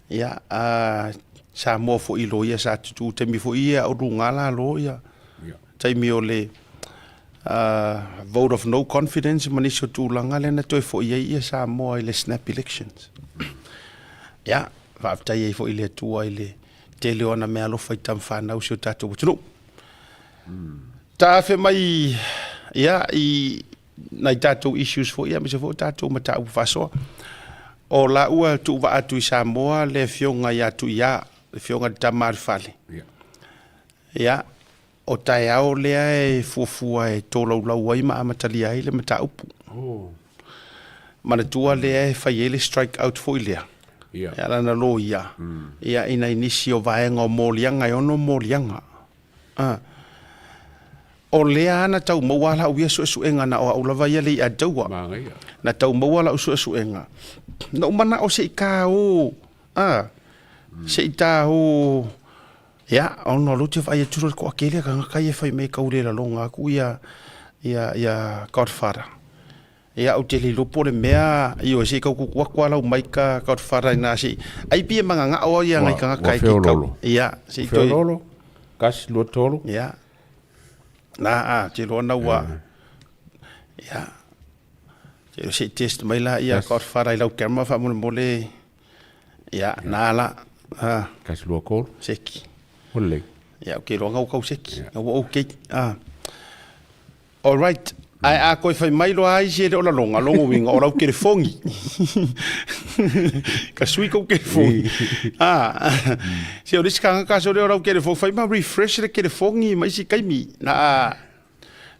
Ia, a Samoa foi i loia sa tutu taimi foi ia o luga lalo ia taimi o le vote of no confidence ma nisi o tulaga lea na toe foi ai ia Samoa i le snap elections. Ia, faafetai ai foi i le Atua i le tele o ana meaalofa i tama fanau si o tatou atunuu. Taafe mai ia i nai tatou issues foi aemaise foi o tatou mataupu faasoa. O laua tuuvaa atu i Samoa le afioga ia Tuia, le afioga i le tama a le fale. Ia, o taeao lea e fuafua e tolaulau ai ma amatalia ai le mataupu. Manatua lea e fai ai le strike out foi lea. Ia. E ala na loia, ia i nai nisi o vaega o moliaga e ono moliaga. A. O lea na tau maua lau ia suesuega na o au lava ia le i'a taua. Manaia. Na tau maua lau suesuega. Na ou mana'o se i ta o, a, se i ta o, ia, ona o lea ou te vaai atu loa i le toatele o tagata ia e fai mai e tau le laloga atu ia, ia, ia Godfather. Ia ou te le iloa po o le mea, ioe, se i tau tuutuu atu lava lau mic a Godfather ina se i, ai pei e magagao ia nai tagata e te tau. Ia, se i toe. Feololo, tasi, lua, tolu. Ia. Na, a, te iloa na ua, ia, te iloa se i test mai la ia Godfather i lau camera faamolemole. Ia, na la. A. Tasi, lua, tolu. Seki. Ua lelei. Ia, ou te iloa na ua tau seki, na ua okay. A. Alright, ae a toe fai mai loa ai isi e le o laloga, lona uiga o lau telefoni. Ka sui kou telefoni. Ah, se o le isi tagata so lea o lau telefoni, fai ma refresh le telefoni ma isi taimi. Na a,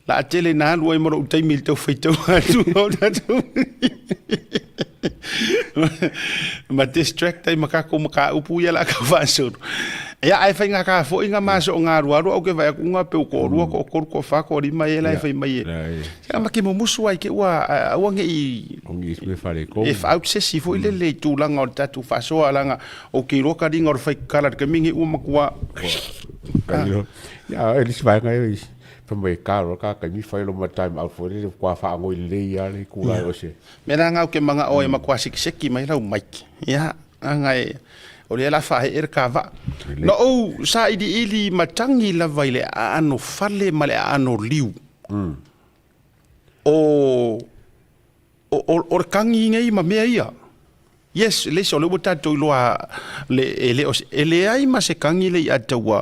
la a tele na alu ai ma lou taimi i le tau faitau atu o tatou. Ma distract ai ma tatou mataupu ia la a tau faasolo. Ia, ae faigata foi na ma soonga alualu au ke vaai atu na peu toalua, toatolu, toafa, toalima ea la e fai mai e. Se ma ke mumusu ai ke ua aua ne i e out se isi foi lele i tulaga o le tatou faasoa leaga ou te iloa taliga o le fai tatala i le taimi lenei ua matua. Ia, e le isi vaega e fai mai e ka loa ka taimi fai loma time out foi lele ua faanoi lelei lava le itula o se. Mea la na ou te manao e matua sekiseki mai lau mic. Ia, leaga e, o lea o le a faaee le ta vaa. Na ou sailiili matagi lava i le aano fale ma le aano liu o, o, o le tagi nei ma mea ia. Yes, le isi o lea ua tatou iloa le, e le o se, e leai ma se tagi le i'a taua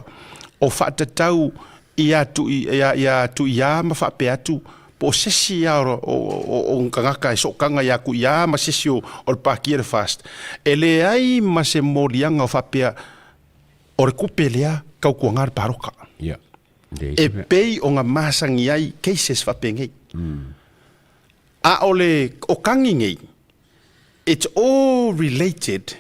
o faatatau ia tui, ia, ia Tuiā ma faapea atu, po o se isi lava o, o, o tagata e sootaga ia Tuiā ma se isi o, o le Pāti a le FAST, e leai ma se moliaga o faapea, o le tupe lea tautuaga le palota. Ia. E pei ona masani ai cases faapenei. A o le, o tagi nei, it's all related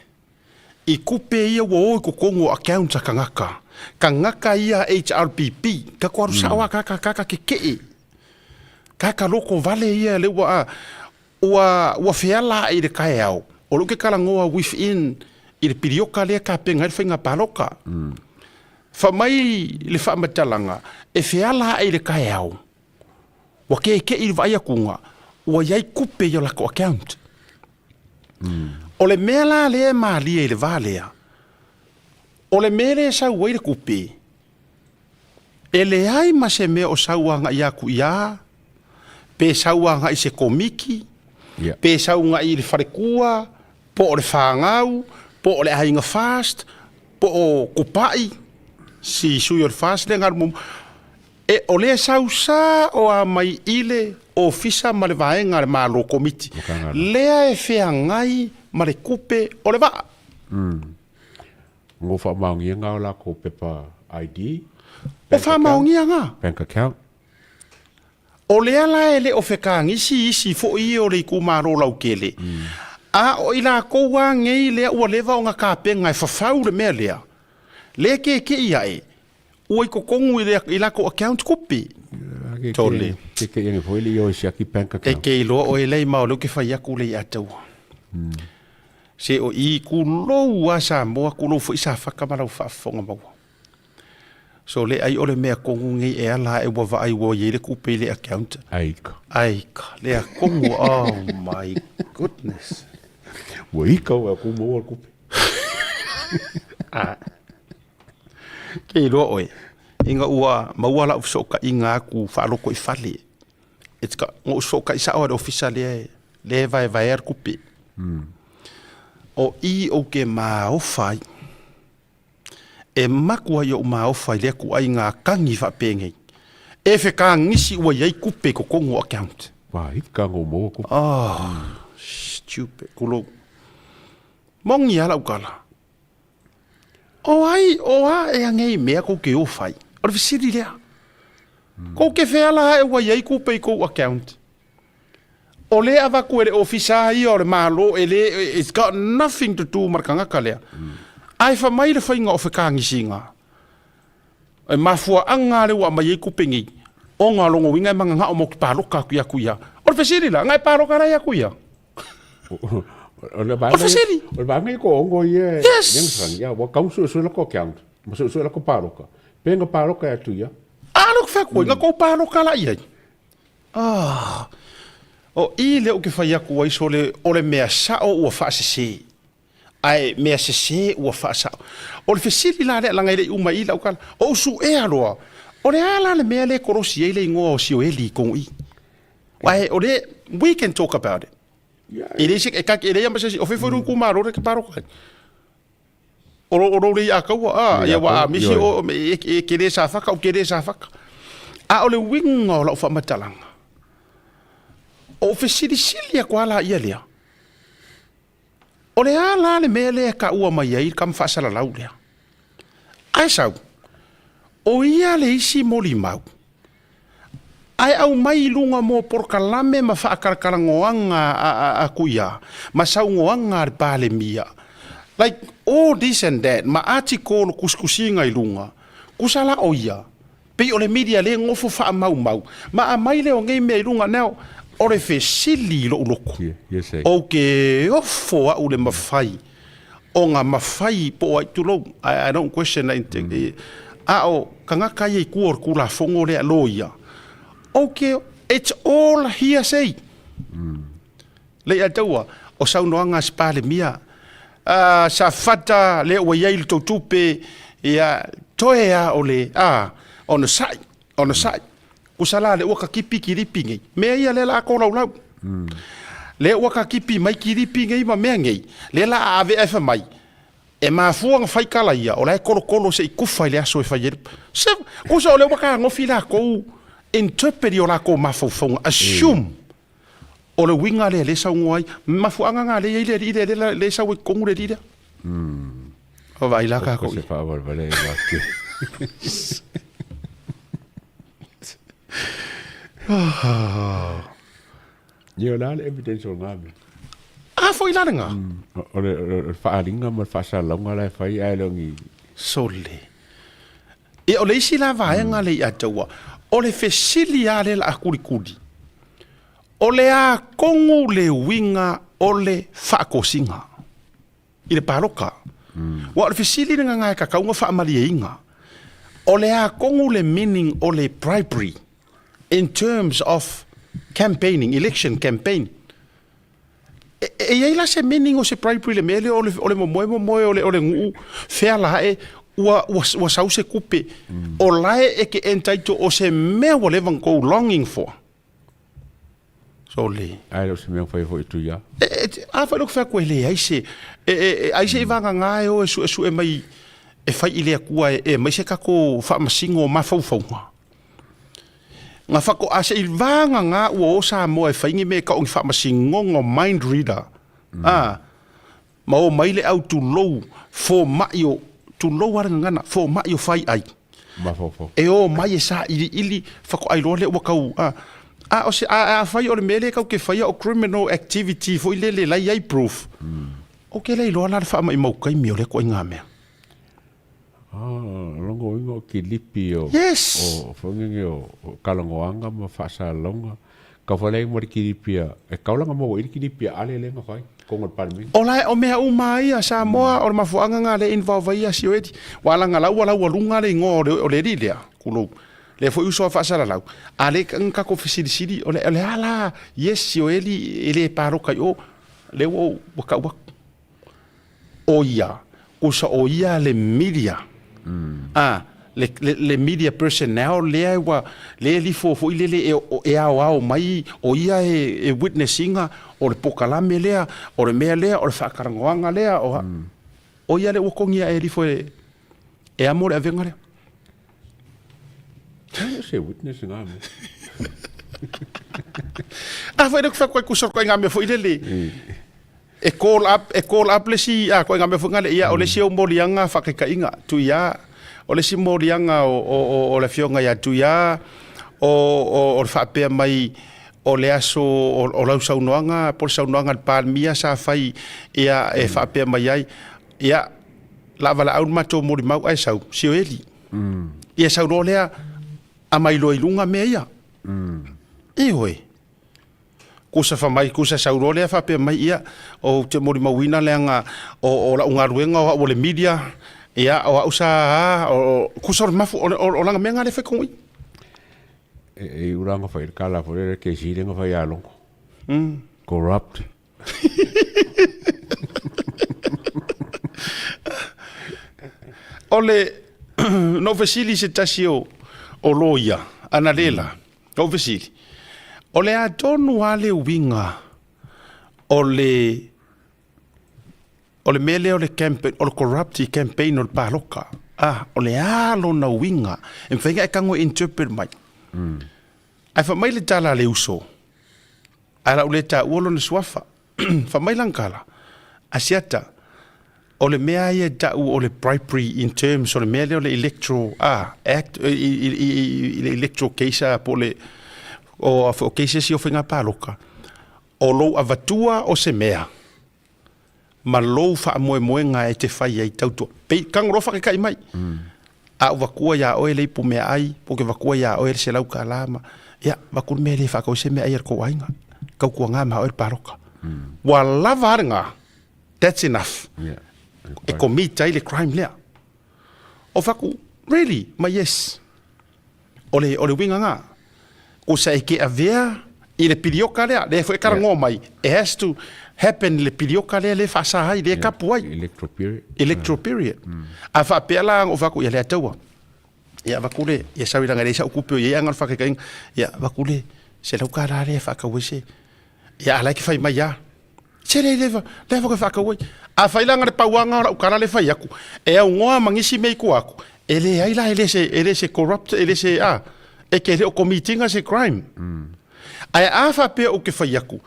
I kupe ia ua o i totonu o accounts a tagata. Tagata ia HRPP, ka ko alu sao a kaka kaka kekeʻe. Kaka loko vale ia le ua a ua ua feala aʻe i le taeao. O lou ke talanoa within i le pilioka lea tapena ai le faiga paloka. Fa mai le faamatalaga e feala aʻe i le taeao. Ua kekeʻe i le vaai atuga ua iai kupe i o latou account. O le mea la lea e malie i le va lea, o le mea lea e sau ai le tupe, e leai ma se mea o sau agai atu i a, pe sau agai i se komiti, pe sau agai i le faletua, po o le fanau, po o le aiga FAST, po o Kupai, si sui o le FAST lea na alu muamua. E, o lea sau sa o a mai ile ofisa ma le vaega a le Malo Komiti lea e feagai ma le kupe o le vaa. Ngo faamaonia nga o lakou pepa ID, O faamaonia nga. Bank account. O lea la e le o fekagisi isi foi o le itumalo lautele, a o i lakou a nei lea ua leva ona tapena e fafau le mea lea, lea e kekeʻi aʻe, Ua i totonu i le i latou account kupi. Tole. Ke ke ia foi le i o siaki bank account. E ke iloa oe lei ma o lea ou te fai atu lei ia taua. Se o i kulou a Samoa kulou foi Safata ma lau faafofoga maua. So le ai o le mea tonu nei e ala ae ua vaai ua i ai le kupe i le account. Aika. Aika. Lea tonu oh my goodness. Ua ika ua ku maua le kupe. Ah. Ke iloa oe, ina ua maua lau fesootaiga atu faaloko i fale, it's got, na ou fesootai sao lava i le ofisa lea, lea e vaevaea le tupe. O i ou te maofa ai, e matua i ou maofa i lea ituaiga tagi faapenei, e fekagisi ua i ai tupe i totonu o account. Ua ika na ou maua tupe. Oh, stupid, kulou. Moni lava lau tala. O ai, o a ea nei mea kou te o whai? O le fesili lea. Kou te wheala ae ua iai kupe i kou account. O lea avatu e le ofisa ia o le Malo e le, it's got nothing to do ma le tagata lea. Ae fai mai le faiga o fekagisiga, e mafuaaga lea ua aumai ai tupe nei, ona o lona uiga e mananao matou te paloka atu ia Tuia. O le fesili la, na e paloka la ia Tuia? O le fesili. O le vaega ia ko ongo ia. Yes. Ia, ua kau suesue lako account, ma suesue lako paloka. Pe na paloka ia Tuia. A lea ou te fai atu ai, na tou paloka la i ai. Ah, o i lea ou te fai atu ai sole, o le mea sao ua faasese, ae mea sese ua faasao. O le fesili la lea, leaga e le i uma i i lau tala, o ou suea loa, o le a la le mea lea e kolosi ai le igoa o Sioeli i tonu i? Ae o le, we can talk about it. E leai se, e ta, e leai lava ma se isi, o fea foi lou itumalo lea e te palota ai? O lou, o lou le Ataua, a, ia ua a misi o, e, e te le Safata, ou te le Safata. A o le uiga o lau faamatalaga, o ou fesilisili atu lava laia lea, o le a la le mea lea e taua mai ai le tama faasalalau lea? Ae sau, o ia le isi molimau Ae aumai i luga mo polokalame ma faakalakalanoaga a Tuia ma saunoaga a le Palemia like all this and that ma article tusitusiga i luga tusa la o ia pei o le media lea e nofo faamaumau ma aumai lea o nei mea i luga now o le fesili i lou loto ou te ofo au le mafai ona mafai po o ai tulou I don't question a o tagata ia i tua o le Tulafono lea loia ok it's all hearsay le ia taua o saunoaga a se Palemia Safata lea ua i ai le tou tupe ia toe a o le a onosai onosai kusa la lea ua katipi kilipi nei mea ia lea la a tolaulau lea ua katipi mai kilipi nei ma mea nei lea la a ave ae fai mai e mafua ona fai tala ia o la e kolokolo se i kufa i le aso e fai ai se kusa o lea ua tagofi latou interpret i o latou mafaufauga assume o le uiga lea lea e saunoa ai mafuaaga na lea e i ai le alii lea lea e sau ai i totonu le alii lea o vaai la tatou Se faavalevale ai vake. Ia o le a le evidence o lena mea? A foi la lena. O le o le faaaliga ma le faasalalauga la e fai ae le o ni Sole. Ia o le isi la vaega lea i Ataua, o le fesili lava lea o le a kulikuli, o le a tonu le uiga o le faatosina i le paloka? Aua o le fesili lena e tatau ona faamalieina, o le a tonu le meaning o le bribery in terms of campaigning, election campaign? E i ai la se meaning o se bribery i le mea lea o le, o le momoe momoe o le, o le nuu feala ae ua, ua, ua sau se kupe. O lae e ke entitled o se mea ua leva ona tou longing for. Sole. Ae le o se mea fai foi tu ia. E, e, a fai loko fai atu e leai se, e, e, e, ai se i vagagā e o e suesue mai e fai i le Atua e, e mai se tatou faamasino o mafaufauga. Nga whako a se i vagagā ua o Samoa e fai ni mea e kau ni faamasinoga o mind reader. A, ma o mai le au tulou fomai o, tulou a le gagana, fomai o fai ai. Mafaufau. E o mai e sailiili faatoa iloa lea ua tau a a o se a afai o le mea lea tatou te faia o criminal activity foi lele la e i ai proof. Ou te le iloa la le faamaumau taimi o lea ituaiga mea. Ah, lona uiga o kilipi o Yes. o foi nge o o kalanoaga ma faasalalauga. Kau fai lai ma le kilipi a e kau langa maua i le kilipi a ale lea na fai totonu o le Palemene. O la o mea uma ia Samoa o le mafuaaga na lea involve ai ia Sioeli. Ua laga la ua laualuga le igoa o le o le alii lea, tulou. Lea foi uso a faasalalau. A le na tatou fesilisili o le o le a la yes Sioeli e le paloka i o. Lea ua ou ua tau atu. O ia, kusa o ia le media. A, le, le, le media personnel lea ua, lea e lifo foi lele e, e aoao mai, o ia e, e witness ina, o le pokalame lea, o le mea lea, o le faatalanoaga lea, o, o ia lea ua togia e lifo e, e amo le avega lea. E se witness ngā mea. A foi le ku whakoe kusa koe ngā mea foi lele. E call up, e call up le isi, a koe ngā mea foi ngā le ia, o le isi au moliaga whakekaiga, Tuia, o le isi moliaga o, o, o, o le afioga ia Tuia, o, o, o le whaapea mai, o le aso o lau saunoaga po o le saunoaga a le Palemia sa fai ia e faapea mai ai, ia o le a valaau le matou molimau ae sau, Sioeli. Ia sau loa lea aumai loa i luga mea ia. Ioe. Kusa fa mai, kusa sau loa lea faapea mai, ia, ou te molimauina leaga o lau galuega o au o le media, ia, o au sa, o, kusa o le mafu, o lana mea lena lea e fai kogo'i. E iu la na fai le kala foi lele kesi lea na fai ia Logo. Corrupt. O le, na ou fesili i se tasi o loia, analela, na ou fesili, o le a tonu lava le uiga o le O le mea lea o le campaign, o le corrupt i campaign o le paloka. Ah, o le a lona uiga? E mafai ona e tago e interpret mai. Ae fai mai le tala a le uso, ae o le a ou le taua lona suafa. Fai mai lana tala, Asiata, o le mea ia e tau o le bribery in terms o le mea lea o le electoral ah, act, i le electoral case ah, po o le o cases ia o faiga paloka, o lou avatua o se mea, ma lou faamoemoega e te fai ai tautua. Pei, tago loa faakaikai mai. A ou vatua iā oe le ipu meaai, po ke vatua iā oe le $100 ma, ia, vaku le mea le faatau ai se meaai a le tou aiga. Tautuaga ma oe le paloka. Ua lava a lena, that's enough. E commit ai le crime lea. O faku, really? Ma yes. O le, o le uiga lena. Kusa e ke avea i le pilioka lea, lea foi e talanoa mai, it has to happen i le pilioka lea lea e faasa ai, lea e kapu ai. Electoral period. Electoral period. A faapea la, o faku, ia le ataua. Ia vaku le, ia sau i langa le sa ukupe o ia anga o le whakakainga, ia vaku le, se lau ka la lea whakau e se. Ia ala ke whai mai a. Se le le le whaka whakau ai. A whai langa le pauanga o lau kala le whai aku. E au ngoa mangisi mei ku aku. E le ai la e le se, e le se corrupt, e le se, a, e ke le o committing se crime. Ae a whapea o ke whai aku.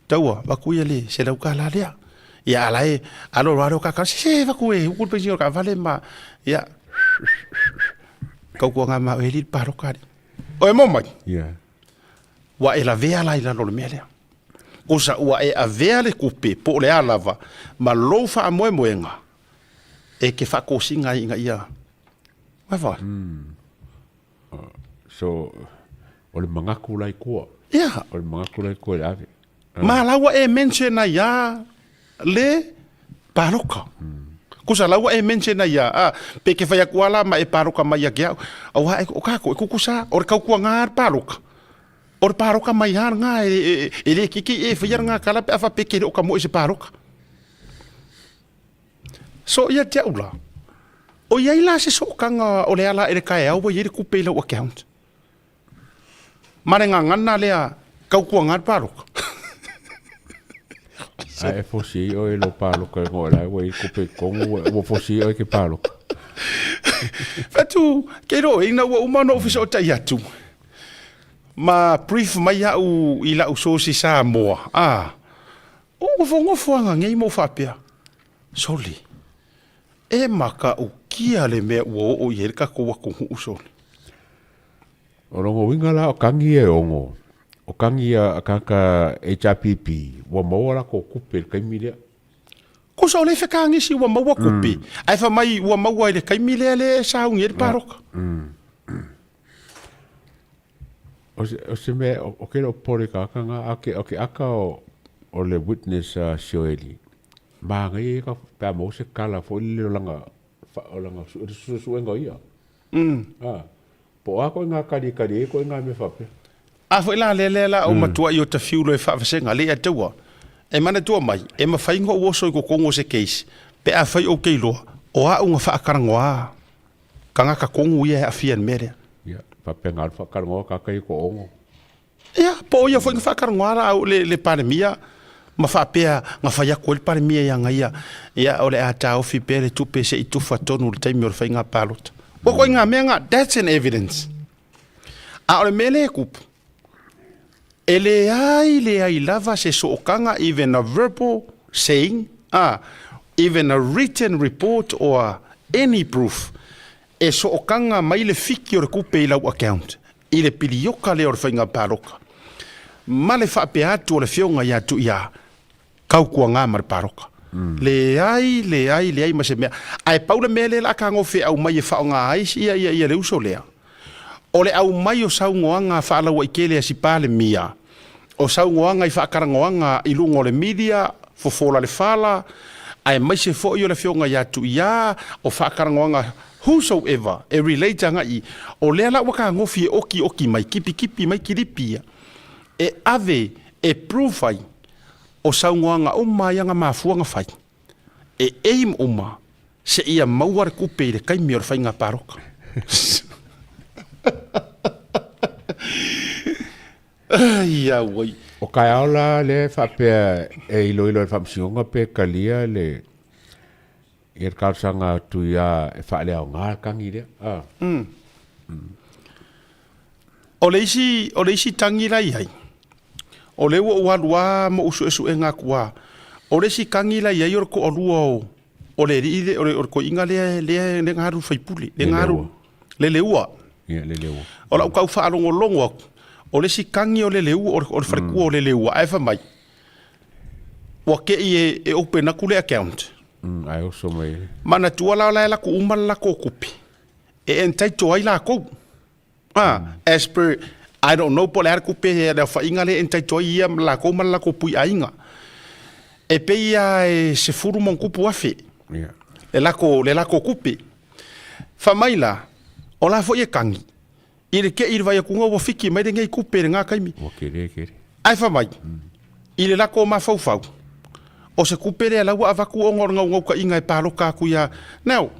Taua, vaku ia le, se lau ka la lea. Ia ala e, alo alo ka ka, se se vaku e, ukul pensi o ka vale ma, ia, kau kua ngā ma e li paro kari. O e mo mai. Yeah. Ua e lavea la i lalo o le mea lea. Osa ua e avea le kupe po o le a lava ma lou faamoemoega e ke faakosiga ai ina ia Whatever. So, o le mangaku la i kua. Yeah. O le mangaku la i kua i le ave. Ma la ua e mention ai a le paloka. Kusa la ua e mention ai a, a pe ke whai aku ala ma e paloka mai a ke au. Aua e o kako e kukusa o le kaukua ngā le paloka. O le paloka mai a ngā e, e, e le kiki e whai ngā kala pe awha pe ke o ka mo e se paloka. So ia te au la. O iai la se sookanga o le ala e le kae au i le kupe i lau account. Ma le gagana lea kaukua ngā paloka. A e fosi i oe lo paloka e ngoe lai ua i kupe kongu ua fosi i oe ke paloka. Whatu, kei ro, ina ua uma no ofisa o tai atu. Ma brief mai au i lau sosi Samoa. Ah, o ngofo anga ngei mo whapea. Soli, e maka ukia le mea ua oo i ai le kakou atunuu soli. O lona uiga la o kagi e ono, o kagi a kaka HRPP, ua maua lakou kupe i le taimi lea. Kosa o le fekagisi ua maua kupe, ae fai mai ua maua i le taimi lea lea e sauni ai le paloka. O se, o se mea, o, o ke o pole ka aka ngā, a ke, o ke aka o, o le witness a Sioeli, māngai e ka, pe a maua se kala foi le o langa, fa, o langa su, su, suenga o ia. A, po o a koe ngā kari kari e koe ngā mea whapea. A foi la lea lea la o matua i o ta fiulo e whaawhasenga, le ia taua. E manatua mai, e mawhai ngā uoso i kokongo se case, pe a whai o keiloa, o a unga whaakarangoa. Kangaka kongu ia e aafia i le mea lea. Ia, faapea nga alu faakarangoa kaka ia ko ongo. Ia, po o ia foi nga faakarangoa la au le, le Palemia, ma faapea nga fai aku ai le Palemia ia nga ia, ia o le a taofi pea le tupe se i tufa tonu i le taimi o le faiga palota. Ua koe nga mea nga, that's an evidence. A o le mea lea e kupu, e leai leai lava se sookaga even a verbal saying, a, even a written report or any proof e sookaga mai le fiki o le kupe i lau account i le pilioka lea o le faiga paloka. ma le faapea atu o le Afioga ia Tuiā, Kaukuaga ma le paloka. Leai, leai, leai ma se mea. Ae pau le mea lea la tagofe aumai e faaaoga ai ia, ia, ia le uso lea, o le aumai o saunoaga faalauaitele a si Palemia, o saunoaga i faatalanoaga i luga o le media, fofola le fala, aemaise foi o le Afioga ia Tuiā, o faatalanoaga whosoever e relate agai i, o lea la ua tagofi e okioki mai, kipikipi mai kilipi ia, e ave e prove ai o saunoaga uma ia na mafua na fai, e aim uma seia maua le tupe i le taimi o le faiga palota. Ai auai. O taeao la lea e faapea e iloilo e le Faamasinoga pe talia le ia le talosaga atu ia e faaleaoga le tagi lea. Ah. O le isi, o le isi tagi la i ai, o lea ua ou alu lava ma ou suesuega atu lava, o le isi tagi la i ai o le toalua o, o le alii lea, o le, o le toeaina lea, lea, lea na alu i le faipule, lea na alu, Leleua. Ia, Leleua. O lau tau faalogologo atu, o le isi tagi o Leleua, o le, o le faletua o Leleua, ae fai mai, ua te i e, e open atu le account. Ae oso mai. Manatua la o la e alu atu uma le latou tupe e entitle ai latou. Ah, as per, I don't know po o le a le tupe le aofaiga lea e entitle ai ia latou ma le latou pui aiga. E pei lava e 10+ le latou, le latou tupe. Fai mai la, o la foi e kagi, i le te i le vaai atu ua fiki mai lenei tupe i lena taimi. Ua tele tele. Ae fai mai, i le latou mafaufau, o se tupe lea la ua avatu ona o le naunautaiga e palota atu ia. Now,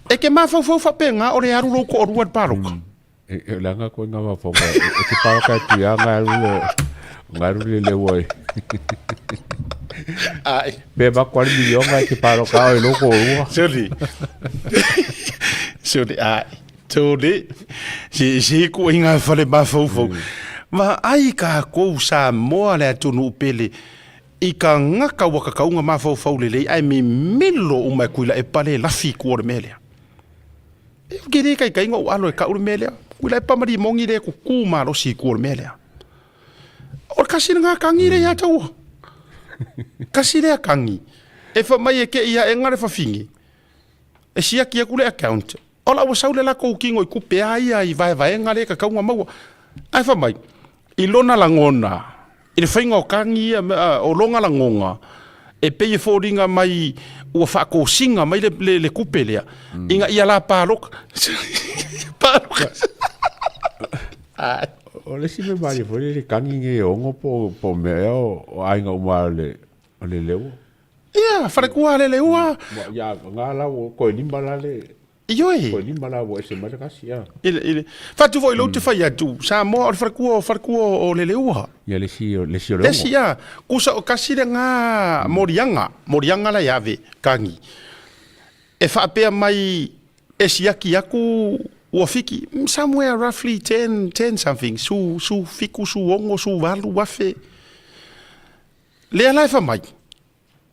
e te mafaufau faapena o le alu lou toalua i le palota. E leaga koe ngā mafaufau, e te palota atu ia ngā alu le, ngā alu le leua i. Ai. Pe avatu lava le miliona e te palota au e lou toalua. Suli. Suli, ai. Tuli. Si, si kuaiga fale mafaufau. Vaai kākou Samoa le atunuu pele i tagata ua tatau ona mafaufau lelei ae mimilo uma e Tuilaepa le lafi i tua o le mea lea. E ou te le taitai ona ou alo e tau le mea lea. Tuilaepa ma Limoni le tutu malosi i tua o le mea lea. O le kasi lena tagi lea ia te au. Kasi lea tagi. E fai mai e te i aega le fafine. E siaki atu le account. O la ua sau le latou tino i tupe a ia i vaevaega lea e tatau ona maua. Ae fai mai, i lona lagona, i le faiga o tagi ia, o lona lagona, e pei e foliga mai ua faatosina mai le, le, le tupe lea, ina ia la palota. Palota. O le isi mea malie foi le tagi nei e ono po o mea ea o aiga uma o le o le leua. Ia, faletua le leua. Ia, ngā la ua koe lima la le... Ioe. Koe lima la ua ese mai le kasi, ia. I le, i le, fatu foi lou te fai atu, Samoa o le faletua, o faletua o le leua. Ia, le isi, le isi o le ono. Le isi, ia, kusa o kasi le ngā moliaga, moliaga la ia ave, kagi. E faapea mai e siaki aku ua fiki, somewhere roughly 10, 10 something, su, su fiku, su ono, su valu afe. Lea la e fai mai,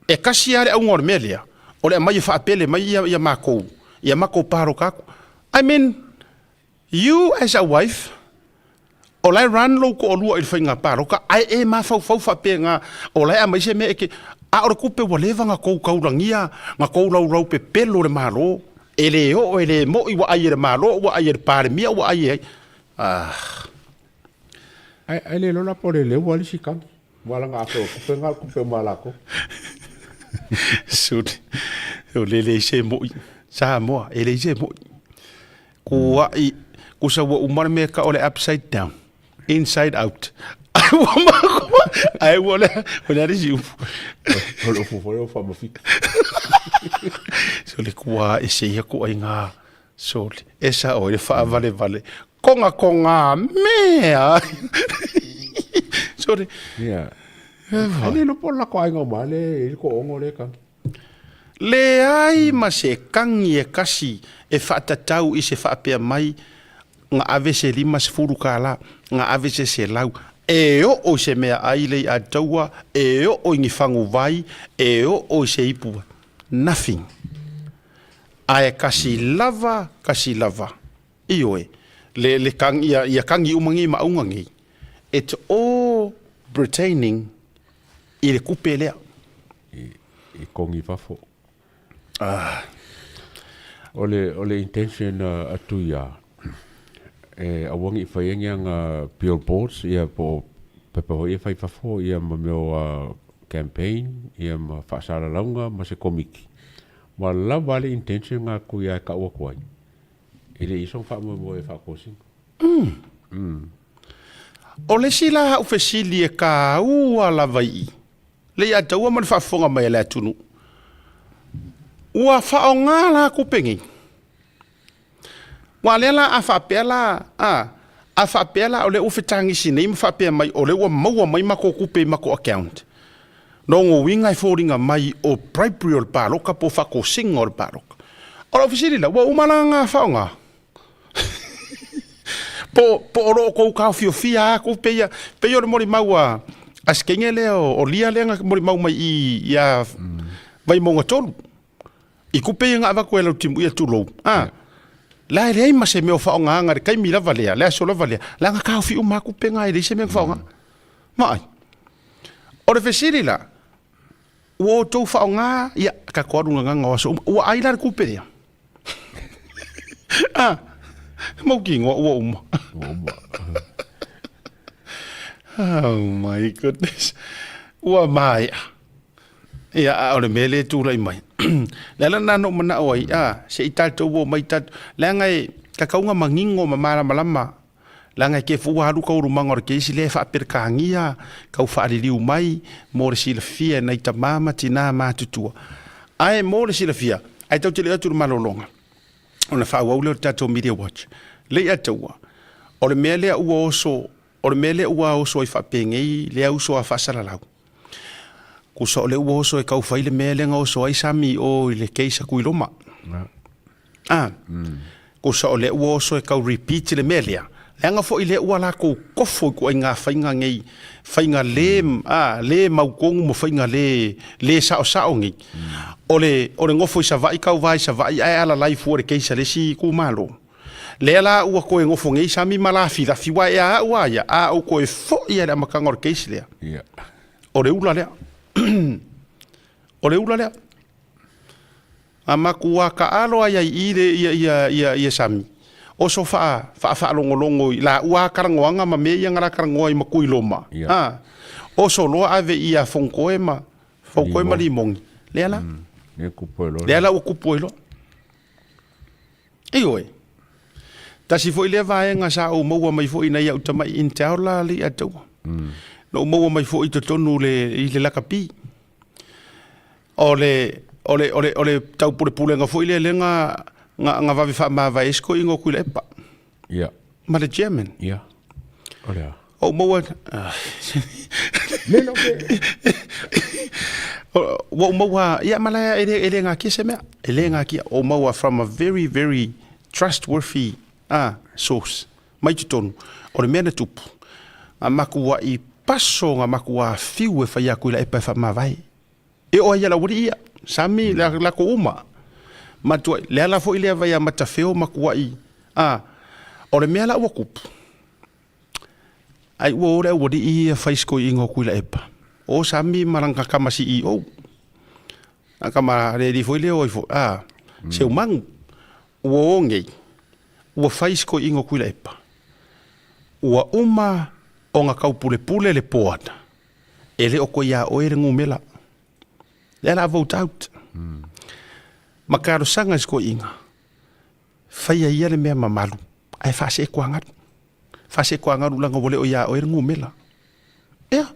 e kasi lava le auga o le mea lea, o le aumai e faapele mai ia, ia makou, ia makou paloka atu. I mean, you as a wife, o la e run lou toalua i le faiga paloka, ae e mafaufau faapena, o la e aumai se mea e te, a o le tupe ua leva ona tou taulagia, na tou laulau pepelo le Malo, e le oo, e le moi, ua ai e le Malo, ua ai e le Palemia, ua ai e ai. Ah. Ae, ae le iloa la po o le leua le isi tagi. Ua laga afe o tupe nga tupe ma lako. Suli. O le le se moi. Samoa, e le se moi. Kua'i, kusa ua uma le mea ka o le upside down, inside out. Ai ua makua, ai ua le, o le ari si upu. O le upu foi o whamawhika. Suli, kua e se ia kua i ngā. Suli, e sa o i le whaavalevale. Konga konga mea. Suli. Yeah. Ai le lopo la ko ainga ma le i ko ongo le kangi. Leai ma se kangi e kasi e faatatau i se faapea mai nga ave se 50 kala, nga ave se 100, e oo i se mea ai le i ataua, e oo i ni fagu vai, e oo i se ipu vai. Nothing. Ae kasi lava, kasi lava. Ioe, le, le kang, ia, ia kangi uma nei ma auga nei. It's all pertaining i le kupe lea. I kogi fafo. Ah. O le, o le intention atu ia, e aua ne i faia ni aga billboards ia po o pepa foi ia fai fafo ia ma mea o campaign ia ma faasalalauga ma se komiti. Ua lava a le intention na atu ia e tau atu ai, e le i sona faamoemoe e faatosina. Mm. O le isi la au fesili e taua lava i i, le ia taua ma le faafofoga mai a le atunuu, ua faaaoga la tupe nei? Aua lea la a faapea la, a, a faapea la o lea ua fetagisi nei ma faapea mai o lea ua maua mai matou tupe i matou account, lona uiga e foliga mai o bribery o le palota po o faatosina o le palota. O lau fesili la, ua uma la ona faaaoga? Po, po o lo o tou taofiofia lava tupe ia, pei o le molimau a, a si teine lea o Lia lea na molimau mai i ia Vaimauga 3. I tupe ia na avatu e Lautimuia tulou, a, la e leai ma se mea o faaaogaina i le taimi lava lea, le aso lava lea, leaga taofi uma lava tupe na e leai se mea na faaaoga. Vaai. O le fesili la, ua outou faaaoga, ia, tatou alu i le gagana o aso uma, ua ai la le tupe lea? A, mautinoa ua uma. Ua uma. Oh my goodness. Ua maea. Ia, a o le mea lea e tulai mai. Le ala lena na ou manao ai, a, se i tatou o mai tatou, leaga e tatau ona manino ma malamalama, leaga e te fua alu taualumaga o le case lea e faaperekania, tau faaliliu mai mo le silafia e nai tama ma tina matutua. Ae mo le silafia, ae tatou te le o atu i le malologa, ona faaauau lea o le tatou Media Watch. Lei ataua, o le mea lea ua oso, o le mea lea ua oso ai faapenei lea uso a faasalalau. Kusa o lea ua oso e tau fai le mea lea na oso ai Sami i o i le case a Tuiloma. Ah. Kusa o lea ua oso e tau repeat le mea lea. Leaga foi lea ua latou kofo i ituaiga faiga nei, faiga le, ah, le mautonu ma faiga le, le saosao nei. O le, o le nofo i Savaii tau va i Savaii ae alalai fua i le case a le isi itumalo. Lea la ua toe nofo nei Sami ma lafilafi aua e a au a ia, a ou toe foi lava i le amataga o le case lea. O le ula lea. O le ula lea. A matua taalo ai ai i le ia ia ia ia Sami. Oso faa faafaalogologo i laua talanoaga ma mea ia na la talanoa ai ma Tuiloma. A oso loa ave ia Fonotoe ma Fonotoe ma Limogi. Lea la. Lea la ua tupu ai loa. Ioe. Tasi foi lea vaega sa ou maua mai foi nai au tamai Intel la alii ataua. Na ou maua mai foi i totonu le, i le lakapi. O le, o le, o le, o le taupulepulega foi lea lea na, na, na vave faamavae ai si toeaina o Tuilaepa. Ia. Ma le chairman. Ia. O le a? Ou maua... Le lo ke... Ua ou maua, ia ma la e le, e le ngakia se mea. E le ngakia. Ou maua from a very, very trustworthy ah, source. Mai totonu. O le mea na tupu. Nga makuaʻi paso, nga makuā fiu e fai aku i la epa e faamavae. E oo ai ia laualii ia, Sami, mm. la, lakou uma. Matua, le ala foi lea vai a Matafeo makuaʻi, a, o le mea la ua kupu, ai ua o le aualii ia fai sikoiʻiga o Tuilaepa. O Sami ma lana kama CEO. A kama le alii foi lea o ai foi, a, Seumanu. Ua o nei, ua fai sikoiʻiga o Tuilaepa. Ua uma ona taupulepule le poana. E le o koe iā oe le numera. Lea la vote out. Ma talosaga i si toeaina, faia ia le mea mamalu ae faaseetoagalu. Faaseetoagalu leaga ua le o iā oe le numera. Ia,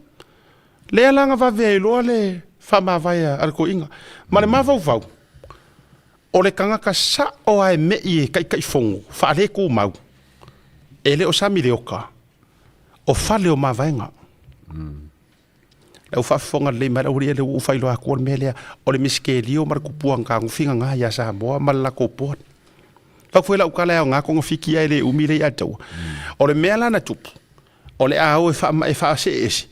lea la na vave ai loa le faamavae a le toeaina. Ma le mafaufau, o le tagata sao lava e me'i e taitaifono faaletumau, e le o Sami Leota, o fale o mavaega. Le au faafofoga lelei mai le aualii lea ua ou faailoa atua le mea lea, o le misitelio ma le tupua na tagofi gagā ia Samoa ma le latou board. Fau foi lau tala e aoga togafiti ae le umi lea ia te au. O le mea la na tupu, o le a o e e faasee ese,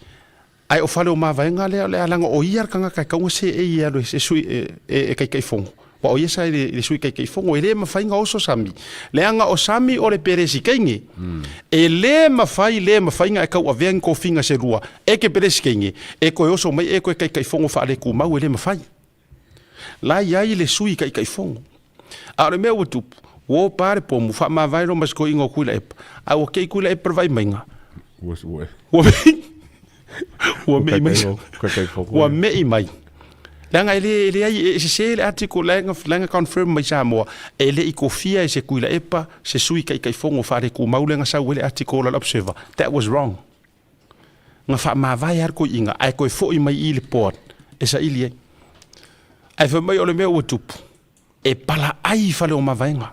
ae o fale o mavaega lea o le a leaga o ia le tagata e tatau ona seei e alu e, e, e, e taitaifono. Ua o ia sa i le, i le sui taitaifono, e le mafai na oso Sami. Leaga o Sami o le Peresikeine. E le mafai, le mafai na e tauavea ni tofiga se lua e ke Peresikeine, e toe oso mai e toe taitaifono faaletumau, e le mafai. La i ai le sui taitaifono. A o le mea ua tupu, ua opa le pomu, faamavae loa ma si toeaina o Tuilaepa, a ua te i Tuilaepa le vaai maiga, Ua, ua, ua mei, ua mei mai, ua mei mai. Leaga e le, e leai, e sese le article la e la e confirm mai Samoa, e le i kofia e se Tuilaepa se sui taitaifono faaletumau lea na sau ai le article a le Observer. That was wrong. Na faamavae lava le toeaina ae toe foi mai i le board e saili ai. Ae fai mai o le mea ua tupu, e palaai fale o mavaega.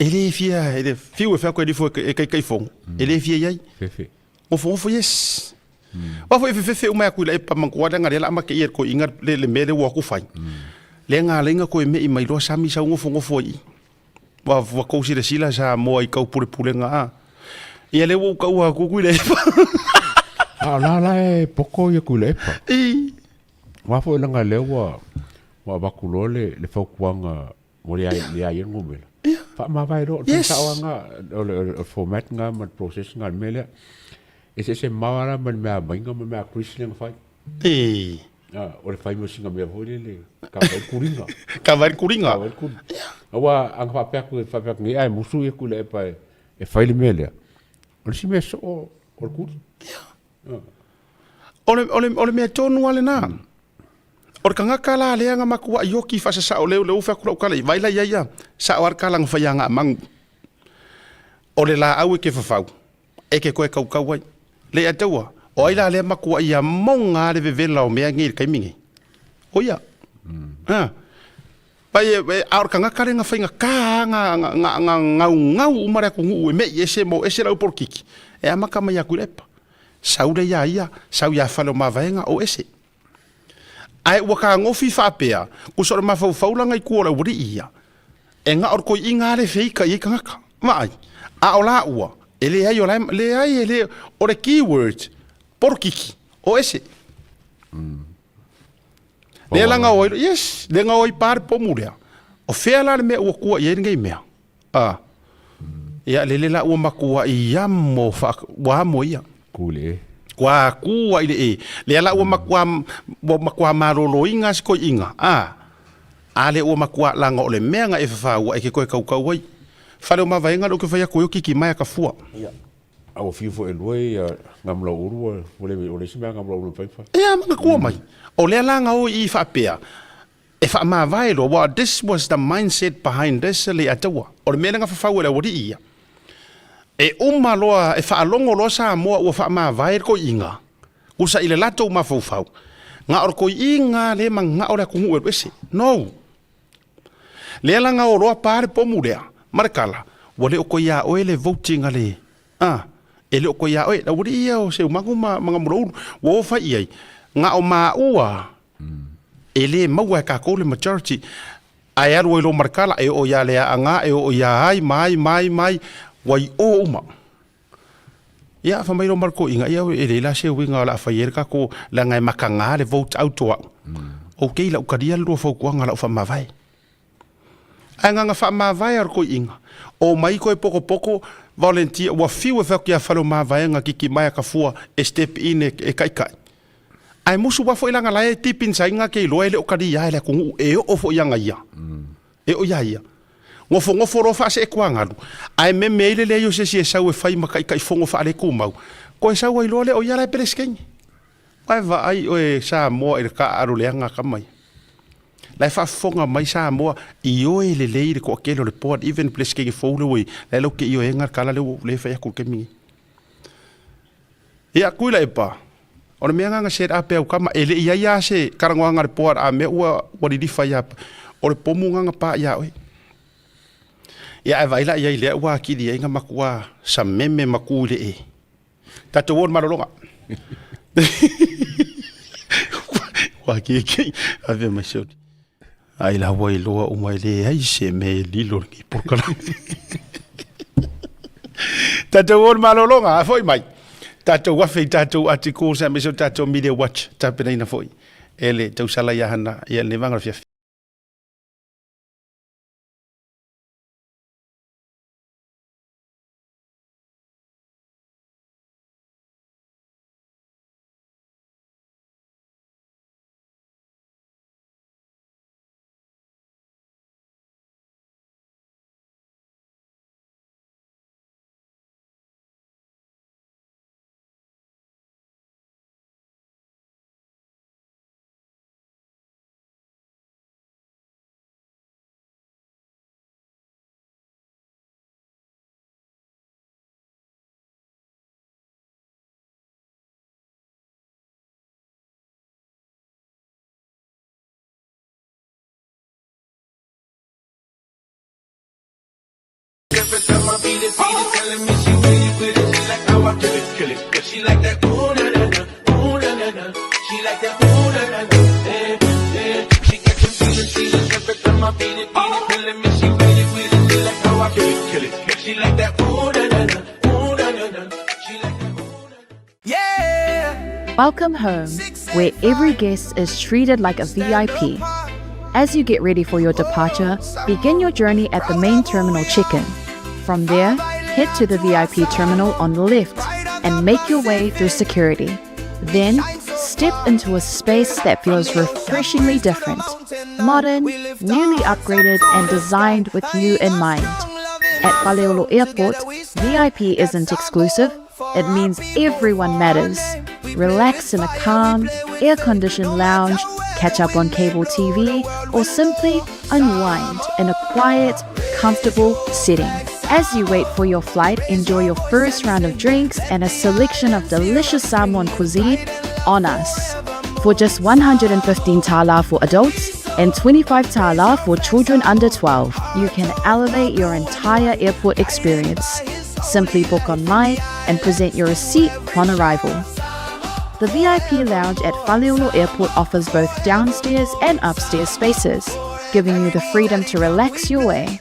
E le fia, e le fiu e fai atu e nifo e taitaifono, e le fia i ai. Fefe. Gofogofo yes. Aua foi e fefefe uma atu i la epa mantua leaga lea la amata ia e le toeaina le, le mea lea ua atu fai. Lea na ala ai na toe mei mai loa Sami sau nofonofo ai i. Ua, ua tou silasila Samoa i tau pulepulega a. Ia lea ua ou taua atu Tuilaepa. A o la la e poko ia Tuilaepa. I. Aua foi leaga lea ua ua avatu loa le, le fautuaga Ua leai, leai ai le numera. Faamavae loa, o le sao lava lena, o le, o le format lena ma le process lena o le mea lea. E eseese mamao lava la ma le mea a Maiga ma le mea a Chris lea na fai. Ee. Ah, o le fai ma sina mea foi lele, kava ai le kuliga. Kava ai le kuliga. Kava ai le kuliga. Aua a na faapea atu, faapea atu nei, ae musu ia Tuilaepa e fai le mea lea, o le isi mea soo o le kuli. O le, o le, o le mea tonu lava lena. O le tagata la lea na matuai oti faasasao lea lea ua fai atu lau tala i vai la i ai ia, sao lava le tala na fai ia Gaamagu. O le laau e te fafau, e te toe tautau ai. Le ia taua, o ai la lea matuai amoga lava le vevela o mea nei i le taimi nei? O ia. Mm. Pai e, e, a o le tagata lea na faigata lava na, na, na, na gaugau uma le atunuu e me'i ese ma o ese lau polokiki, e amata mai ia Tuilaepa. Sau lea ia ia, sau ia Faleomavaega, o ese. Ae ua kagofi faapea, kusa o le mafaufau laga i tua o le aualii ia, e na o le toeaiina lava le feita i ai tagata. Vaai, a o laua, e leai o la e, leai e le, o le keyword, polokiki, o ese. Lea laga o ai, yes, lea na o ai pa le pomu lea. O fea la le mea ua tua i ai lenei mea? A. Ia, lele la ua matuai amo fa, ua amo ia. Ku i le e. Ua ku ai le e. Lea la ua matua, ua matua maloloina si toeaina. A. A lea ua matua laga o le mea na e fafaua e ke toe tautau ai. Fale o mavaega lea ou te fai atu ai o kiki mai a ka fua. Ia. A ua fiu foi e lua ia Gamulaulu ua le, o le isi mea a Gamulaulu e mafai ona fai. Ia, manatua mai. O lea la na o i i faapea, e faamavae loa, aua this was the mindset behind this le Ataua. O le mea lea na fafau e le aualii ia. E uma loa, e faalogo loa Samoa ua faamavae le toeaina, usa i le latou mafaufau, na o le toeaina lea e manao le atunuu e alu ese. No! Lea la na o loa pa le pomu lea, ma le tala, ua le o toe ia oe le voting a le, a, e le o toe ia oe, le aualii ia o Seumagu ma, ma Gamulaulu, ua o fai i ai, na o maua e le maua e tatou le majority, ae alu ai loa ma le tala, e oo ia Leaana, e oo ia ai, ma ai, ma ai, ma ai, ua i o uma. Ia, fai mai loa ma le toeaina, ia e leai la se uiga o le a fai ai le tatou, leaga e mataga le vote out o au. Okay, lau talia le lua fautuaga o lau faamavae. Ae na ona faamavae lava o le toeaina, omai toe potopoto volunteer, ua fiu e fai atu ia Faleomavaega kiki mai a ka fua e step in e taitai. Ae musu lava foi leaga la e deep inside na te iloa e le o talia e le atunuu e oo foi ia ia. E oo ia ia. Nofonofo loa faaseetuagalu, ae meme ai le leai o se isi e sau e fai ma taitaifono faaletumau, toe sau ai loa lea o ia la e Peresetene. Ae vaai oe Samoa i le taaalo leaga ka mai. La e faafofoga mai Samoa, ioe lelei le toatele o le board, even Peresetene fou lea ua i ai, la e lau te ioega le tala lea ua le fai atu i le taimi lenei. Ia, Tuilaepa, o le mea lena na set up e au tama, e le i ai lava se talanoaga a le board a mea ua ua lilifa ia, o le pomu lena na pa ia oe. Ia, ae vaai la i ai lea ua atili ai na matua sameme ma tu i le e. Tatou o i le malologa. Ua kiki, ave mai se oli. Ai la ua iloa uma e leai se mea e lilo lenei polokalame. Tatou o le malologa, a foi mai. Tatou afe i tatou articles aemaise o tatou media watch tapenaina foi e le tausala ia Hana ia lenei vaega o le afiafi. Every time I beat it, beat it, telling me she with it, with it. She like how I kill it, kill it. Yeah, she like that ooh na na na, ooh na na na. She like that ooh na na na, eh eh. She got them feelings, feelings. Every time I beat it, beat it, telling me she with it, with it. She like how I kill it, kill it. Yeah, she like that ooh na na na, ooh na na na. She like that. Yeah. Welcome home, where every guest is treated like a VIP. As you get ready for your departure, begin your journey at the main terminal check-in. From there, head to the VIP terminal on the left and make your way through security. Then, step into a space that feels refreshingly different, modern, newly upgraded, and designed with you in mind. At Faleolo Airport, VIP isn't exclusive, it means everyone matters. Relax in a calm, air conditioned lounge, catch up on cable TV, or simply unwind in a quiet, comfortable setting. As you wait for your flight, enjoy your first round of drinks and a selection of delicious Samoan cuisine on us. For just 115 tala for adults and 25 tala for children under 12, you can elevate your entire airport experience. Simply book online and present your receipt upon arrival. The VIP lounge at Faleolo Airport offers both downstairs and upstairs spaces, giving you the freedom to relax your way.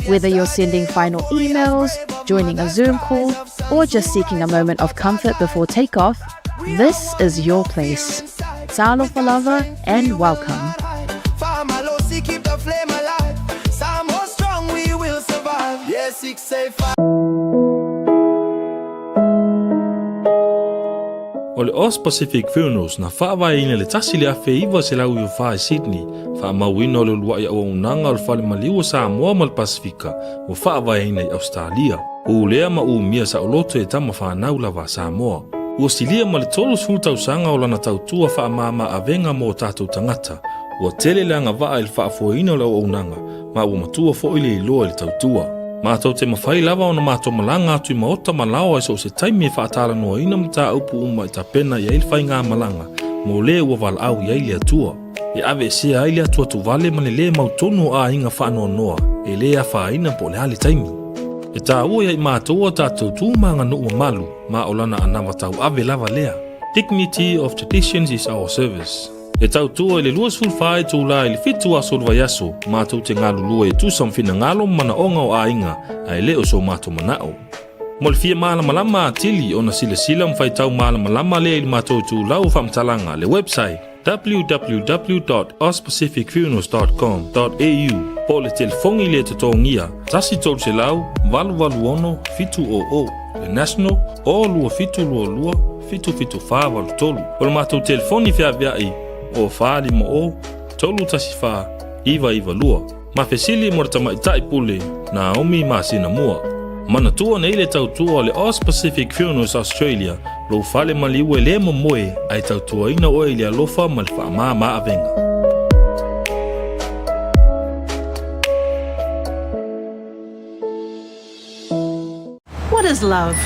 Whether you're sending final emails, joining a Zoom call, or just seeking a moment of comfort before takeoff, this is your place. Salo Falava and welcome. Famalosi, keep the flame alive. Samoa strong, we will survive. Yeah, 685. O le Aus Pacific Funerals na faavaeina i le 1904 i Sydney, faamauina o le uluai auaunaga o le Fale Maliu o Samoa ma le Pasifika ua faavaeina i Ausetalia. Ulea ma umia saoloto e tama fanau lava a Samoa. Ua silia ma le 30 tausaga o lana tautua faamama avega mo o tatou tagata. Ua tele le agavaa i le faafoeina o le auaunaga, ma ua matua foi le iloa i le tautua. Matou te mafai lava ona matou malaga atu i maota ma laoa i so o se taimi e faatalanoaina mataupu uma e tapena i ai le faigamalaga mo le ua valaau i ai le Atua. E aveesea ai le atuatuvale ma le lē mautonu o aiga faanoanoa e lē afaina po o le a le taimi. E taua ia i matou a tatou tu ma aganuu mamalu ma o lana anava tauave lava lea. Dignity of traditions is our service. E tautua i le 24 itula i le 7 aso o le vaiaso, matou te galulue e tusa ma finagalo ma manaoga o aiga, ae le o so matou manao. Mo le fia malamalama atili ona silasila ma faitau malamalama lea i le matou itulau o faamatalaga, le website, www.auspacificfunerals dot com dot au, po o le telefoni le totogia, 1 300 886 700, le national, o 2722 77483. O le matou telefoni feaveai, o 450 314 992. Ma fesili mo le tamaitai pule, Naomi masina mua. Manatua nei le tautua o le Aus Pacific Funerals Australia, lou fale maliu e le momoe ae tautuaina oe i le alofa ma le faamama avega. What is love?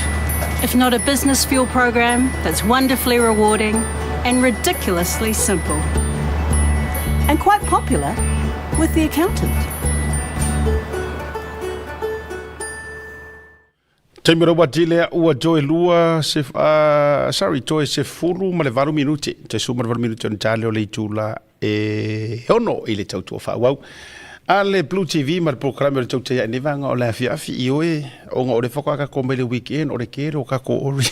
If not a business fuel program that's wonderfully rewarding and ridiculously simple. And quite popular with the accountant. Taimi rawa tile ua toe lua se sorry toe se fulu ma le valu minute toe sulu ma le valu minute ona tale o le itula e ono i le tautua faaauau a le Blue TV ma le polokalame o le tautai ae nei vaega o le afiafi i oe ona o le faatoa tatou mai le weekend o le tele o tatou ori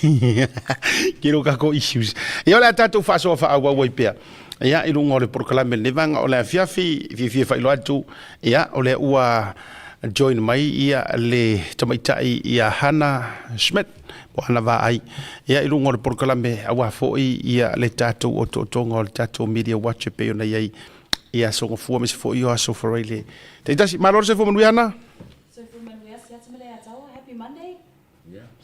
tele o tatou issues ia o le a tatou faasoa faaauau ai pea ia i luga o le polokalame lenei vaega o le afiafi fiafia faailoa atu ia o lea ua join mai ia le tamaitai ia Hannah Schmidt po o Hannah Vaai ia i luga o le polokalame aua foi ia le tatou otootoga o le tatou Media Watch e pei ona i ai i aso Gafua aemaise foi o aso Faraile taitasi. Malo le soifua manuia Hannah. Soifua manuia, siata ma le ataua. Happy Monday.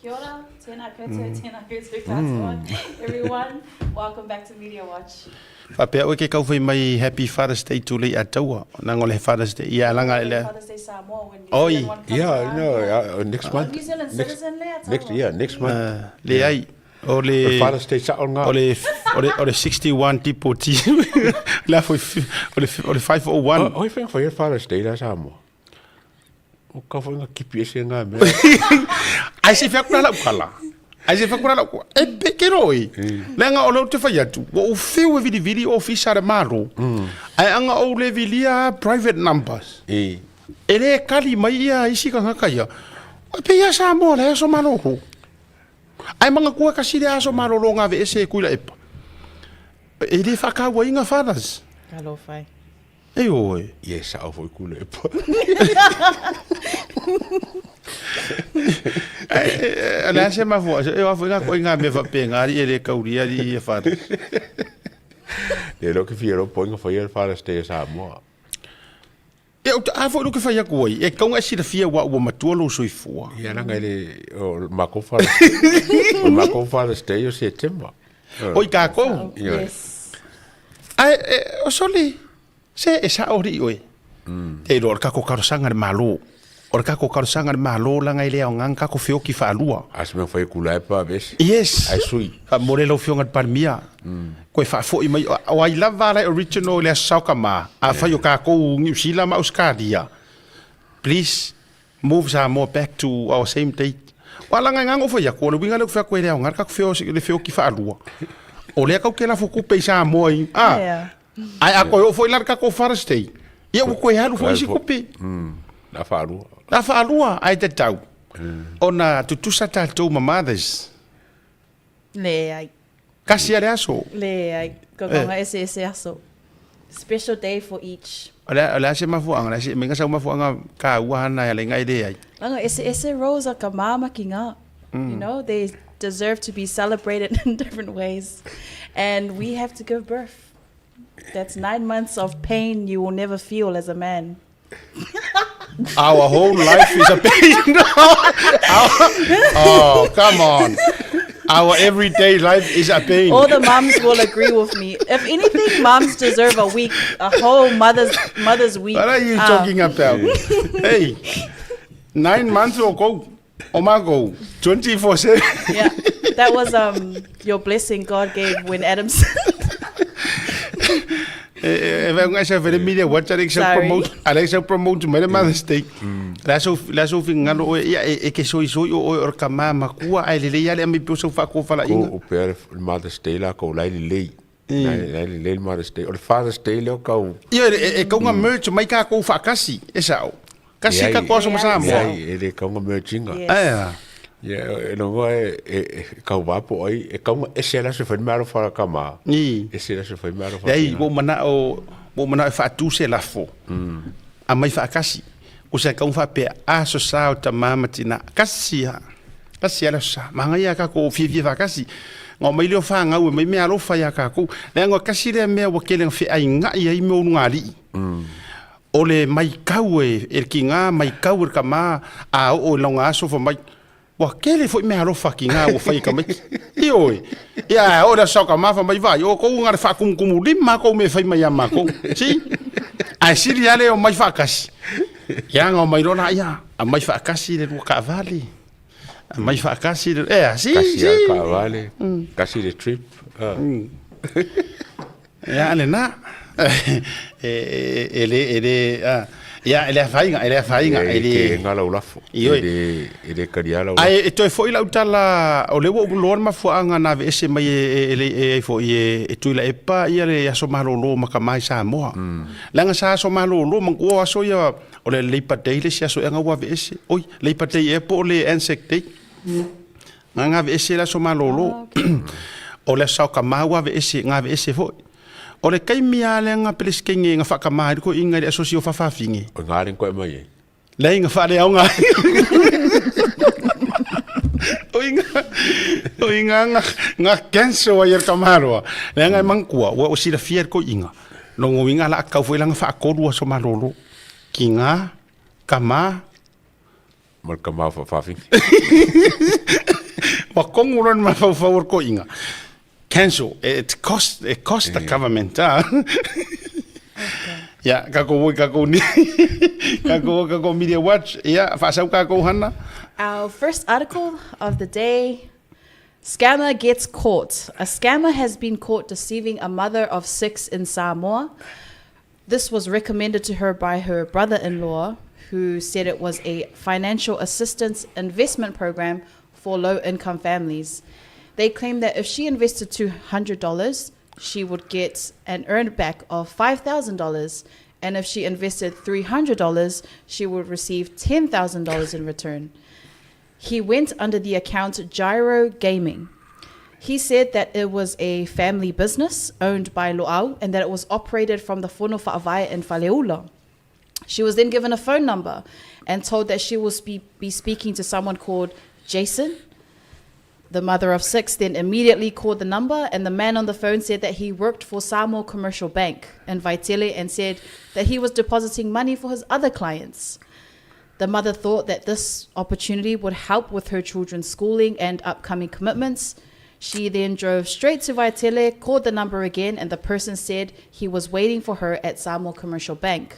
Kia ora, tēnā koutou, tēnā koutou katoa. Everyone, welcome back to Media Watch. Faapea oe ke kaufai mai Happy Father's Day to le ataua. Nanga o le Father's Day. Ia langa le. Father's Day Samoa when New Oi. Zealand one comes Yeah, around. no, next month. New Zealand Next- citizen le ataua. Next, yeah, next month. Le ai. O le O le Father's Day sao ngā. O le o le o le 61 tipo ti. La foi o le o le 501. O, o i whenga whai Father's Day la Samoa. O ka foi nga kipi ese nga mea. Ai se fai atu la lau tala. Ai se fai atu la lau tala. E peke roi. Leaga o lea ou te fai atu, ua ou fiu e vilivili ofisa a le Malo. Ae aga ou le vilia private numbers. E le kali mai ia isi tagata ia. E pei lava Samoa o le aso malolo. Ae manatua tasi lea aso malolo na aveese e Tuilaepa. E le faatauaina fathers. Talofa e. Ioe. Ia e sao foi Tuilaepa. O le a se mafuaaga, e o a foi nga koe nga mea faapena alii e le kaulia alii ia fathers. Le iloa ke fia iloa po o ai na faia le Father's Day a Samoa. Ia, a foi lou ke fai atu ai, e tatau ona e silafia aua ua matua lou soifua. Ia, leaga e le, o le matou Father's, o le matou Father's Day o Setema. Oi tatou. Yes. Ae, e, o soli, se e sao alii oe. Te iloa o le tatou talosaga i le Malo. O le tatou talosaga i le Malo leaga e le aoga ona tatou feoti faalua. A se mea fai atu la e pa vesi. Yes. Ai sui. Faamole lau Afioga i le Palemia. Koe faafoi mai, o ai lava la e original i le Aso Saokamā, afai o tatou Niu Sila ma Ausetalia, please move Samoa back to our same date. Aua leaga e gagau fai atu, o le uiga lea ou te fai atu e le aoga le tatou le feoti faalua. O lea tatou te lafo tupe i Samoa i, a, ae a toe oo foi la i le tatou Father's Day, ia ua toe alu foi isi tupe. La faalua. La faalua, ae tatau ona tutusa tatou ma mothers. Leai. Kasi a le aso. Leai. Kokonga eseese aso. Special day for each. O le o le a se mafuaaga, le a se mea sau mafuaaga taua hana e ala i leai. Leaga eseese roles a ka mā ma ki ngā. You know, they deserve to be celebrated in different ways. And we have to give birth. That's 9 months of pain you will never feel as a man. Our whole life is a pain. Oh, come on. Our everyday life is a pain. All the mums will agree with me. If anything, mums deserve a week, a whole mother's week. What are you talking about? Hey, 9 months o kou, o makou, 24/7. Yeah, that was your blessing God gave when Adam sinned. E vai ngai sa vele media watch ale sa Sorry. promote ale sa promote mai le Mother's Day. La so fingalo o ia e ke soi soi o o ka mama kua ai le ia le ami pe so fa ko fala Ko inga. o pea le Mother's Day la kou lai lelei. Lai lelei le Mother's Day. O le Father's Day lea o kau. Ia e kaunga merge mai ka kou whaakasi, e sao. Kasi ka koa so ma Samoa. Leai, e le kaunga merge-inga. Yes. Aea. Ia, e longoa e kau vapo ai, e kaunga ese le aso e fai le meaalofa a ka mā. Ese le aso e fai le meaalofa a Leai, tina. ua ou manao, ua ou manao e faatu se lafo, aumai faatasi. O se kaunga faapea, aso sa o tama ma tina, kasi lava, kasi lava le aso sa. Manaia a tatou fiafia faatasi. Na omai lea o fanau e aumai meaalofa ia tatou. Leaga tasi lea mea ua tele na feainai ai mea o lugalii. O le maitau e le tiga, maitau e le tama, a oo i lona aso fai mai, ua tele foi meaalofa a tiga ua fai e tamaiti. Ioe. Ia, a oo i le aso sa o tama fai mai, vaai, o outou na o le faatumutumulima lava tou mea e fai mai ia matou. Si? Ae sili lava le omai faatasi. Ia, na omai loa laia, aumai faatasi le lua taavale, aumai faatasi le, ea, si, Kasi si. lava le taavale, kasi le trip. Ia, lena. E le, e le, a, ia, e le afaina, e le afaina, e E le. teena lau lafo. Ioe. E le, e le talia lau lafo. Ae e toe foi lau tala, o lea ua ou iloa le mafuaaga na aveese mai e, e, e, e, foi e, e Tuilaepa ia le aso malolo ma tama i Samoa. Leaga sa aso malolo, manatua o aso ia, o le Labour Day le isi aso ea na ua aveese. Oi, Labour Day ea po o le Anzac Day. Na na aveese le aso malolo. O le aso saokamā ua aveese, na aveese foi. O le taimi lava lea na Peresetene na faakamā ai le toeaina i le asosi o faafafine. O ina le na toe mai ai. Leai na faaleaoga ai. O ina, o ina na, na cancel ai e le tamaloa. Leaga e manatua, ua ua silafia e le toeaina, lona uiga o le a tatau foi la ona faatolu aso malolo. Tiga, tama, Ma le tama faafafine. Ua kogu loa le mafaufau o le toeaina. Cancel. It cost, it cost the government. Ah. Ia, kakou oi kakou ni. Kakou oi kakou Media Watch. Ia, faasau kakou hana. Our first article of the day. Scammer gets caught. A scammer has been caught deceiving a mother of six in Samoa. This was recommended to her by her brother in law, who said it was a financial assistance investment program for low income families. They claimed that if she invested $200, she would get an earned back of $5,000. And if she invested $300, she would receive $10,000 in return. He went under the account Gyro Gaming. He said that it was a family business owned by Loau and that it was operated from the Fono Fa'avae in Faleula. She was then given a phone number and told that she will be, be speaking to someone called Jason. The mother of six then immediately called the number, and the man on the phone said that he worked for Samoa Commercial Bank in Vaitele and said that he was depositing money for his other clients. The mother thought that this opportunity would help with her children's schooling and upcoming commitments. She then drove straight to Vaitele, called the number again, and the person said he was waiting for her at Samoa Commercial Bank.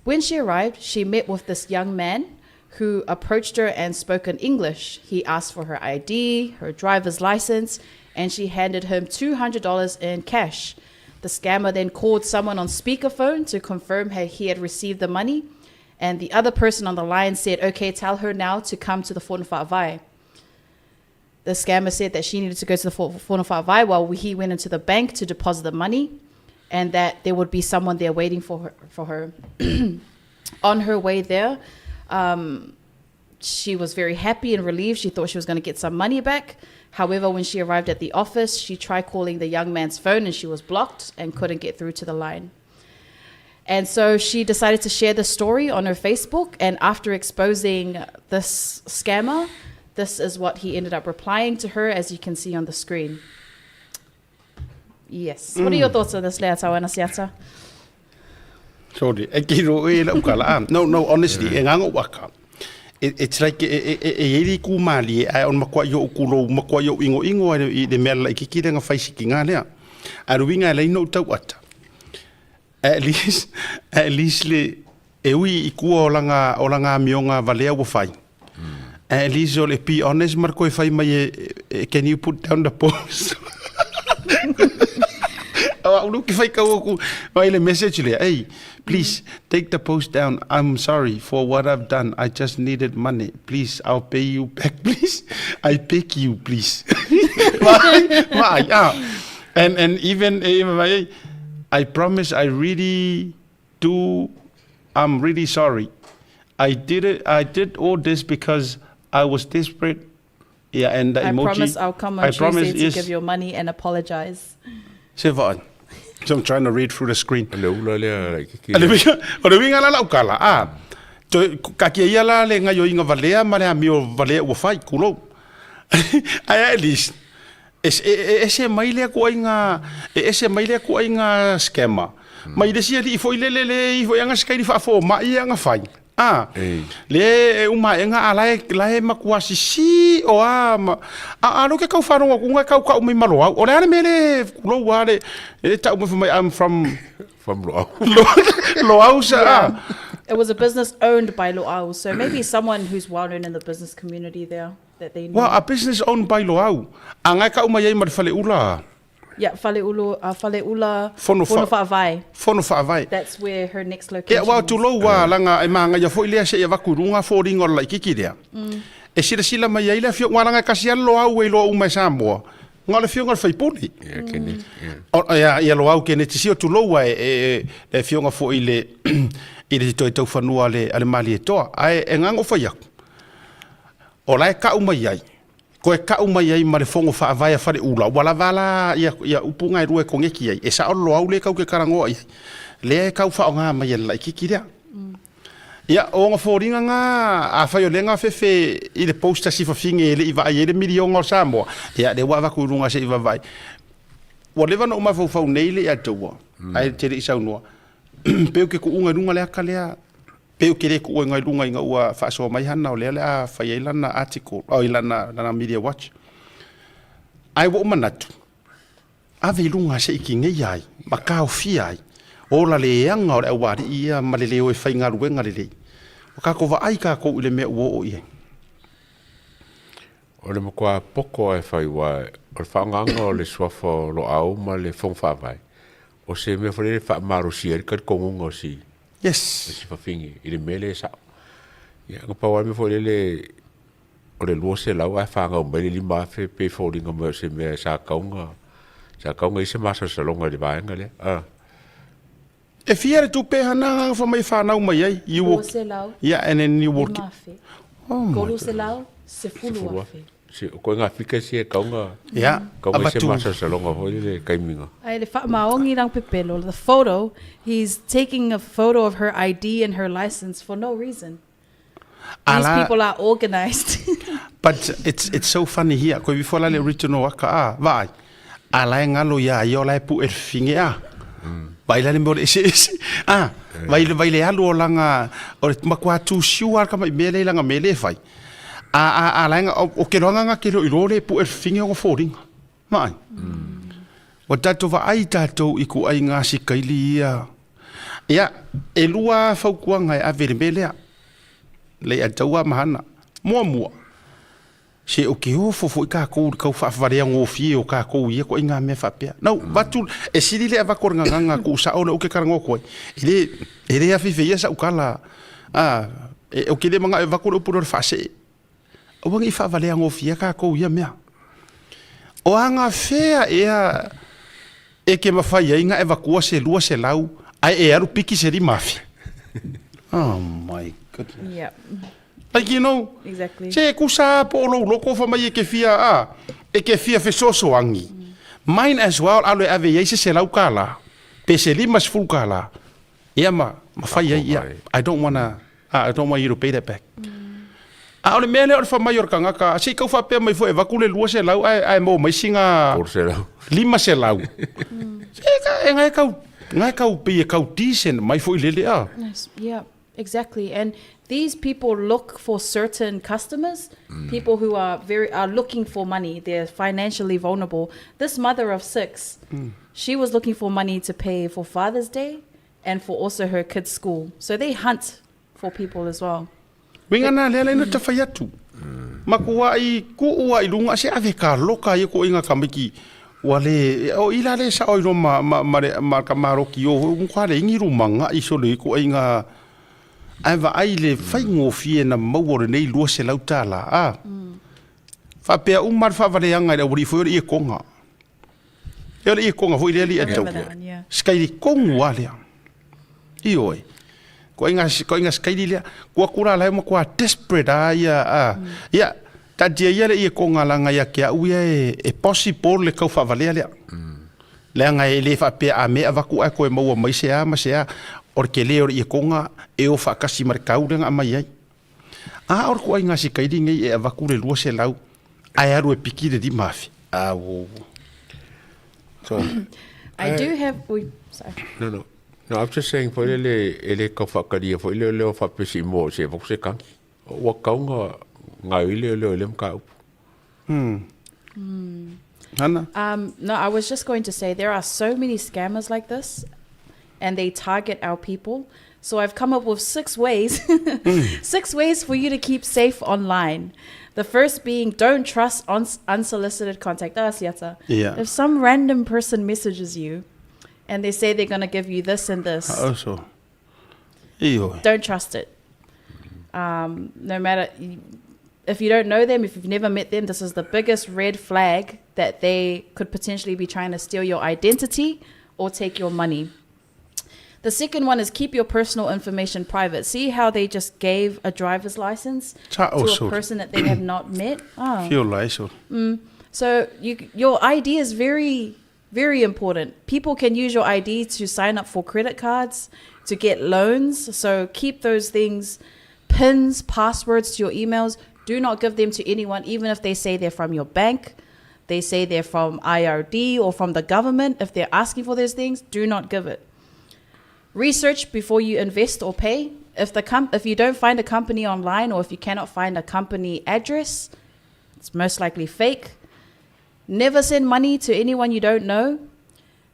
When she arrived, she met with this young man who approached her and spoke in English. He asked for her ID, her driver's license, and she handed him $200 in cash. The scammer then called someone on speakerphone to confirm he had received the money, and the other person on the line said, Okay, tell her now to come to the Fono Fa'avae. The scammer said that she needed to go to the Fono Fa'avae while he went into the bank to deposit the money and that there would be someone there waiting for her. For her. on her way there, um, she was very happy and relieved. She thought she was going to get some money back. However, when she arrived at the office, she tried calling the young man's phone and she was blocked and couldn't get through to the line. And so she decided to share the story on her Facebook. And after exposing this scammer, this is what he ended up replying to her, as you can see on the screen. Yes. Mm. What are your mm. thoughts on this, Leatawana Siata? Sorry, e ki ro e lau kala. Ah, no, no, honestly, e ngango waka. It, it's like e e e e eri ku mali ai on makwa yo ku lo makwa yo ingo ingo i le mea la ki ki nga faisi ki ngā lea. A ruinga e leino tau ata. At least, at least le, e ui i kua o langa, o langa amioga valea ua fai. At least o le be honest ma le koe fai mai e, e, can you put down the post? O au luki fai kau aku mai le message lea, hey, please take the post down. I'm sorry for what I've done. I just needed money. Please, I'll pay you back, please. I beg you, please. Mai, mai, ah. And, and even, even mai, I promise I really do, I'm really sorry. I did it, I did all this because I was desperate. Yeah, and the I emoji. promise I'll come on I Tuesday promise, to yes. give your money and apologize. Se vaai. So I'm trying to read through the screen. Le ula lea like ki. Le winga, o le winga la lau kala. Ah. To ka kia ia la le ngaio inga valea ma le amio valea ua fai kulou. Ai at least E, e, e ese mai lea kuaiga, e ese mai lea kuaiga scammer. Mai le isi alii foi lele le ifo i aga sikaili faafomai ia aga fai. A, le e uma aʻega a la e, la e matua sisi o a, ma, a, a lo ke kau whanonga kunga kau kau mai malo au. O le a le mea le kulou a le, e tau mai mai I'm from... From Loau. Loau sa, yeah. It was a business owned by Loau, so maybe someone who's well known in the business community there. That they Well, a business owned by Loau. A ngai ka uma iai ma le faleula. Yeah, Faleulu, uh, Faleula, Fono Fono Faavae. Fono Faavae. That's where her next location Ia, wa is. tulou a langa e maangaia foi lea seia vaku i luga foliga o le laititi lea. E silasila mai ai le afioga, ua langa e kasi lava Loau e iloa uma e Samoa, na o le afioga i le faipule. Ia, Keneti, ia. O, ia, ia Loau Keneti sio tulou a e, e, le afioga foi i le, i le toe taufanua a le, a le Malietoa. Ae e gago fai aku. O la e kau mai ai, koe kau mai ai ma le fono faavae a Faleula, ua lava la ia, ia upu ga e lua e koneki ai, e sao le loau le kau ke kalangoa i ai, lea e kau faaaoga mai e le laititi lea. Ia, o ona foliga ga, afai o lea ga fefe i le post a Sifafine e le i vaai ai le miliona o Samoa, ia, lea ua avatu i luga se i vaavaai. Ua leva ona ou mafaufau nei le ia te ua, ae te le i saunoa, pe o ke kuuga i luga le aka lea, Pei o ke le kuʻu ai luga ina ua faasoa mai hana o lea le a fai ai lana article, oh, i lana, lana media watch. Ae ua ou manatu, ave i luga se i kigeia ai, ma kaofia ai, ola le eaga o le aualii ia ma le le o e faigaluega lelei. Ua kākou vaai kākou i le mea ua oo i ai. O le matua poko e fai, ua o le faaaogaga o le suafa o Loau ma le Fono Faavae. O se mea foi lele e faamalosia ai le talitonuga o si Yes. o si fafine i le mea lea e sao. Ia, na pau lava le mea foi lele o le 200 ae fanau mai le 5,000 pei e foliga mai o se mea sa tatau ona sa tatau ona i ai se masalosaloga i le vaega lea. Ah. E fia le tupe hana nga fa mai fanau mai ai. You will, 200 yeah, and then you will 5,000. Oh my 310,000. Si o koe ngā fika si e kaunga Yeah, kaunga i se avatu. masalosaloga foi lele taimiga. Ai le faamaogi lang pepelo, the photo, he's taking a photo of her ID and her license for no reason. These Ala- people are organized. But it's so funny here. Koe before la le original waka a vai. A la e ngalo ia ia o la e pu e finge a. Vai la le mea o le ese ese. A vai le vai le alu o langa o le makua tu siu al kama i mea le langa mea le fai. A a a la e o ke loanga nga ke lo i lo le pu e finge o fōringa. Mai. Ua tatou vaai tatou i ku ai ngā sikaili ia. Ia, e lua fautuaga e ave i le mea lea. Lei a taua mahana. Muamua, se o ke ofo foʻi kākou i le kau faavaleagofie o kākou i ia koʻi ngā mea faapea. Nau, vatu, e sili le avatu o le gagaga kuʻu sao lea ou ke talanoa atu ai. E le, e le afeifeia saʻu tala, a, e, o ke le manaʻo e avatu le upu lea o le faasee. Aua ne i faavaleagofie kākou i ia mea. O agafea ea e ke mafai ai na e vatua se 200 ae e alu piki se 5,000. Oh my goodness. Yeah. Like you know, Exactly. se kusa po o lou loko fa mai e ke fia a, e ke fia fesoasoani. Mine as well alo e ave i ai se selau kālā, pe se 50 kālā. Ia ma, ma fai ai ia. I don't wanna, ah, I don't want you to pay that back. A o le mea lea o le fa mai o le kangaka, se i kau faapea mai foi e vaku le 200 ae, ae maua mai singa 500. Se e ngae kau, ngae kau pei e kau decent mai foi lele a. Yes, yeah, exactly. And these people look for certain customers, people who are very are looking for money. They're financially vulnerable. This mother of six, she was looking for money to pay for Father's Day and for also her kids' school. So they hunt for people as well. Uiga na lea laina ta fai atu. Maku ai kuu ai lunga se ave ka loka ia ko inga kamiki ua le o ila le sao i ma ma ma le ma ka maroki o un kwa le ingi rumanga i so le ko inga ai va ai le fai ngofie na maua le nei $200 a. Faapea uma le faavaleaga i le aualii foi o le iekoga. E o le iekoga foi lea alii a tau. Sikaili kogu a lea. Ioe. Ko inga ko inga sikaili lea. Kua kura la ma kua desperate a ia a. Ia tatia ia le iekoga langa ia ke au ia e, e possible le kau faavalea lea. Leaga e le faapea a mea avaku ae koe maua mai se a ma se a o le kele o le iekoga e o faakasi ma le kau lea na aumai ai. A o le kuaiga sikaili nei e avaku le 200 ae alu e piki le 5,000. A wo. So, I do have ui, sorry. No, no. No, I'm just saying foi lele e le kau whaakaria foi leo leo whapesi mo se vaku se kangi. Ua kaunga ngā i leo leo i le mkaupu. Hana? No, I was just going to say there are so many scammers like this, and they target our people. So I've come up with six ways, 6 ways for you to keep safe online. The first being don't trust unsolicited contact. Ah, siata. Yeah. If some random person messages you, and they say they're going to give you this and this, Oh, so. Ioe. don't trust it. No matter if you don't know them, if you've never met them, this is the biggest red flag that they could potentially be trying to steal your identity or take your money. The second one is keep your personal information private. See how they just gave a driver's license Ta to o a so. person that they have not met? Oh. Fio lai so. So your ID is very, very important. People can use your ID to sign up for credit cards, to get loans. So keep those things, pins, passwords to your emails. Do not give them to anyone, even if they say they're from your bank, they say they're from IRD or from the government. If they're asking for those things, do not give it. Research before you invest or pay. If if you don't find a company online or if you cannot find a company address, it's most likely fake. Never send money to anyone you don't know.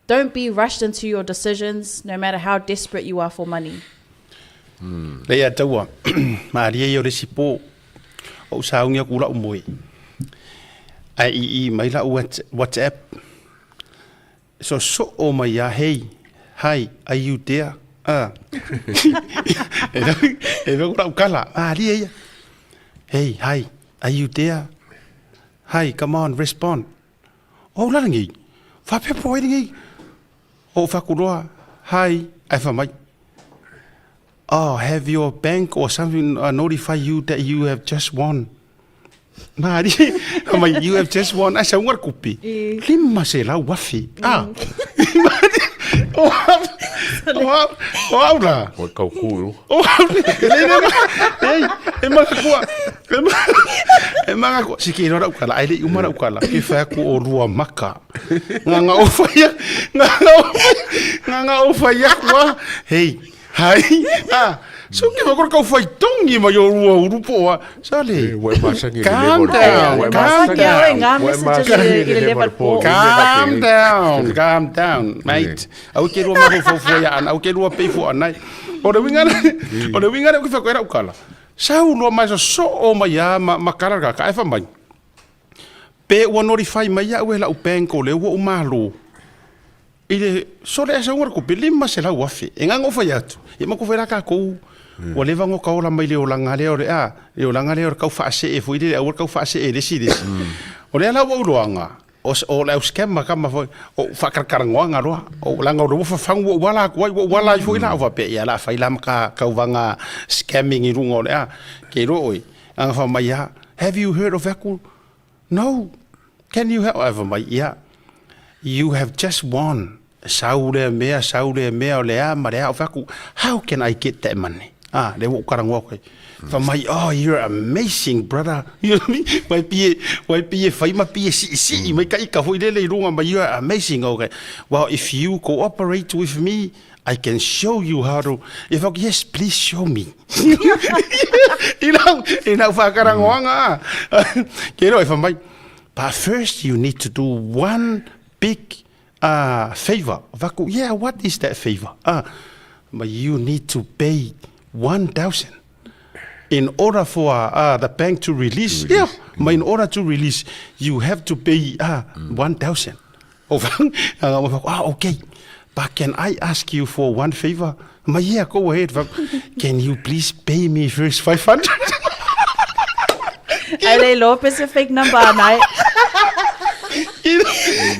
Don't be rushed into your decisions, no matter how desperate you are for money. Lei a taua, malie ia o le isi po, o ou sauni aku lau moe. Ae i i mai lau WhatsApp, so soo mai ia, hei, Hi, are you there? Ah. E e fai lau kala, malie ia. Hey, hi, are you there? Hi, come on, respond. O la lenei, faapea po o ai lenei? Ou fai atu loa, hi, ae fai mai, Oh, have your bank or something notify you that you have just won? Malie, fai mai, you have just won, ae sauga le kupi, 500,000. Ah, o au, o au, o au la. Ua tau ku i luga. O au, e le le, ei, e makatua, e ma, e makatua, si ke iloa lau kala, ai le i uma lau kala, ke fai atu o lua maka. Nga nga o fai, nga nga o fai, nga nga o fai aku a, hei, hai, ah, so ke whakora kau fai tongi mai o rua uru po a, sale, calm down, calm down, calm down, calm down, mate. Au ke rua maho fofo ia ana, au ke rua pei fo anai. O le winga, o le winga le ke whakoera ukala. Sau loa mai so so o mai a ma, ma kala ka, ka e wha mai. Pe ua notify mai iaʻu e laʻu bank o lea ua ou malo i le sole ae sauga le tupe 500,000 e gaga ou fai atu ia matou fai la tatou ua leva ona oka ola mai le olaga lea o le a le olaga lea o le tau faasee foi lele aua le tau faasee e le isi i le isi o lea la ua ou iloaga o le au scammer kama foi o faakalakalanoaga loa o leaga o lea ua fafagu ua ou ala atu ai ua ou ala ai foi la ou faapea ia o le a fai la ma ka tauvaga scamming i luga o le a ke iloa ʻoe Ana fai mai ia, have you heard of aku? No. Can you help? Ae fai mai ia, you have just won. Sau lea mea, sau lea mea, o le a ma le a. O fai atu, how can I get that money? Ah, lea ua ou talanoa atu ai. Fai mai, oh, you're amazing, brother. You know what I mean? Wai pie, wai pie fai ma pie siisii mai ka ika foi lele i luga mai, you're amazing. Okay. Well, if you cooperate with me, I can show you how to, if I, yes, please show me. I lau, i lau whakarangoanga a. Ke roa e wha mai, but first you need to do one big favor. Vaku, yeah, what is that favor? But you need to pay 1,000 in order for the bank to release. To release. Yeah, but in order to release, you have to pay 1,000. Ah, okay. But can I ask you for one favor? Ma yeah, go ahead. Can you please pay me first 500? Ai le iloa pe se fake number ana e.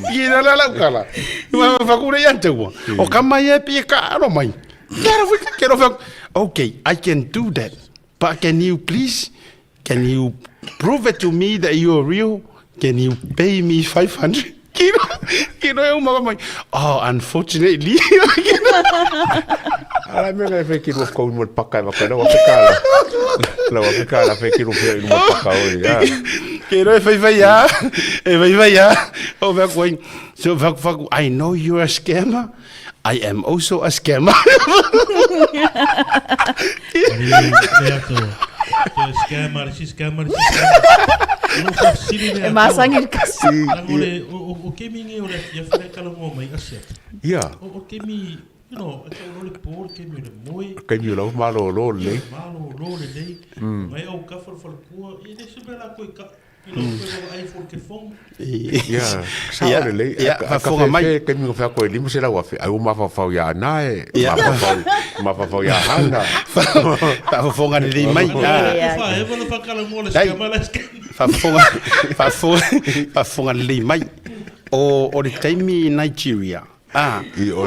I la la la ukala. Ma fa kure ia te ua. O ka mai e pi ka aro mai. Kero fi kero fi. Okay, I can do that. But can you please can you prove it to me that you are real? Can you pay me 500? Kino, kino e uma mai. Oh, unfortunately. Ala mea ngai whai kino whakau mo le paka e waka na waka kala. La waka kala whai kino whai mo paka oi. Ya. Kino e whai whai ya. E whai whai ya. O whai koe. So whai whai I know you're a scammer. I am also a scammer. E masangi le kasi. O kemi nge o le afiafi le talanoa mai Asiata. Ia. O kemi, you know, e tau le po, le kemi o le moe. Kemi o lau malolo lelei. Malolo lelei. Mai au kafa le faletua, e le se mea la koe ka Ia, sao lelei. Ia, faafofoga mai. Ka taimi na fai atu ai 500,000, ai ua mafaufau ia Ana e, mafaufau, mafaufau ia Hana. Faafofoga lelei mai. Faafofoga, faafofoga, faafofoga lelei mai. O, o le taimi i Nigeria, Ah,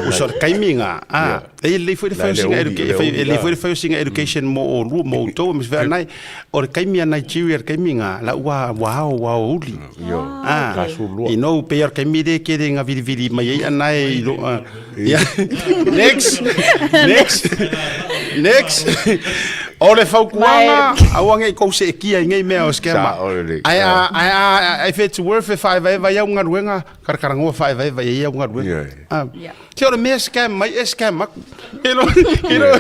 uso le taimi nga. Ah, e lelei foi le fai o sina education, e lelei foi le fai o sina education mo o lua, mo outou, ma se feagai. O le taimi a Nigeria, le taimi nga, la ua ua ao, ua ao uli. Ah, you know, pei o le taimi le kele nga vilivili mai ai ana e i lo, ah, yeah. Next, next, next. O le fautuaga, aua nei kou seetia i nei mea o scammer. Ae a, ae a, if it's worth e whaevaeva ai au galuega, Karakaranoa whaevaeva i ai au galuega. Ah. Kia ora mea scam mai e scam aku. You know, you know,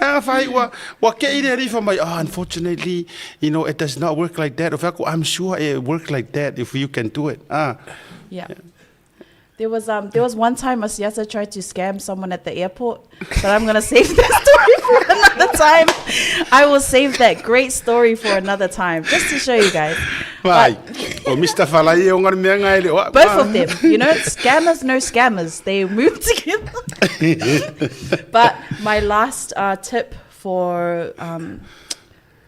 ah, whai, ua, ua ke i le rifa mai, oh, unfortunately, you know, it does not work like that. Of I'm sure it work like that if you can do it. Ah. Yeah. There was um there was one time Asiata tried to scam someone at the airport, but I'm gonna save that story for another time. I will save that great story for another time, just to show you guys. Vai. O Mr. Falai e onga le mea nga e le o au. Both of them, you know, scammers, no scammers. They move together. But my last uh, tip for um,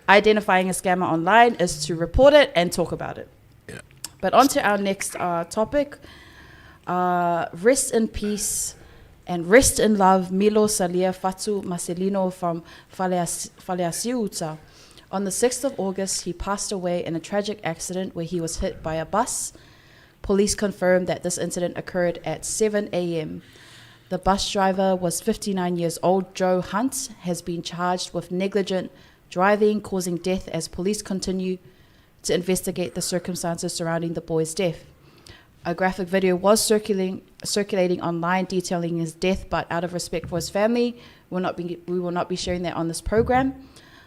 identifying a scammer online is to report it and talk about it. Yeah. But on to our next uh, topic. Uh, rest in peace and rest in love, Milo Salia Fatu Marcelino from Faleas- Faleasiuta. On the 6th of August, he passed away in a tragic accident where he was hit by a bus. Police confirmed that this incident occurred at 7 a.m. The bus driver was 59 years old. Joe Hunt has been charged with negligent driving causing death as police continue to investigate the circumstances surrounding the boy's death. A graphic video was circulating, circulating online detailing his death, but out of respect for his family, we'll not be, we will not be sharing that on this program.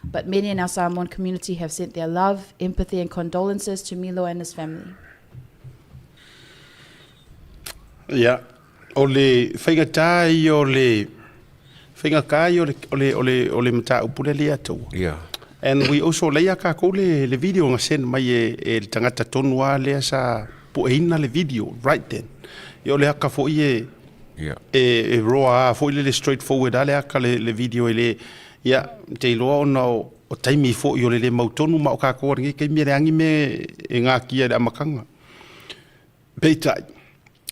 But many in our Samoan community have sent their love, empathy, and condolences to Milo and his family. Ia, o le faigata ia o le faigata ia o le o le o le o le mataupu lea le atua. Yeah. And we also lei a kākou le le video na send mai e e le tagata tonu a lea sa pueina le video right then. Ia o le aka foi e Yeah. e e roa a foi le le straight forward a le aka le le video e le ia te iloa ona o o taimi foi o le le mautonu ma o kākou a lenei taimi e leagi me e ngakia i le amataga. Peitai,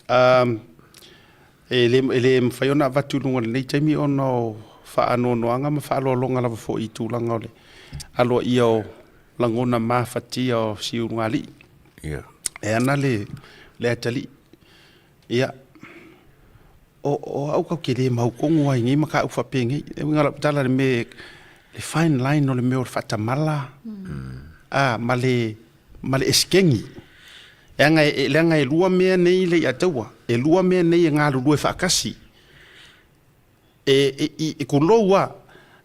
um, e le, e le mafai ona avatu i luga o lenei taimi ona o faanoanoaga ma faaaloaloga lava foi i tulaga o le aloaia o lagona mafatia o siugalii. Yeah. E ana le, le atalii. Ia, o, o au kau ke le maukogo ai nei mataupu faapenei. E uiga lau tala le mea, le fine line o le mea o le faatamala, mm. a, ma le, ma le esekegi. E aga e, leaga e lua mea nei le iataua, e lua mea nei e galulue faatasi. E, e, i, e kulou a,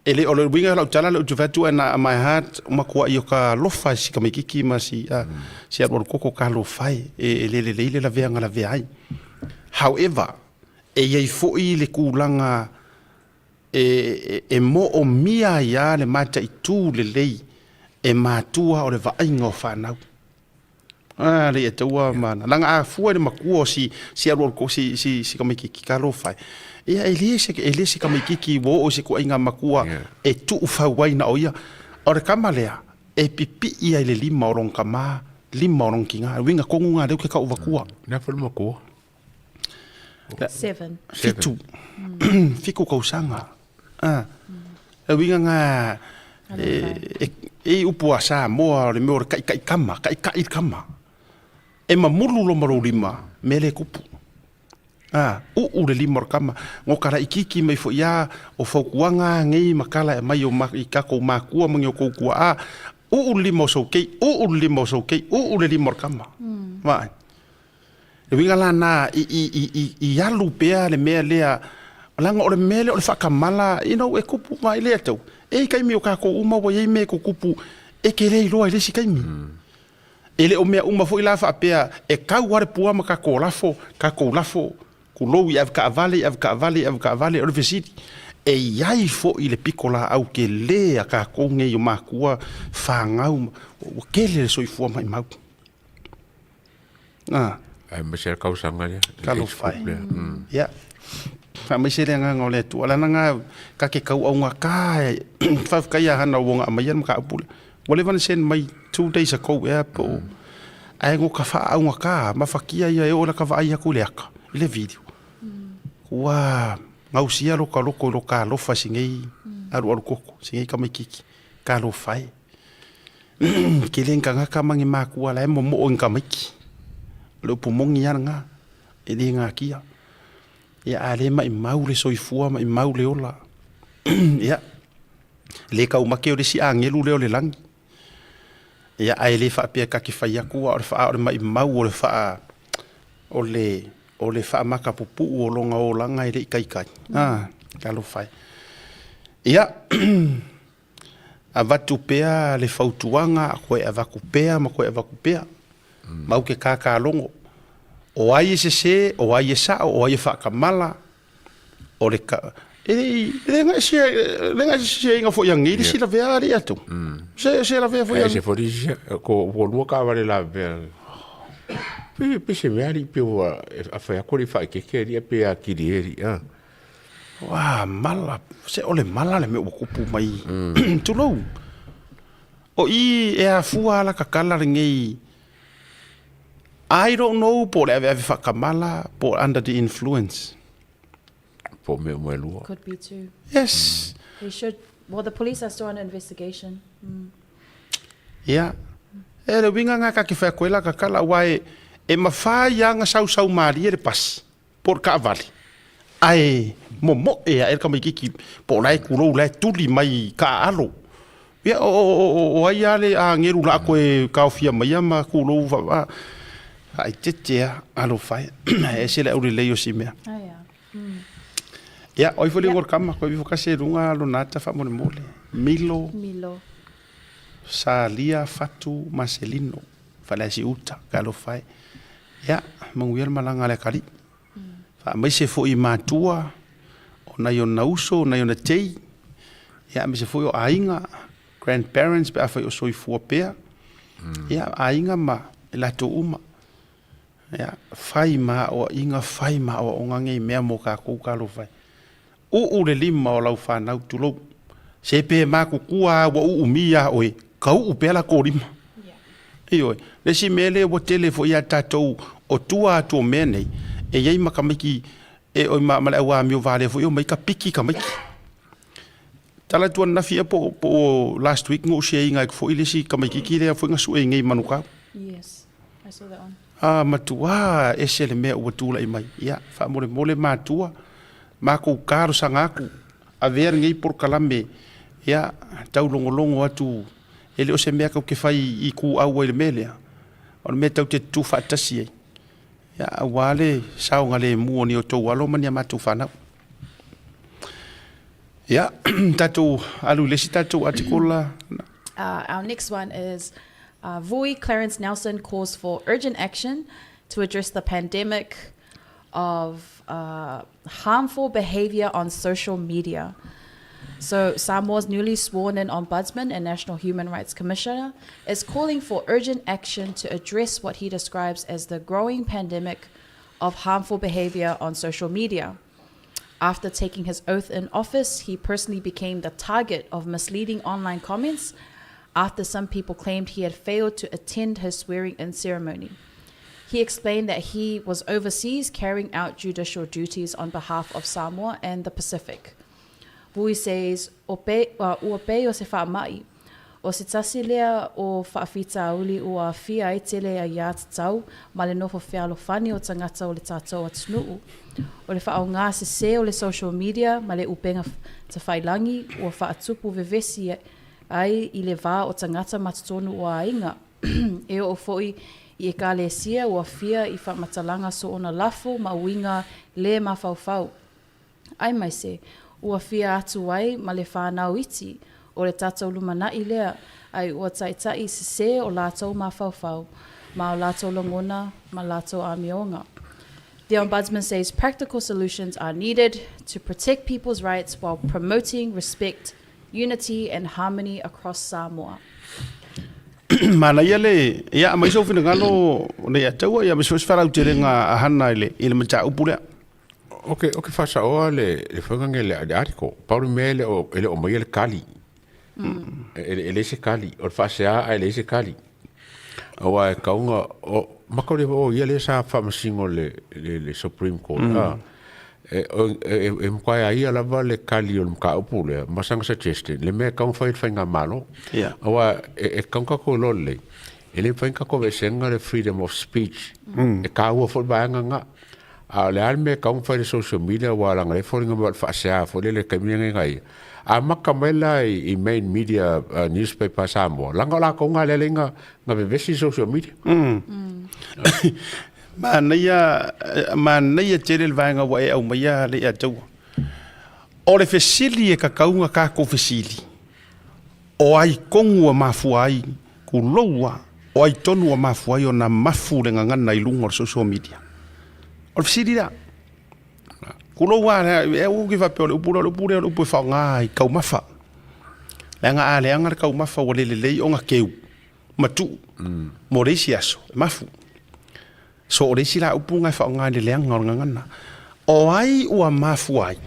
e le, o le uiga o lau tala lea ou te fai atu and my heart matuai o ka alofa i si tamaititi ma si, a, si alualu koko ka alofa e, e, e le lelei le lavea na lavea ai. However, e i ai foi le tulaga e, e, e moomia ai lava le mataitū lelei e matua o le vaaiga o fanau. Ah, le ia taua mana. Langa a fua le makua o si si alu ko si si si kamaikiki ka lo fai. Ia e le se e le se kamaikiki wo o se ko inga makua e tu fau ai na o ia. O le kama lea e pipi ia i le lima o lon kama, lima o lon kinga. Winga kongu ngā leu ke kau vakua. Na fa le makua. Seven. Fitu. Fiku kausaga. Ah. E uiga ngā e, e, e upu a Samoa o le mea o le kaʻikaʻi kama, kaʻikaʻi kama. E mamulu lo ma lou lima, me le kupu. Ah, uu le lima o le kama. Ngo kala ikiki mai foi a o fautuaga nei ma kala e mai o ma, i kakou makua ma ni o kou kuaʻa. Uu le lima o sou kei, uu le lima o sou kei, uu le lima o le kama. Vaai. Le uiga la na i, i, i, i, i alu pea le mea lea, leaga o le mea lea o le faatamala, you know, e kupu mai lea tau. E i taimi o tatou uma ua i ai mea e tutupu e te le iloa i le isi taimi. E le o mea uma foi la faapea e tau lava le pua ma tatou lafo, tatou lafo, tulou i avetaavale, i avetaavale, i avetaavale, o le fesili, e i ai foi le pitolaau tele a tatou nei o matua fanau, ua tele le soifua maimau. Ah. Aemaise le tausaga lea. Talofa e. Ia. Faamaise le agaga o le Atua. Lana nga ka ke kauaunga ka e faafetai ia Hana ua aumaia le mataupu lea. Ua leva ona send mai 2 days ago ea po o ae ngo ka faaaugata mafatia ia e oo i laka vaai atu i le aka i le video. Ua gausia loka loko i loka alofa i sinei alualu koko, sinei tamaititi. Talofa e. Kele ni tagata ma ni makua la e momoo i ni tamaiti. O le upu moni lava lena, e le natia. Ia a le maimau le soifua, maimau le ola. Ia, le taumate o le isi agelu lea o le lagi. Ia ae le faapea ta te fai atu a o le faa o le maimau o le faa o le o le faamatapupuu o lona olaga e le i taitai. Ah, talofa e. Ia Avatu pea le fautuaga, koe avatu pea ma koe avatu pea. Mau ke kākālogo. O ai e sesē, o ai e sao, o ai e faatamala, o le ka, E le i, e le ga se, le ga se inga fo yang i si la vea ali atu. Se se la vea fo yang. E se fo di ko ko lua ka vale la vea. Pe pe se mea ali pe ua a fa ko li fa ke ke li pe a kiri eri a. Wa mala se ole mala le me ua kupu mai. Tulou. O i e afua ala kakala lenei I don't know po o le aveave faakamala po o under the influence. Po o mea uma e lua. Could be too. Yes. They should, well the police are still under investigation. Mm. Ia. E le uiga nga ka ke whea koe la kakala aua e, e mawhai a nga sausau mārie le pasi, po o le kaavale. Ae momoe ae le tamaititi po o la e kulou la e tuli mai ka aalo. Ia o o o o ai a le agelu la koe kaofia maia ma kulou va faaeteete a alofa e. E ese le aulelei o si mea. Ia, o ai foi le igoa o le kama, koe ifo kasi e luga lona ata faamolemole. Milo. Milo. Salia Fatu Maselino, Faleasi Uta, ka alofa e. Ia, manuia le malaga a le akalii. Faamaise foi i matua, o nai ona uso, o nai ona tei, ia aemaise foi o aiga, grandparents pe afai o soifua pea, ia aiga ma i latou uma. Ia, fai ma aoaiga, fai ma aoaoga nei mea mo kakou talofa e. Uu le lima o lau fanau, tulou. Se pe makutua a ua uumi iā oe, ka uu pea latou lima. Ioe. Le isi mea lea ua tele foi ia tatou o tua atu o mea nei, e i ai ma tamaiti, e, oi ma, ma le au amio valea foi omai ka piki tamaiti. Tala atu ananafi ea po, po o last week na ou share ina atu foi le isi tamaititi lea foi na sue nei i Manukau. Yes, I saw that one. A matua ese le mea ua tulai mai. Ia, faamolemole matua, makou talosaga atu, avea lenei polokalame, ia, taulogologo atu, e le o se mea tatou te fai i ituau ai i le mea lea, o le mea tatou te tutu faatasi ai, ia, aua le saogalemu o ni outou alo ma ni a matou fanau. Ia, tatou alu i le isi tatou article. Our next one is uh, Vui Clarence Nelson calls for urgent action to address the pandemic of uh, harmful behavior on social media. So, Samoa's newly sworn in ombudsman and National Human Rights Commissioner is calling for urgent action to address what he describes as the growing pandemic of harmful behavior on social media. After taking his oath in office, he personally became the target of misleading online comments after some people claimed he had failed to attend his swearing in ceremony. He explained that he was overseas carrying out judicial duties on behalf of Samoa and the Pacific. Vui says, o pe, uh, ua pei o se faama'i. O se tasi lea o faafitauli ua aafia ai tele aiā tatau ma le nofo fealofani o tagata o le tatou atunuu. O le faaaoga sesē o le social media ma le upega tafailangi ua faatupu vevesi ai i le va o tagata ma totonu o aiga. E oo foi i Ekalesia ua fia i faamatalaga soona lafo ma uiga le mafaufau. Aemaise, ua fia atu ai ma le whānau iti o le tatou lumanaʻi lea, ai ua taitaʻi sesē o latou mafaufau ma o latou lagona ma latou amioga. The Ombudsman says practical solutions are needed to protect people's rights while promoting respect, unity and harmony across Samoa. Manaia le, ia, aumai sou finagalo nei ataua, ia, aemaise foi se faalautelega a Hana i le, i le mataupu lea. Ok, ok faasaoa le le faiga lenei le le article. Pau le mea e le o e le o maia le kali. E, e, e leai se kali. O le faasea ae leai se kali. Aua e kauga o maka o le o ia lea sa faamasino le le, le Supreme Court. Mm. Ah, e, e, e, e matua a ia lava le kali o le mataupu lea ma sana suggestion le mea e tatau ona fai e le faigamalo. Yeah. Aua e, e tatau ona tatou iloa lelei, e le mafai ona tatou aveeseina le freedom of speech. Mm. E taua foi le vaega lena. A o le a le mea e tatau ona fai i le social media aua leaga o lea e foliga mai o le faasea foi lele i le taimi lenei na ia. Amata mai la i main media newspaper a Samoa, leaga o latou na lea lea na na vevesi i social media. Manaia, manaia tele le vaega ua e aumaia le ia taua. O le fesili e tatau ona tatou fesili, o ai tonu ua mafua ai, tulou lava, o ai tonu ua mafua ai ona mafu le gagana i luga o le social media? O le fesili lea. Kulou lava e ou ke faapea o le upu lea o le upu lea o le upu e faaaoga i taumafa. Leaga a leaga le taumafa ua le lelei ona keu ma tuu mo le isi aso e mafu. So o le isi la upu lena e faaaoga i le leaga o le gagana. O ai ua mafua ai?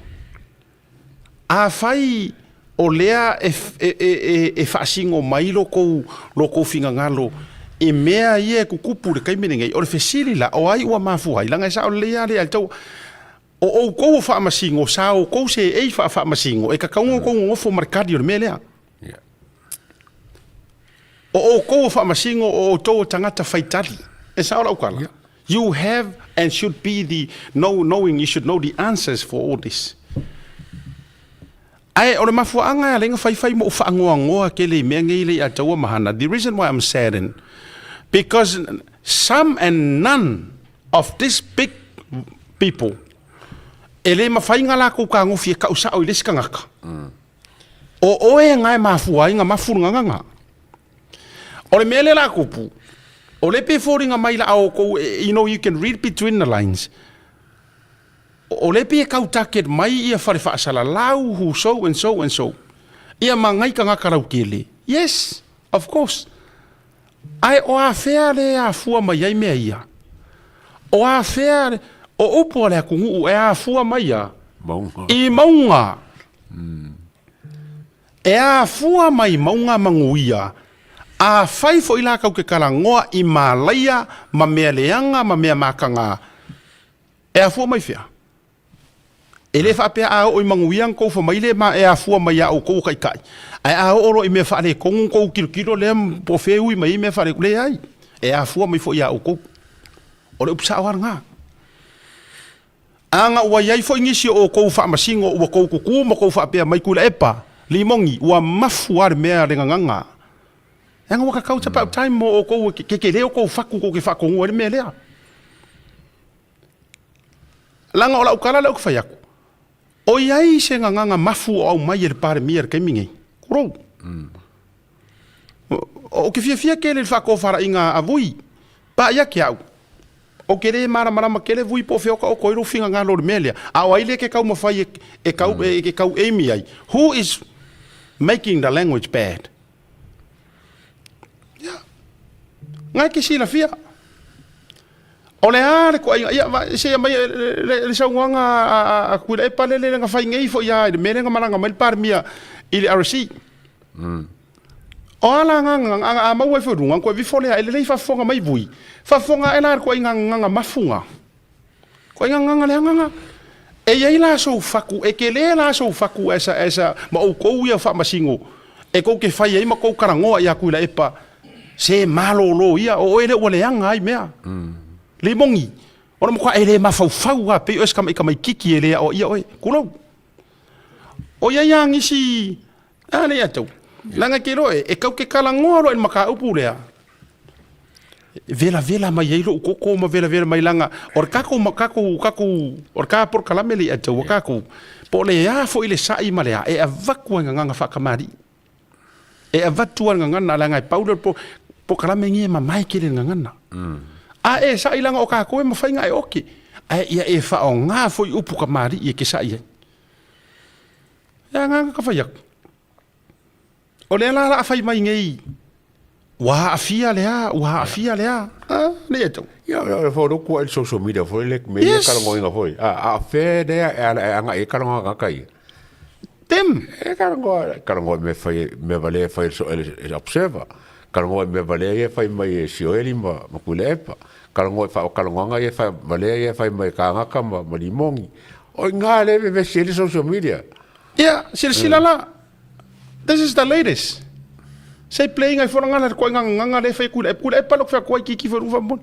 Afai o lea e, e, e, e faasino mai lo kou, lo kou finagalo i mea ia e tutupu i le taimi lenei, o le fesili la, o ai ua mafua ai? Leaga e sao lelei lava le ia tau, o outou o faamasino, sa outou seei faafaamasino, e tatau ona outou nonofo ma le tali o le mea lea. O outou o faamasino, o outou o tagata faitali. E sao lau tala? You have and should be the know, knowing, you should know the answers for all this. Ae o le mafuaaga e ala ai ona faifai ma ou faanoanoa tele i mea nei le ia taua ma hana, the reason why I'm saddened, because some and none of this big people, e le mafai ona latou tagofi e tau sao i le isi tagata. O oe na e mafua ai na mafu le gagana. O le mea lea la tupu, o lea pei e foliga mai la outou, you know, you can read between the lines, o lea pei e tau target mai ia fale faasalalau, who so and so and so, ia ma nai tagata lautele. Yes, of course. Ae o afea le afua mai ai mea ia? O afea, o upu a le atunuu e afua mai a? Mauga. I mauga. E afua mai mauga manuia, afai foi la kau ke talanoa i malaia ma mea leaga ma mea mataga, e afua mai fea? E le faapea a oo i manuia na tou fai mai le ma e afua mai ia outou o taitai, ae a oo loa i mea faaletonu na tou tilotilo lea po o fea e ui mai ai mea faaletonu, leai, e afua mai foi ia outou. O le upu sao lava lena. Ana ua i ai foi nisi o outou faamasino ua tou tutu ma tou faapea mai, Tuilaepa, Limoni, ua mafu lava le mea le gagana. Leaga ua tatau, it's about time mo outou e tetele outou fatu tou te faatonuina ai le mea lea. Leaga o lau tala lea ou te fai atu, o i ai se gagana mafu o aumai e le Palemia i le taimi nei? Tulou. Ou te fiafia tele i le faatofalaiga a Vui, pa ia te au. Ou te le malamalama tele Vui po o fea o taoto ai lou finagalo i le mea lea. A o ai lea e te taumafai e tau, e tau emi ai? Who is making the language bad? Ia. Ngai ke silafia. O le a le toaiga, ia, se i aumai le saunoaga a Tuilaepa lele na fai nei foi lava i le mea lea na malaga mai le Palemia i le RSE. O a la agaga, a maua ai foi i luga, ona toe vifo lea, e lelei faafofoga mai Vui, faafofoga ae la i le toaiga gagana mafuga. Toaiga gagana leaga na. E i ai la sou fatu, e tele la sou fatu as a, as a, ma outou ia faamasino, e tou te fai ai ma tou talanoa ia Tuilaepa, se malolo ia, o oe lea ua leaga ai mea. Limoni, o le matua e le mafaufau lava, pei oe se tamaikiki e le aoaia oe. Tulou. O i ai lava nisi, a lea ia tau, leaga e te iloa e, e tau te talanoa loa i le mataupu lea, velavela mai ai lou koko ma velavela mai leaga o le tatou tatou tatou o le ta polokalame lea ia tau a tatou, po o le a foi le sa'i ma le a, e avatu lava i gagana faatamalii. E avatu lava i le gagana leaga e pau lea o le polokalame lenei e mamae tele i le gagana. A e sa'i leaga o tatou e mafai ona e oke, ae ia e faaaoga foi upu tamalii e te sa'i ai. E agaga ka fai atu. O lea la o le a fai mai nei, ua aafia le a, ua aafia le a. A, le ia tau. Ia, o le fo kua i social media foi le me ia kalagoinga foi. A, a fe lea e ala e anga e kalagoa kaka ia. Them. E kalagoa, kalagoa me fai, me vale e fai so e observer. Kalagoa me vale e fai mai e Sioeli ma, ma Kuilaepa. Kalagoa e fa o kalagoanga e fai vale e fai mai kangaka ma, ma Limongi. O ngā le vevesi e le social media. Ia, silasila la. This is the latest. Sei playing ai fona ngana ko nganga nganga le fai kula kula e palo fa ko ki ki fa rufa mon.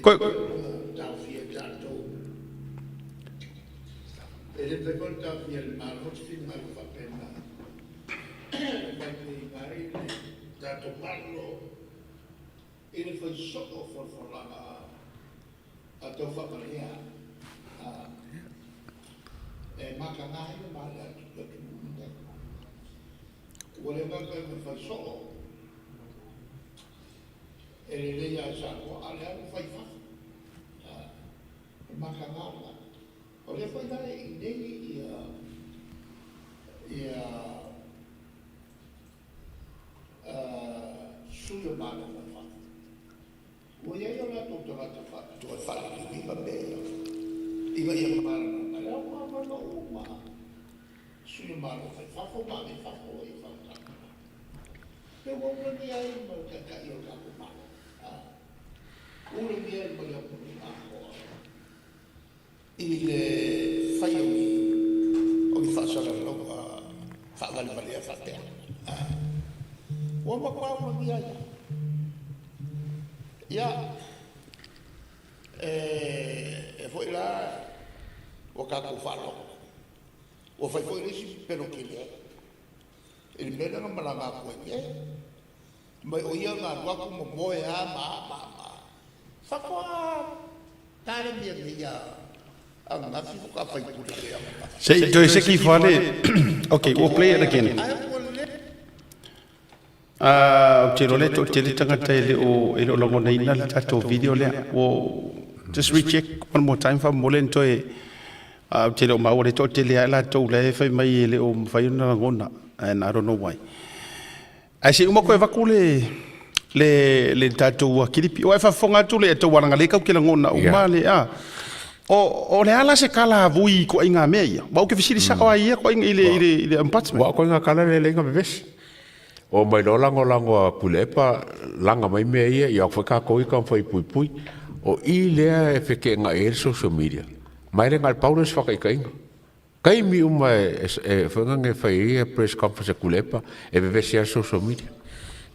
Ko E le mafai foi ona taofia e le Malo se finagalo faapena e faitauina ai le tatou Malo i le fai soo o folafolaga a tau faamalea e mataga ai le male a le atunuu lenei. Ua le gata ina fai soo. E lelei lava i Samoa, a o le a le fai i fafo? O le mataga lena. O lea foi la e i inei ia, ia sui o Malo mai fafo. Ua i ai o latou tagata faapitoa e faaliliuina mea ia ina ia malamalama. E aoga uma sui o Malo mai fafo ma ave i fafo ia faamatalaga. Pe ua ulagia ai ma le Taitai o le tatou Malo, a ulagia ai ma le atunuu atoa i le fai o ni o ni faasalalauga faavalevalea faapea. A ua matua ulagia ai lava. Ia, e foi la ua tatou faalogo, ua fai foi le isi pepelo tele i le mea lea na malaga atu ai nei, mai o ia na alu atu momoe a ma a ma a ma a. Faatoa Palemia nei a ananafi faatoa faipule nei ananafi. Se i toe seki ifo lava le Okay, we'll play it again. Ah, ou te iloa lea e toatele tagata e le o e le o lagonaina le tatou video lea. We'll just recheck one more time faamolemole na toe ah, ou te le o maua le toatele lava i latou la e fai mai e le o mafai ona lagona and I don't know why. Ae se i uma koe avatu le le le tatou kilipi. Ua e faafofoga atu le taualaga lea kau ke lagona uma le a. O o le a la se kala a vui i koaiga mea ia. Ua ou ke fesili sao ai ia koaiga i le i le i le ombudsman. Ua koaiga kala le le inga vevesi. O mai loa lagolago a Tuilaepa laga mai mea ia, ia foi tatou ia taumafai e puipui. O i lea e feteenai ai le social media. Ma e le na o le pau lea o se faataitaiga. Taimi uma e foi e fai ai ia press conference a Tuilaepa e vevesi ai le social media.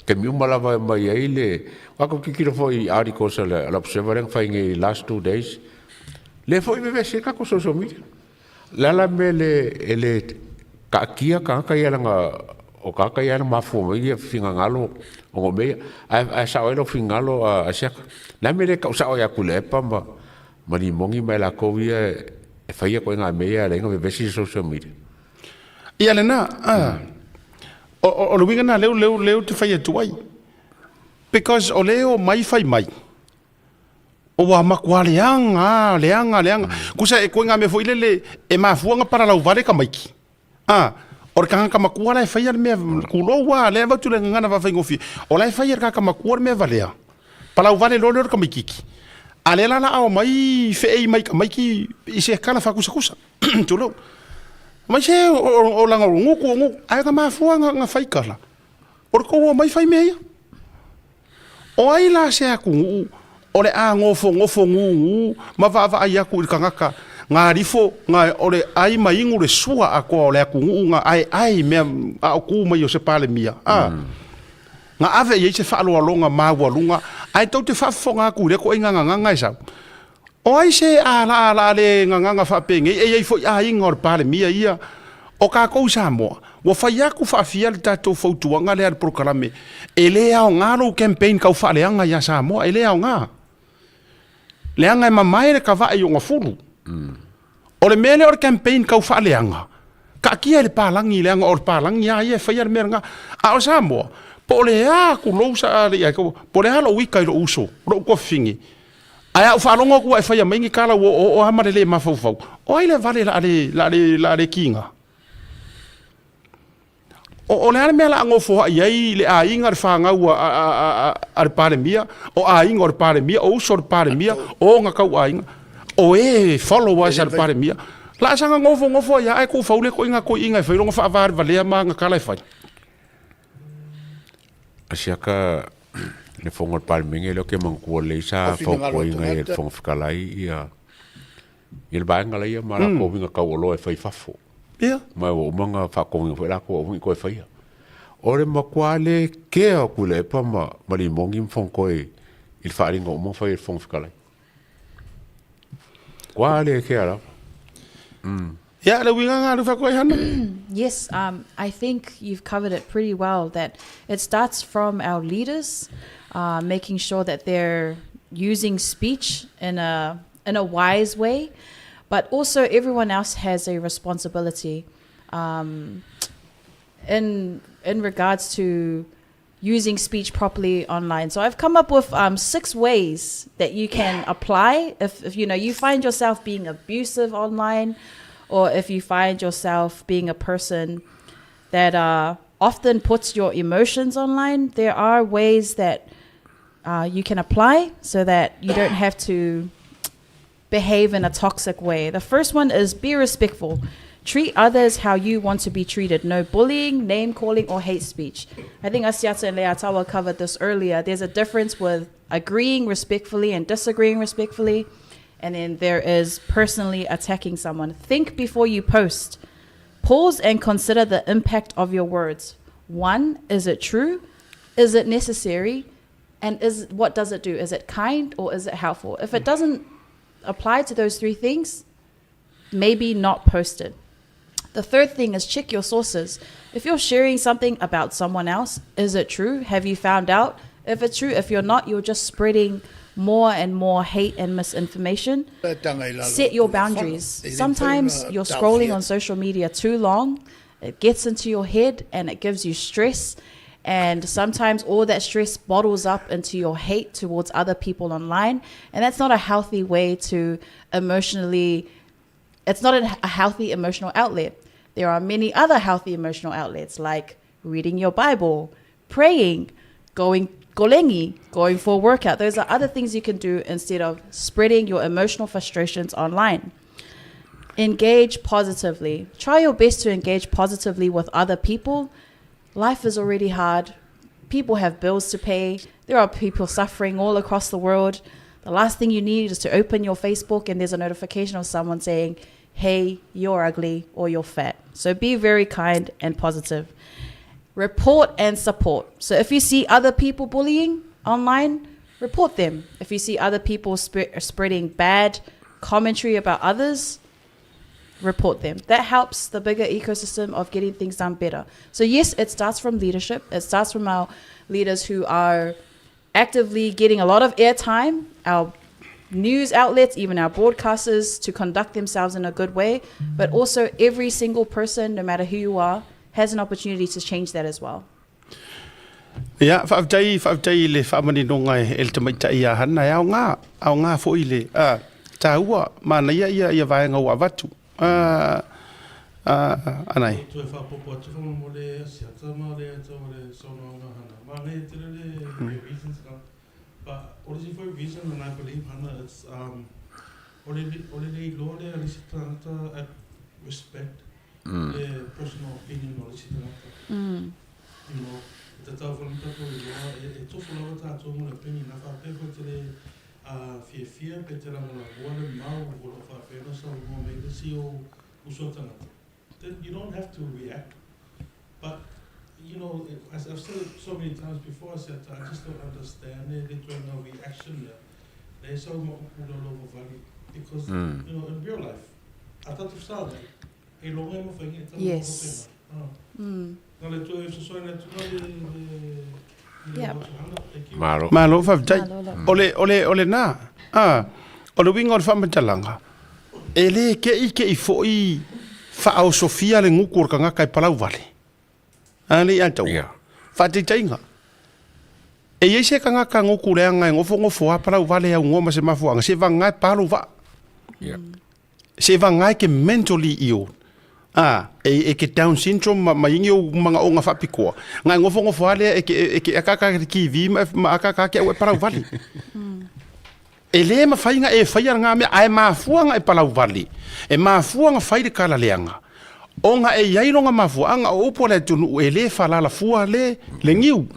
Taimi uma lava e aumai ai le, aua tou te tilotilo foi i articles a le Observer lea na fai nei last 2 days, lea foi e vevesi ai tatou social media. O le a la le mea e le taatia tagata ia leaga o tagata ia na mafua mai ia finagalo ona o mea ia. Ae sao ai lou finagalo Asiata. O le a le mea e le tau sao ai ia Tuilaepa ma Limoni ma i latou ia e faia ituaiga mea ia e ala ai ona vevesi le social media? Ia lena, o le uiga lena lea ou te fai atu ai. Because o lea e omai fai mai, Ua matua leaga a, leaga, leaga. Kusa e koe ngā mea foi lele e mafua nga palalauvale tamaiti. A, o le tagata matua la e faia le mea kulou a, lea e avatu le gagana faafaigofie. O la e faia e le tagata matua le mea valea. Palauvale loa lea o le tamaititi. A lea la la ao mai feei mai tamaiti i se kala faakusakusa. Tulou. Mai se o langa o nguku o nguku. Ae na mafua nga fai kala. O le tou omai fai mea ia. O ai la se atunuu o le a nofonofo nūnū ma vaavaai atu i le tagata na alifo na o le ai ma inu le sua atoa o le atunuu na aeae i mea a o tu mai o se Palemia a na ave i ai se faaaloaloga maualuga ae tou te faafofoga atu i lea ituaiga gagana e sau? O ai se a la la le gagana faapenei e i ai foi aiga o le Palemia ia o tatou i Samoa ua fai atu faafia le tatou fautuaga lea a le polokalame e le aoga lou campaign tau faaleaga ia Samoa e le aoga leaga e mamae le kavae i ona fulu. O le mea lea o le campaign tau faaleaga taatia i le palagi leaga o le palagi a ia e faia le mea lena a o Samoa po o le a tulou sa po o le a lou ita i lou uso lou tuafafine. Ae a ou faalogo atu ua e faia mai ni tala ua oooo lava ma le lē mafaufau, o ai le vale la le, la le, la le kiga? O, o le a le mea la a nofoaʻi ai le aiga, le fanau a, a, a, a, a le Palemia, o aiga o le Palemia, o uso o le Palemia, o ona tauaiga, o e followers a le Palemia, la a saga nofonofo ai lava ae tuufau le ituaiga toeaina e fai lona faavalevalea ma ana tala e fai. Asiaka le fono a le Palemene lea ou te manatua lelei sa fautuaina ai e le Fofoga Fetalai ia ia le vaega la ia ma latou uiga taualoa e fai i fafo. Ia. Ma ua uma ona faatonuina foi latou aua ne i toe faia. O le matua le kea o Tuilaepa ma ma Limoni ma Fonotoe i le faaaliga ua uma ona fai e le Fofoga Fetalai. Matua le kea lava. Ia, le uiga lena lea ua fai atu ai Hana. Yes, I think you've covered it pretty well that it starts from our leaders making sure that they're using speech in a in a wise way, but also everyone else has a responsibility um, in in regards to using speech properly online. So I've come up with um, six ways that you can apply if, if you know you find yourself being abusive online, or if you find yourself being a person that uh, often puts your emotions online. There are ways that uh, you can apply so that you don't have to behave in a toxic way. The first one is be respectful. Treat others how you want to be treated. No bullying, name calling, or hate speech. I think Asiata and Leatawa covered this earlier. There's a difference with agreeing respectfully and disagreeing respectfully. And then there is personally attacking someone. Think before you post. Pause and consider the impact of your words. One, is it true? Is it necessary? And is what does it do? Is it kind or is it helpful? If it doesn't apply to those three things, maybe not post it. The third thing is check your sources. If you're sharing something about someone else, is it true? Have you found out if it's true? If you're not, you're just spreading more and more hate and misinformation. Set your boundaries. Sometimes you're scrolling on social media too long, it gets into your head and it gives you stress. And sometimes all that stress bottles up into your hate towards other people online. And that's not a healthy way to emotionally, it's not a healthy emotional outlet. There are many other healthy emotional outlets like reading your Bible, praying, going golengi, going for a workout. Those are other things you can do instead of spreading your emotional frustrations online. Engage positively. Try your best to engage positively with other people. Life is already hard. People have bills to pay. There are people suffering all across the world. The last thing you need is to open your Facebook and there's a notification of someone saying, hey, you're ugly or you're fat. So be very kind and positive. Report and support. So if you see other people bullying online, report them. If you see other people sp- spreading bad commentary about others, report them. That helps the bigger ecosystem of getting things done better. So, yes, it starts from leadership. It starts from our leaders who are actively getting a lot of airtime, our news outlets, even our broadcasters, to conduct themselves in a good way. But also, every single person, no matter who you are, has an opportunity to change that as well. Ia, faafetai, faafetai i le faamaninoga e le tamaitai ia Hana, e aoga, aoga foi le, a, taua, manaia ia, ia vaega ua avatu. A, a, anai. Toe faaopoopo atu faamolemole Asiata ma le tau o le saunoaga a Hana. Manaia tele le reasons na. But o le isi foi reason and I believe Hana it's um o le o le le iloa lea a le isi tagata at respect le personal opinion o le isi tagata. You know, e tatau foi ona tatou iloa, e tofu lava tatou mo le opinion, a faapea foi te le fiafia pe te lagolagoa le mau o lo o faapea ona saunoa mai le isi o uso a tagata, then you don't have to react. But, you know, as I've said it so many times before, I said, I just don't understand le ituaiga reaction lea, lea e sau ma upu lolovavari, because, you know, in real life, a tatou fesagai, e loga e mafai e tala Yes. Na le toe fesoasoani atu na le le Yeah. Thank you. Malo. Malo, faafetai. Malo lava. O le, o le, o lena, a, o le uiga o le faamatalaga, e le keʻikeʻi foi faaosofia le guku o le tagata e palau vale. A le ia taua. Yeah. Faataitaiga, e i ai se tagata guku leaga e gofogofoā palau vale augoa ma se mafuaaga, se vagā e pa lou vaa. Yeah. Se vagā e ke mentally ill. A, e, e ke Down syndrome ma, ma ingi ou magaoga faapikoa. Ga e gofogofoā lea e ke, e ke akaka ke TV ma, ma akaka ke au e palau vale. E lē mafai ga e faia lagā mea, ae mafua ga e palau vale. E mafua ga fai le kalaleaga, ona e i ai lona mafuaaga, o upu a le atunuu e lē falala fua le le niu.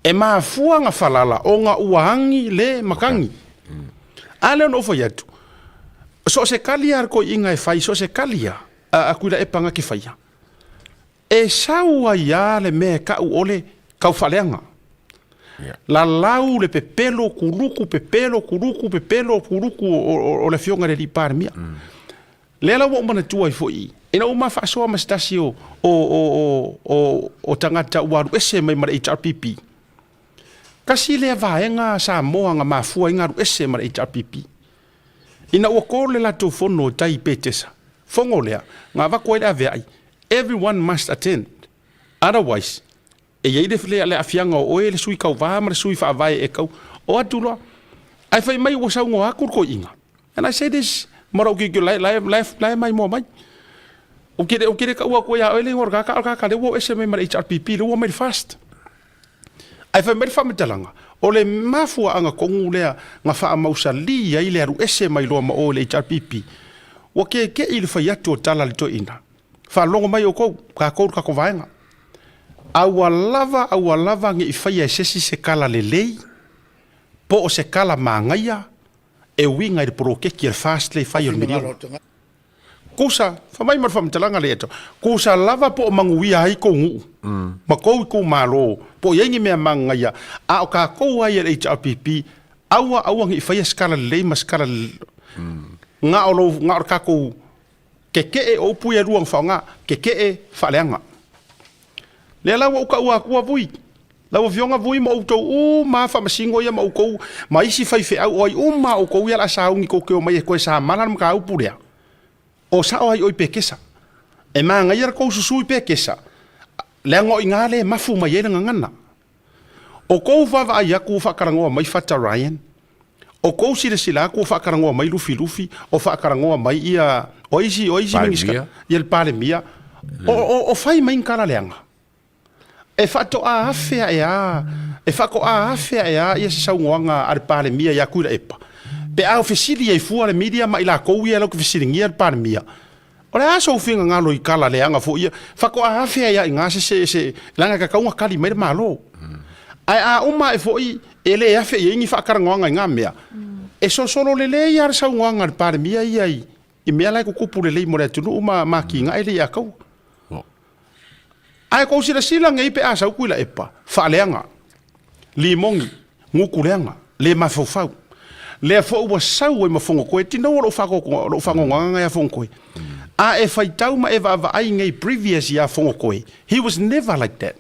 E mafua ga falala ona ua agi le makagi. A lea ona ou fai atu, so o se kali a le toeaiina e fai, so o se kali a, a Tuilaepa na te faia, E sau ai a le mea e ka'u o le kaufaaleaga. Lalau le pepelo kuluku, pepelo kuluku, pepelo kuluku o le Afioga i le Alii Palemia. Lea la ua ou manatua ai foi ina ua ma faasoa ma se tasi o tagata ua alu ese mai ma le HRPP. Tasi lea vaega Samoa na mafua ai na alu ese ma le HRPP. Ina ua ko le latou fono i tai i Petesa, fono lea, na avatu ai le aveai, everyone must attend, otherwise E i ai le, le, le aafiaga o oe le sui tauvā ma le sui faavae e kau. O atu loa, ae fai mai ua saunoa atu le toeaina. And I say this, ma lou kilikilo, la e, la e, la e, la e maimoa mai. Ou te le, ou te le taua atua ia oe le igoa o le tagata, a o le tagata lea ua o ese mai ma le HRPP, lea ua omai i le FAST. Ae fai mai le faamatalaga, o le mafuaaga tonu lea na faamausalī ai le alu ese mai loa ma o i le HRPP, ua keke'i le fai atu o tala a le toeaina, Faalogo mai outou, tatou le tatou vaega. A ua lava, a ua lava ne i faia e se isi se tala lelei, po o se tala manaia e uiga i le poloketi a le FAST lea e fai o le miliona. Kusa, fai mai ma le faamatalaga lea e Kusa lava po o manuia ai kou nuu ma kou itumalo, po o i ai ni mea manaia, a o tatou lava ia le HRPP, aua, aua ne i faia se tala lelei ma se tala na o lou, na o le tatou keke'e, o upu ia e lua na faaaoga, keke'e faaleaga. Lea la ua ou taua atua Vui, lau Afioga Vui ma outou uma lava faamasino ia ma outou ma isi faifeau, o ai uma lava outou ia o le a sauni tou te omai e toe samala le mataupu lea, o sao ai oi pekesa. E manaia le tou susu i pekesa, leaga o i ina lea e mafu mai ai le gagana. O kou vaavaai atu ua faatalanoa mai Fata Ryan, o kou silasila atu ua faatalanoa mai Lufilufi, o faatalanoa mai ia, o ai isi, o ai isi Minisita, ia le Palemia, o, o, o fai mai ni tala leaga. E faatoa afe ae a, e faatoa afe ae a ia se saunoaga a le Palemia ia Tuilaepa, pe a fesili ai fua le media ma i latou ia latou te fesiligia le Palemia, O le a sou finagalo i tala leaga foi ia? Faatoa afea ai lava i ina se, se, se, leaga e tatau ona tali mai le Malo. Ae a uma ae foi e le afe i ai ni faatalanoaga i na mea, e sosolo lelei lava le saunoaga a le Palemia ia i, i mea la e tutupu lelei mo le atunuu ma, ma atinae lea ia taua. Ae tou silasila nei pe a sau Tuilaepa, faaleaga, limoni, gutu leaga, le mafaufau. Lea foi ua sau ai ma Fonotoe, tino o lou faanoanoaga ia Fonotoe. A e faitau ma e vaavaai nei previous ia Fonotoe, he was never like that.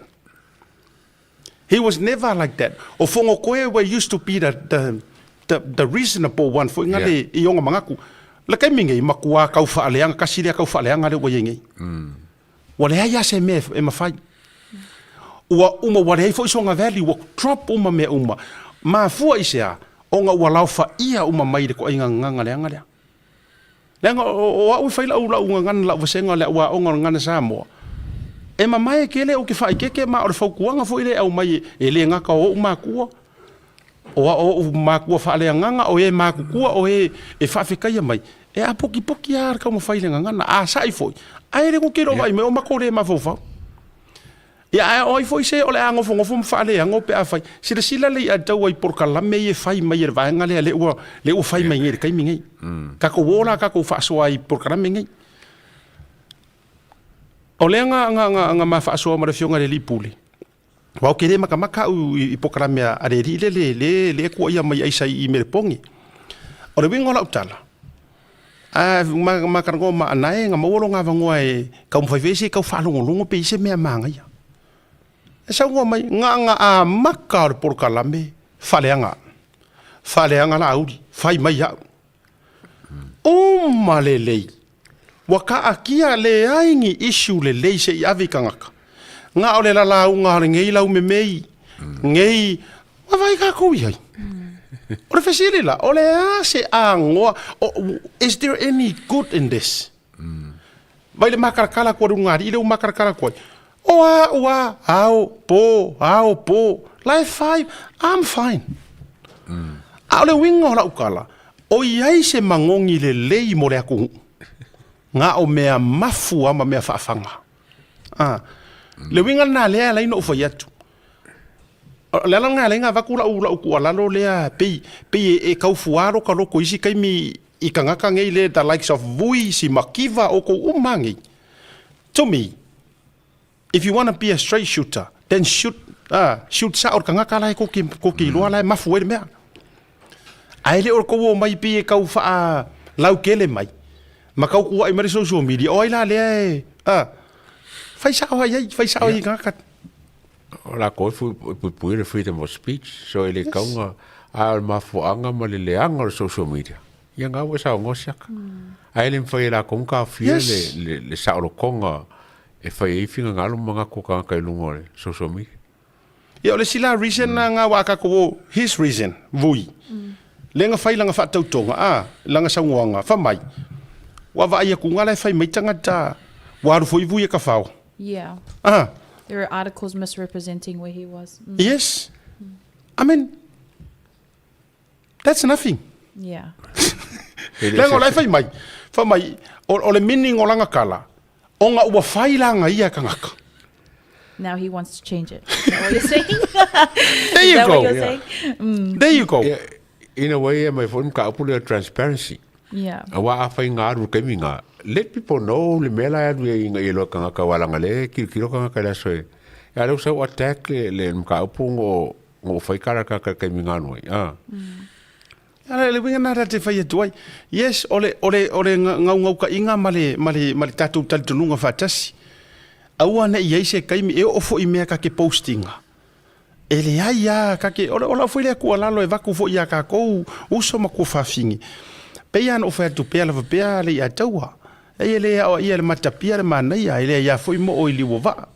He was never like that. O Fonotoe were used to be the, the, the reasonable one foi nga le i ona manatu. Le taimi nei, matua tau faaleaga, kasi lea tau faaleaga lea ua i ai nei. Ua leai lava se mea e mafai. Ua uma, ua leai foi sona value, ua drop uma mea uma. Mafua i se a? Ona ua laofaia uma mai i le toaiga gagana leaga lea. Leaga o au e fai lau, lau gagana, lau vasega o le au aoga o le Gagana Samoa, e mamae tele ou te faaeteete ma o le fautuaga foi lea e aumai e le gata o ou matua, o ou matua faaleagaga, o e matutua, o e e faafetaia mai, e apokipoki lava le taumafai i le gagana. A sa'i foi, ae le tou te iloa vaai mai o matou le mafaufau. Ia, ae o ai foi se o le a nofonofo ma faaleago pe afai. Silasila le i'a tau ai polokalame ia e fai mai e le vaega lea, lea ua, lea ua fai mai nei i le taimi nei. Tatou o la tatou faasoa ai i polokalame nei. O lea na, na, na, na ma faasoa ma le Afioga i le Alii Pule, aua ou te le matamata au i polokalame a le alii lea, le, le, le tuuaia mai aisa i Melepone. O le uiga o lau tala, a ma, ma talanoa ma Anae, na maua lona avanoa e taumafai foi se i tau faalogologo pe i ai se mea manaia. E saunoa mai, na ona amata o le polokalame faaleaga, faaleaga Laauli, fai mai au. Uma lelei, ua taatia leai ni issue lelei se i ave i tagata. Na o le lalauga o lenei laumemei, nei, ua vaai tatou i ai. O le fesili la, o le a se agoa, is there any good in this? Mai le makarakara atu a le ulugalii lea ua makarakara atu ai, o au a, ao, po, ao, po, la e fai, I'm fine. A o le uiga o lau tala, o i ai se magogi lelei mo le atunuu, na o mea mafu lava ma mea faafaga. A, le uiga lena lea e ala ai ona ou fai atu. O le ala lena e ala ai ona avatu lau, lau tuualalo lea, pei, pei e, e tau fua lota loto i isi taimi i tagata nei le the likes of Vui, Simakiva, outou uma lava nei. To me, if you wanna be a straight shooter, then shoot, ah, shoot sao le tagata la e tou te, tou te iloa la e mafu ai le mea. Ae le o le tou omai pei e tau faalautele mai, ma tau tuuai mai le social media, o ai la lea e, ah, fai sao ai ai, fai sao ai i tagata. O lakou e puipui le freedom of speech, so e le tau na, a o le mafuaaga ma le leaga o le social media, ia na ua e saunoa siaka. Ae le mafai e lakou ona taofia le saolotoga e fai ai finagalo ma manatu o tagata i luga o le social media. Ia o le isi la reason na nga wa ka ko his reason vui. Le nga fai langa faatautoga a langa saugoaga fa mai. Ua vaai aku nga la e fai mai tagata ua alu foi vui e ka fao. Yeah. Ah. There were articles misrepresenting where he was. Yes. I mean, that's nothing. Yeah. Leaga o la e fai mai, fa mai, o le meaning o langa kala, ona ua fai langa ia e kangaka. Now he wants to change it. Is that what you're saying? There you Is that go. what you're saying? There you go. Yeah, in a way, e mai foi mkaupu le transparency. Yeah. Aua afai nga alu kaimi nga, let people know le mea la e alu ai i loa kangaka wa langa le kilokilo kangaka le aso e. Ia leu sau attack le le mkaupu ngo ngo fai kara ka ka kaimi nga alu ai. Ah. Ala le uiga na te fai atu ai. Yes, o le, o le, o le gaugaukaʻiga ma le, ma le, ma le tatou talitonuga faatasi. Aua ne i ai se kaimi e oo foi i mea ka ke postinga. E leai a ka ke, o le, o lau foi lea tuualalo e vaku foi iā kākou uso ma tuafafine. Pei lava ona ou fai atu pea lava pea le iā taua. Ei e le aoaia e le matapia le manaia, e leai a foi moo i liu o vaa.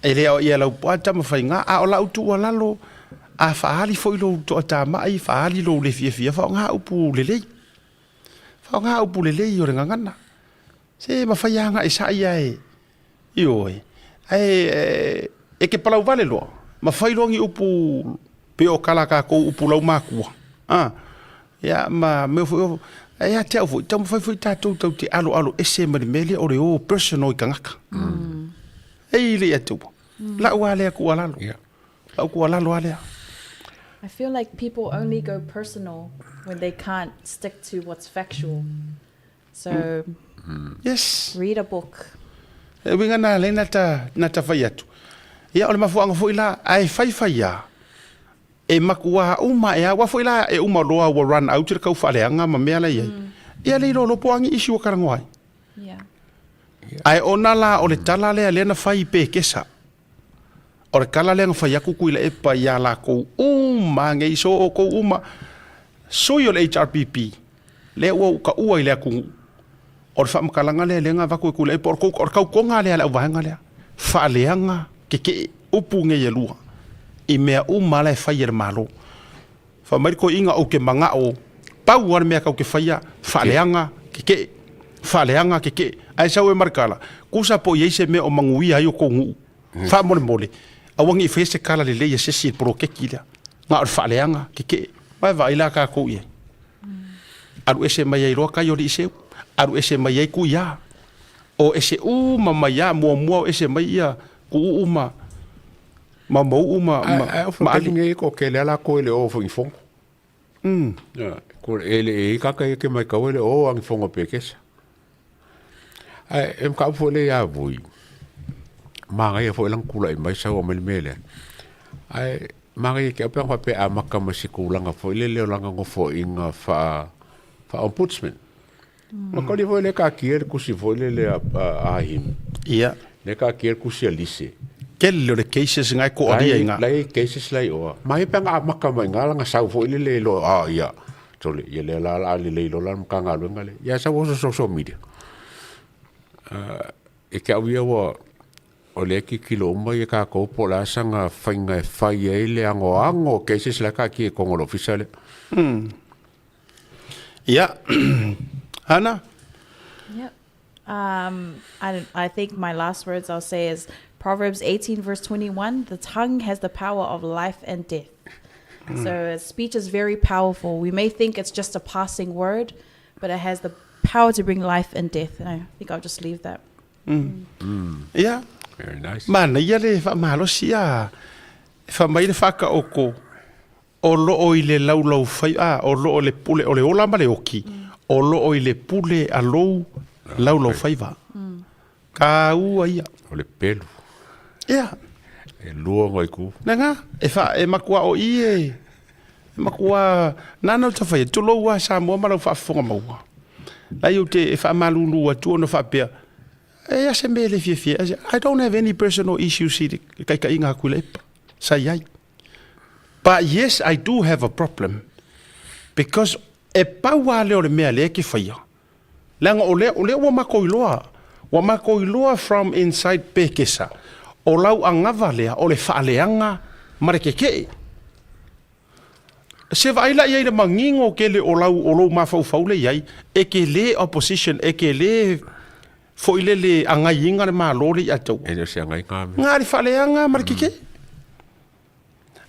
E le aoaia e lau poa tama faiga, a o lau tuualalo, a faaali foi lou toatamai, faaali lou le fiafia, faaaoga upu lelei. Faaaoga upu lelei o le gagana. Se mafai lava ona e sa'i ae, ioe, ae e te palau vale loa, mafai loa ni upu pei o kala kākou upu laumakua, a, ia ma mea foi o, ae ia te au foi, taumafai foi tatou tatou te aloalo ese ma le mea lea o le o personal i tagata. E i le Atua. Lau lava lea tuualalo. Lau tuualalo lava lea. I feel like people only go personal when they can't stick to what's factual. So, Yes. read a book. E uiga na lea na ta, na ta fai atu. Ia, o le mafuaaga foi la, ae faifai a, e makuā uma e a, aua foi la e uma loa ua run out le kau faaleaga ma mea la i ai. Ia le iloa loa po o a ni issue ua talanoa ai. Yeah. Ae ona la o le tala lea lea na fai i Pekesa, o le tala lea na fai atu Tuilaepa iā lakou uma nei, so outou uma, sui o le HRPP, lea ua ou taua i le atunuu, o le faamatalaga lea lea na avatu e Tuilaepa, o le tou, o le tautoga lea a le auvaega lea, faaleaga tetee upu nei e lua i mea uma la e fai e le Malo. Fai mai le toeaina, Ou te manao, pau lava le mea tatou te faia, faaleaga tetee, faaleaga tetee. Ae sau e Marekala, Kusa po o i ai se mea o manuia ai o tou nuu, faamolemole, aua ne i faia se tala lelei a se isi i le poloketi lea, na o le faaleaga tetee. Vae vaai la tatou i ai. Alu ese mai ai loa tai o Liiseu, alu ese mai ai Tuia, o ese uma mai lava, muamua o ese mai ia Tuuu ma ma Mauu ma ma Ae o ma Ali. nei ko ke le la ko le o fo ifongo. Ko e le e ka ka ke mai ka le o ang fongo pe kesa. Ae e ka fo le ya vui. Ma ngai fo lang kula i mai sa o mele mele. Ae ma ngai ke pe pe a maka ma se kulanga fo le le langa ngo fo inga fa fa ombudsman. Ma ko le fo le ka ki le kusi fo le le a a him. Ia. Le ka ki le kusi a lise. Kele o le cases ngai ko alia i ngā. Lai cases lai oa. Ma he panga a maka mai ngā langa sau fo ile le lo a ia. Tole ia le la la le le lo la mka ngā luenga le. Ia sau oso social media. E ke au ia ua o le ki kilo uma ia ka ko po la sanga fainga e fai ai le ango ango cases la ka ki e kongo lo fisa le. Ia. Hana? Yep. I, I think my last words I'll say is Proverbs 18, verse 21 the tongue has the power of life and death. So, speech is very powerful. We may think it's just a passing word, but it has the power to bring life and death. And I think I'll just leave that. Ia. Very nice. Manaia le faamalosi a e fai mai le faakaoko o loo i le laulau fai a o loo le pule o le ola ma le oki o loo i le pule a lou laulau faiva. Ka ua ia. O le pelu. Ia. E lua ngai ku. Nanga, e fa e makua o i e e makua nana o tawhai, tulou a Samoa ma lau faafofoga maua. Lai ou te e faamalulu atu ona faapea, e a se mea le fiafia. I said, I don't have any personal issues i le kaikaiga a Tuilaepa. Sa i ai. But yes, I do have a problem. Because e pau lava lea o le mea lea e ke faia. Leaga o lea, o lea ua matou iloa, ua matou iloa from inside Pekesa. O lau agava lea o le faaleaga ma le kekeʻe. Se vaai la i ai i le manino tele o lau o lou mafaufau lea i ai, e te le opposition, e te le foi lele agaiina le Malo le iataua. E le o se agaiga mea. Na le faaleaga ma le kekeʻe.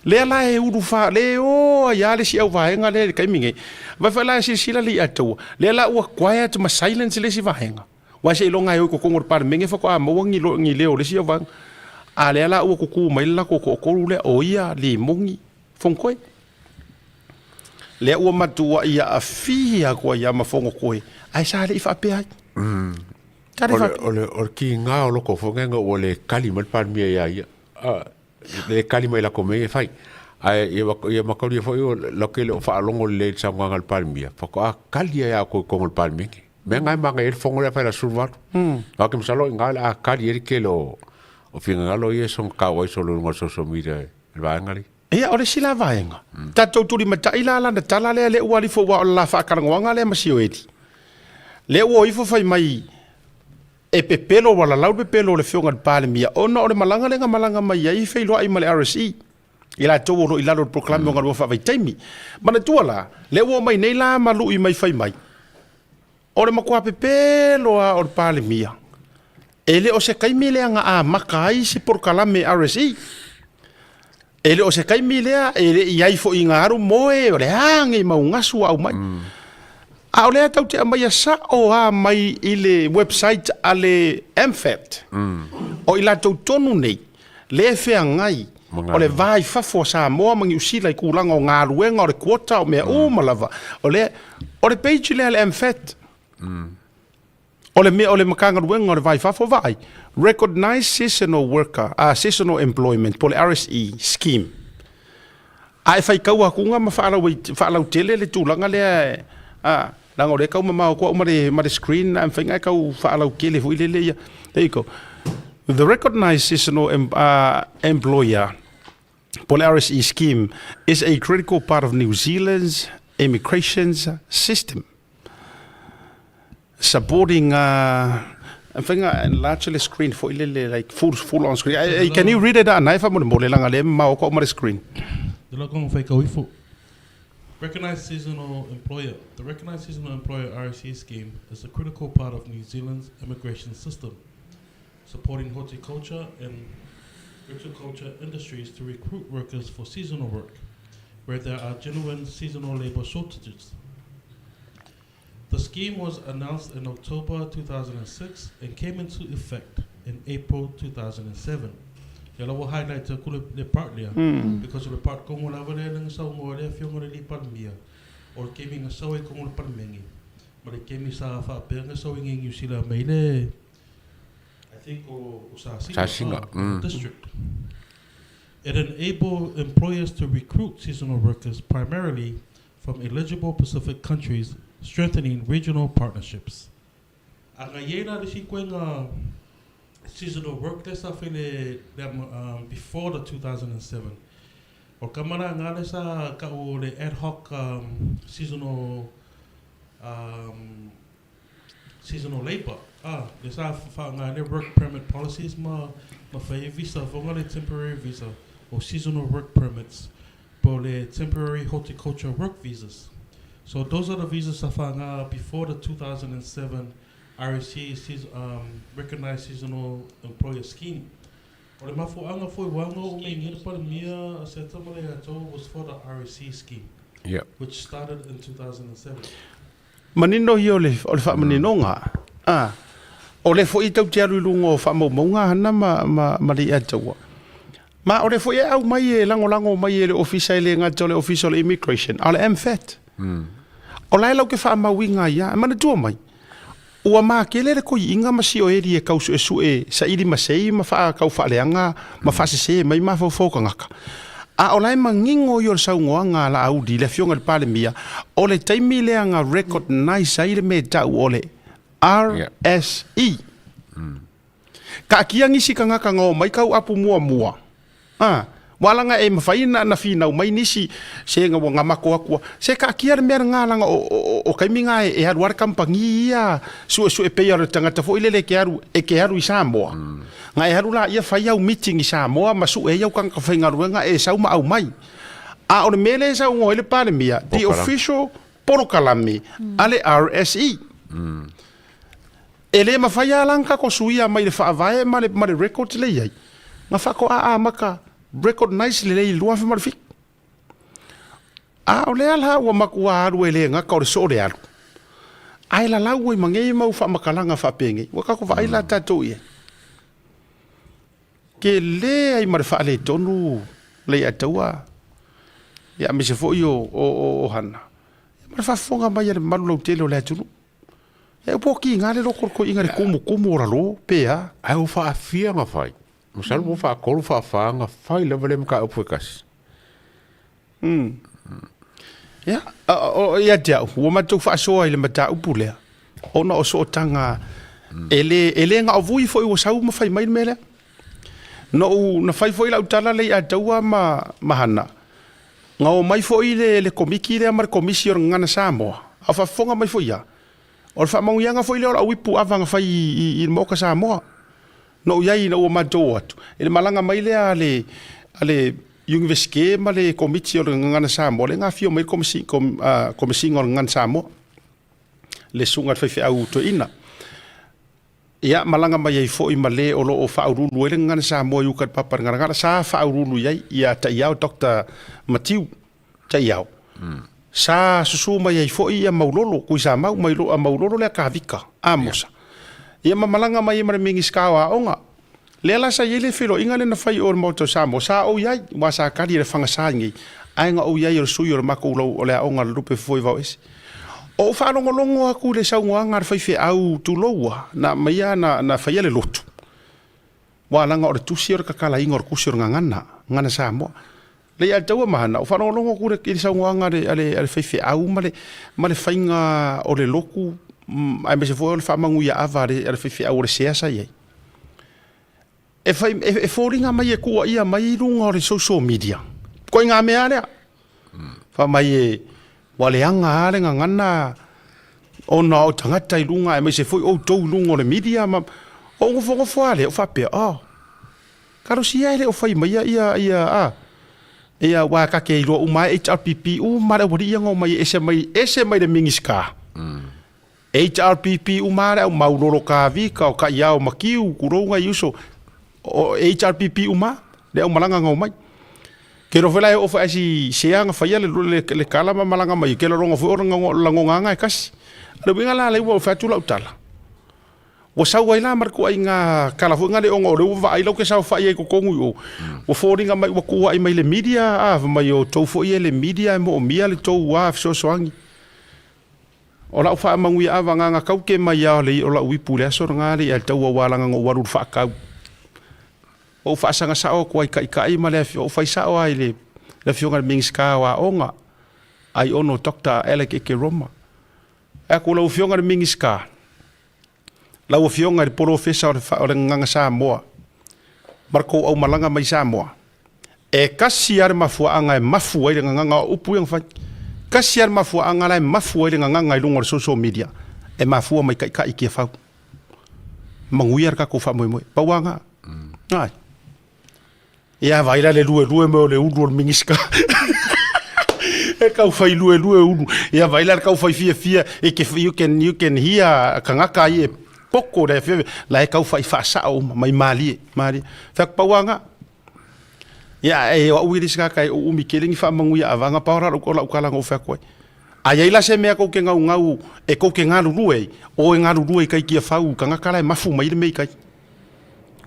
Lea la e ulu fa, le o ai lava le isi auvaega lea i le taimi nei. Vai foi la e silasila le iataua, lea la ua quiet ma silence le isi vaega. Aua seiloga e o i totonu o le Palemene faatoa maua ni ni leo o le isi auvaega. A lea la ua tutu mai le latou toatolu lea, o ia, Limoni, Fonotoe. Lea ua matuai aafia atu ai lava ma Fonotoe, ae sa le i faapea ai. Sa le i faapea. O le, o le kiga o loko foi nega ua le kali mai le Palemia ia ia. Le kali mai lako mea ia e fai. Ae ia, ia mataulia foi o lau ke le o faalogo lelei i le saunoaga a le Palemia, faatoa kali ai lava i totonu o le Palemene. Mea na e manaia ai le fono lea fai le aso 18. Ae ou te masalo i ina o le a kali ai le tele o finagalo ia e sogatau ai solo i luga o le social media i le vaega lea. Ia, o le isi la vaega, tatou tulimatai la lana tala lea, lea ua alifo aua o le la faatalanoaga lea ma Sioeli. Lea ua o ifo fai mai e pepelo ua lalau le pepelo o le Afioga i le Palemia ona o le malaga lea na malaga mai ai feiloai ma le RSE, i latou o lo o i lalo o le polokalame o galuega faavaitaimi. Manatua la, lea ua omai nei la ma lui mai fai mai, o le matua pepelo lava o le Palemia, e le o se taimi lea na amata ai se polokalame RSE. E le o se taimi lea e le i ai foi ina alu moe, o le a nei mau gasu ua aumai. A o lea tatou te aumaia sao lava mai i le website a le MFAT. O i latou tonu nei, lea e feagai o le va i fafo o Samoa ma Niu Sila i tulaga o galuega, o le quota, o mea uma lava. O lea, o le page lea a le MFAT. O le mea o le Matagaluega o le Va i Fafo, vaai, Recognized Seasonal Worker, Seasonal Employment po o le RSE Scheme. A e faitau atuga ma faalautele le tulaga lea, a, leaga o lea e tau mamao atu au ma le screen, ae mafai ona e tau faalautele foi lele ia. There you go. The Recognized Seasonal Employer po o le RSE Scheme is a critical part of New Zealand's immigration system. Supporting I'm thinking enlarge le screen foi lele like full full on screen. Hey, can you read it ana e faamolemole leaga lea e mamao atu au ma le screen. Te la konga whai kauifo. Recognised Seasonal Employer The Recognised Seasonal Employer RSE scheme is a critical part of New Zealand's immigration system, supporting horticulture and viticulture industries to recruit workers for seasonal work, where there are genuine seasonal labour shortages. The scheme was announced in October 2006 and came into effect in April 2007. Ia la ua highlight atu le, le part lea, because o le part kongo lava lea na saunoa le afioga i le alii Palemia, o le kemi na sau ai kongo le Palemene, ma le kemi sa faapea na sau i nei Niu Sila mai le, I think o, o Sasiga, Sasiga, district. It enabled employers to recruit seasonal workers primarily from eligible Pacific countries, strengthening regional partnerships. A na i ai la le isi koenga seasonal work lea sa fai le, le um, before the 2007. O le kama la nga lea sa ka'u o le ad hoc um, seasonal um, seasonal labour, ah, lea sa faaaoga ai le work permit policies ma, ma fai ai visa foga le temporary visa o seasonal work permits po o le temporary horticulture work visas. So those are the visas sa faaaoga before the 2007 RSE season, um, Recognised Seasonal Employer Scheme. O le mafuaaga foi ua aga o mea le Palemia a Seattle ma le Atoa was for the RSE scheme, which started in 2007. Manino ia o le, o le faamaninoga. A, o lea foi tou te alu i luga o faamaumauga hana ma, ma, ma le Atoa. Ma o lea foi e aumai e lagolago mai e le Ofisa e le gata o le Ofisa o le Immigration, a o le MFAT. O la e lau ke faamauina ai lava. E manatua mai, ua makele le koiiga ma sioeli e tau suesue saili ma sei ma faatau faaleaga ma faasese mai mafaufau o tagata. A o la e manino ia o le saunoaga a Laauli, le Afioga i le Palemia, o le taimi lea na recognise ai le mea e tau o le RSE. Taatia nisi tagata na omai tau apu muamua, a. Ua laga e mafai na na finau mai nisi sega ua gamako aku a se kaatia le mea lena laga o o o taimi na e alu a le kamupani ia suesue pei o le tagata foi lele e te alu e te alu i Samoa na e alu laia fai au meeting i Samoa ma sue ai au tagata faigaluega e sau ma aumai. A o le mea lea e saunoa ai le Palemia, the official polokalame a le RSE. E le mafai lava la ona tatou suia mai le faavae ma le, ma le records lea e i ai, na faatoa amata recognize lelei i le 2007. A o lea la ua matua alu e le gata o le soo le alu, ae lalau ai ma nei mau faamatalaga faapenei, ua tatou vaai la tatou i ai. Tele ai ma le faaletonu Leiataua ia aemaise foi o, o, o, o Hana, ma le faafofoga mai a le mamalu lautele o le atunuu. E po kiga le loko o le toeaina i le tumutumu o lalo pe a? Ae ua faafia ona fai. Masalo po ua faatolu faafa ona fai lava lea mataupu e tasi. Ia, ia te au, ua matou faasoa i le mataupu lea, ona o sootaga e le, e le na o Vui foi ua sau ma fai mai le mea lea. Na ou, na fai foi lau tala lea i Ataua ma, ma Hana, na omai foi le, le Komiti lea ma le Komisi o le Gagana Samoa, a o faafofoga mai foi ia, o le faamanuiaga foi lea o lau ipu ava na fai i, i, i le Maota Samoa. Na ou i ai ina ua matou o atu, i le malaga mai lea a le, a le Iunivesite ma le Komiti o le Gagana Samoa, lea na afio mai le Komisi, kom, Komesina o le Gagana Samoa, le Susuga i le Faifeau Toeaina. Ia, malaga mai ai foi ma le o lo o faauluulu ai le Gagana Samoa i uka i le Papa i le Galagala, sa faauluulu i ai ia Taiao, Doctor Matiu Taiao. Sa susu mai ai foi ia Maulolo, Tuisamau, mai lo, Maulolo lea Kavika, Amosa. Ia ma malaga mai ai ma le Minisita o Aoga. Lea la sa i ai le feiloaiga lea na fai i o i le Maota o Samoa, sa ou i ai, aua sa tali e le fagasa i nei, ae na ou i ai o le sui o le matou lau o le aoga a le Lupe Fofo i Vaoese. O ou faalogologo atu i le saunoaga a le faifeau tulou a, na aumaia na, na faia le lotu, aua leaga o le tusi o le tatalaina o le tusi o le gagana, gagana Samoa. Lei a le taua ma hana, o faalogologo atu i le saunoaga a le, a le, a le faifeau ma le, ma le faiga o le lotu, aemaise foi o le faamanuia ava a le, a le faifeau o le sea sa i ai. E fai, e, e foliga mai e tuuaia mai i luga o le social media. Ituaiga mea lea. Fai mai e, ua leaga lava le gagana ona o tagata i luga aemaise foi outou i luga o le media ma ou nofonofo lava lea ou faapea, oh, talosia e le o fai maia ia, ia, a, ia, aua ta te iloa uma lava e HRPP uma lava le aualii ia na omai e ese mai, ese mai le Minisita. HRPP uma lava le au maulolo Kavika o Kaiao Makiu, tulou nai uso, o HRPP uma lava le au malaga na omai. Ke iloa foi la e oo foi si sea na faia le, le, le kala ma malaga mai, ke lagona foi o lagona e kasi. O le uiga la lea ua fai atu lau tala, ua sau ai la ma le ituaiga tala foi lea ona o lea ua vaai la ou te saofai ai i totonu i o, ua foliga mai ua tuuai mai i le media, a, fai mai o outou foi e le media e moomia le tou fesoasoani. O lau faamanuia ava agaga kau ke mai a le o lau ipu i le aso lena le i taua ua laga na ou alu i le faatau. Ou faasaga sao atu ai taitai ma le ou fai sao lava i le afioga i le Minisita o Aoga, Aiono Doctor Alec Ekeroma. Fai atu, lau afioga i le Minisita, lau afioga i le Polofesa o le o le Gagana Samoa ma le tou aumalaga mai Samoa, E kasi lava le mafuaaga e mafu ai le gagana o upu ia na fai. Kasi lava le mafuaaga la e mafu ai le gagana i luga o le social media, e mafua mai taitai i Tiafau. Manuia le tatou faamoemoe. Pau lava lena. Ai. Ia vaai la le luelue mai o le ulu o le Minisita. E tau fai luelue ulu. Ia vaai la le tau fai fiafia, e ke, you can, you can hear tagata ia e poko le afioga, la e tau fai faasao uma, mai malie, malie. Fai atu pau lava lena. Ia, e o au i le isi tagata e uumi tele ni faamanuia avaga, pau la o lau tala na ou fai atu ai. A i ai la se mea tou te naunau e tou te galulue ai, o e galulue i tai Tiafau i tagata la e mafu mai le mea i tai.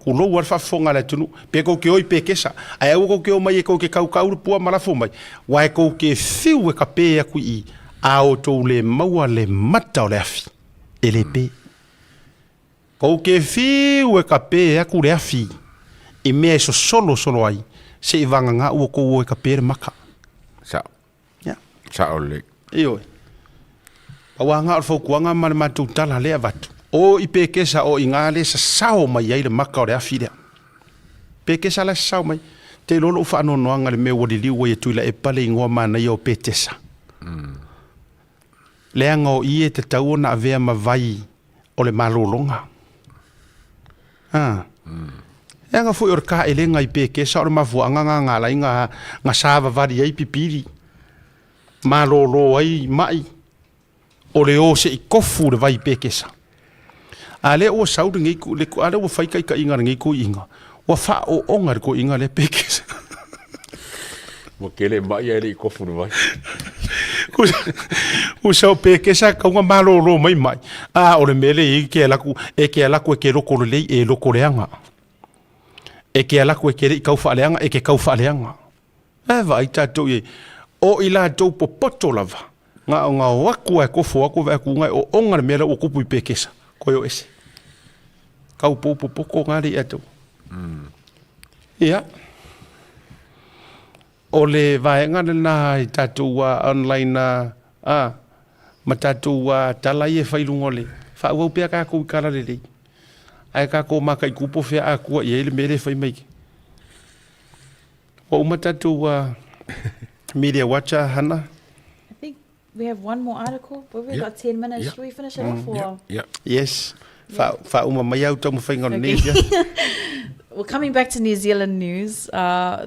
Tulou lava le faafofoga a le atunuu, pe tou te o i Pekesa, ae aua tou te omai e tou te kaukau le pua ma lafo mai, aua e tou te fiu e kape atu i i, a outou le maua le mata o le afi, e le pe. Ou te fiu e kape atu le afi i mea e sosolo solo ai, se i vagana ua tou o e kape le maka. Sao. Ia. Sao lelei. Ioe. Aua na o le fautuaga ma le matou tala lea e avatu, o i pekesa o i ina lea e sasao mai ai le maka o le afi lea. Pekesa la e sasao mai. Te iloa lou faanoanoaga i le mea ua liliu ai e Tuilaepa le igoa manaia o Petesa. Leaga o i e tatau ona avea ma vai o le malologa. A. Leaga foi o le kaelega i Petesa o le mafuaaga ga ga ala ai ga ga savavali ai pipili, malolo ai mai, o le o se i kofu le vai i Petesa. A lea ua sau lenei, a lea ua fai taitaiga a lenei toeaina, ua faaooga e le toeaina lea Petesa. Ua tele mai ae le i kofu le vai. Ua sau Petesa e tatau ona malolo mai mai. A o le mea lea e i ai e te alu atu, e te alu atu e te loto lelei, e loto leaga. E te alu atu e te le i tau faaleaga, e te tau faaleaga. Ae vaai tatou i ai, o i latou popoto lava, na ona o atu lava e kofo atu vaai atu e oona le mea la ua tupu i Pekesa, toe o ese. Tau pou popoto na le ia tou. Ia. O le vaega lena i tatou online a ma tatou tala ia e fai i luga o le faaauau pea tatou i tala lelei. Ae tatou mataitu po o fea atua i ai le mea lea e fai mai. Ua uma tatou media watch a Hana? I think we have one more article, but we've got 10 minutes. Should we finish it off or? Yeah. Yes. Fa, faauma mai au taumafaiga o lenei afiafi. Well, coming back to New Zealand news,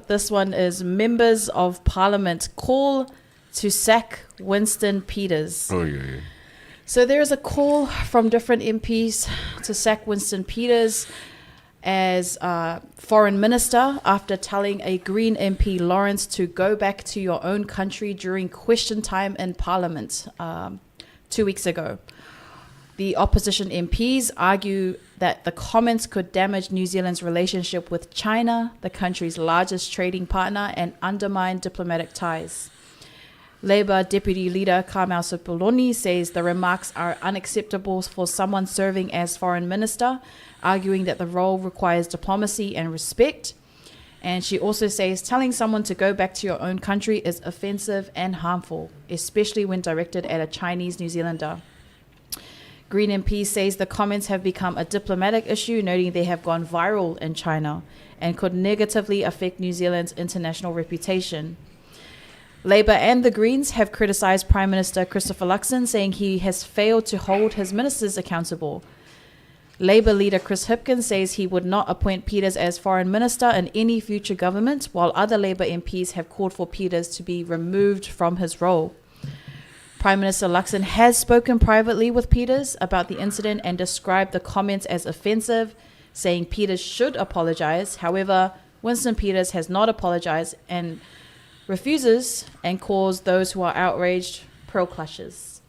this one is members of parliament call to sack Winston Peters. Oh, yeah, yeah. So there is a call from different MPs to sack Winston Peters as foreign minister after telling a Green MP Lawrence to go back to your own country during question time in Parliament 2 weeks ago. The opposition MPs argue that the comments could damage New Zealand's relationship with China, the country's largest trading partner, and undermine diplomatic ties. Labour Deputy Leader Carmel Sepuloni says the remarks are unacceptable for someone serving as foreign minister, arguing that the role requires diplomacy and respect. And she also says telling someone to go back to your own country is offensive and harmful, especially when directed at a Chinese New Zealander. Green MP says the comments have become a diplomatic issue, noting they have gone viral in China and could negatively affect New Zealand's international reputation. Labour and the Greens have criticised Prime Minister Christopher Luxon, saying he has failed to hold his ministers accountable. Labour leader Chris Hipkins says he would not appoint Peters as foreign minister in any future government, while other Labour MPs have called for Peters to be removed from his role. Prime Minister Luxon has spoken privately with Peters about the incident and described the comments as offensive, saying Peters should apologise. However, Winston Peters has not apologised and refuses and calls those who are outraged pearl clutches.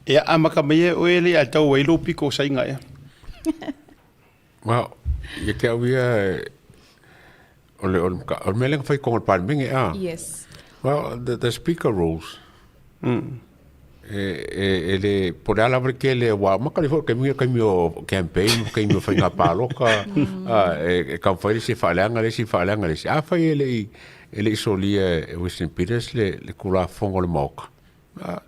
Ia amata mai e oe le a tau ai lou piko o saiga ea. Well, ia te au ia, o le, o le, o le mea lea na fai i totonu o le Palemene, a? Yes. Well, the speaker rules. E, e, e le, po o le a lava le tele, ua amata nei foi le taimi, taimi o campaign, taimi o faiga palota, a, e, e taumafai le isi e faaleaga le isi, faaleaga le isi. Afai e le i, e le i solia e Winston Peters le, le Tulafono o le Maota, a,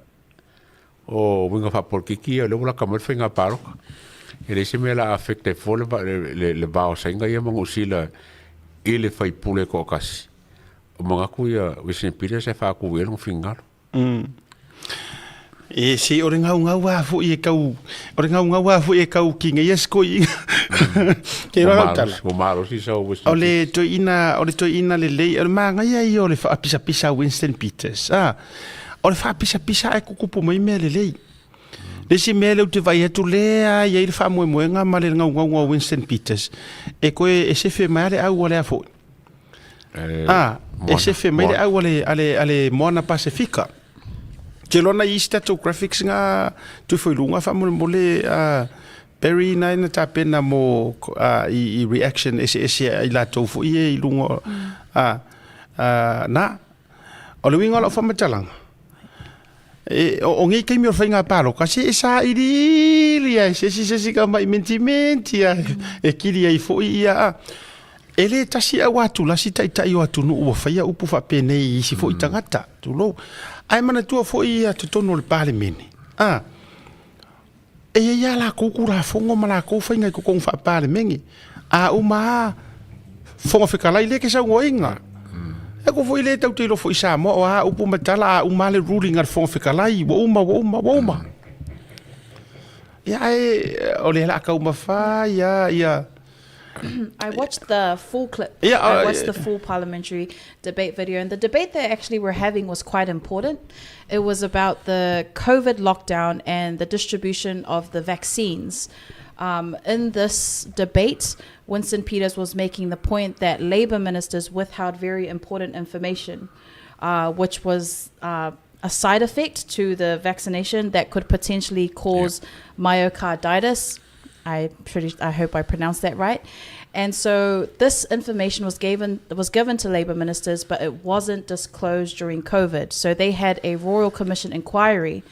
O uiga faapolokiki ia o lea ua lata mai le faiga palota. E leai se mea o le a affect ai fua le, le, le va o Saina ia ma Niu Sila i le faipule e toatasi. O manatu ia Winston Peters e faatu i ai lona finagalo. E se o le gaugau a foi e tau, o le gaugau a foi e tau ki nei se koiina. Ke Ua roa lau tala. malosi, ua malosi sau Winston O le Peters. toeaina, o le toeaina lelei, o le magaia ia o le faapisapisa a Winston Peters. A, O le faapisapisa ae tutupu mai mea lelei. Le isi mea lea ou te vaai atu lea e i ai le faamoemoega ma le gaugauga o Winston Peters, e toe e sefe mai lava le au a le a foi? A, e sefe mai le au a le, a le, a le Moana Pasefika. Ke iloa na i isi tatou graphics nga tuifo i luga faamolemole a Barry na ina tapena mo a, i, i reaction eseese a i latou foi e i luga a, a, na. O le uiga o lau faamatalaga, e, o, o nei taimi o le faiga palota, se e sailiili ai se isi se isi tamai mentimenti ai, e kili ai foi ia a. E le tasi au atulasi taitai o atunuu ua faia upu faapenei i isi foi tagata, tulou. Ae manatua foi ia totonu o le Palemene, a, e i ai lava lakou Tulafono ma lakou faiga i totonu faa-Palemene. A uma lava, Fofoga Fetalai lea e ke saunoaina. E ko foi le tau te iloa foi i Samoa o a upu ma tala a uma le ruling a le Fofoga Fetalai ua uma ua uma ua uma. Ia ae o lea o le a taumafai lava ia I watched the full clip. Yeah, I watched the full parliamentary debate video, and the debate they actually were having was quite important. It was about the COVID lockdown and the distribution of the vaccines. Um, in this debate, Winston Peters was making the point that Labour ministers withheld very important information, uh, which was uh, a side effect to the vaccination that could potentially cause myocarditis. I pretty I hope I pronounced that right. And so this information was given was given to Labour ministers, but it wasn't disclosed during COVID. So they had a Royal Commission inquiry,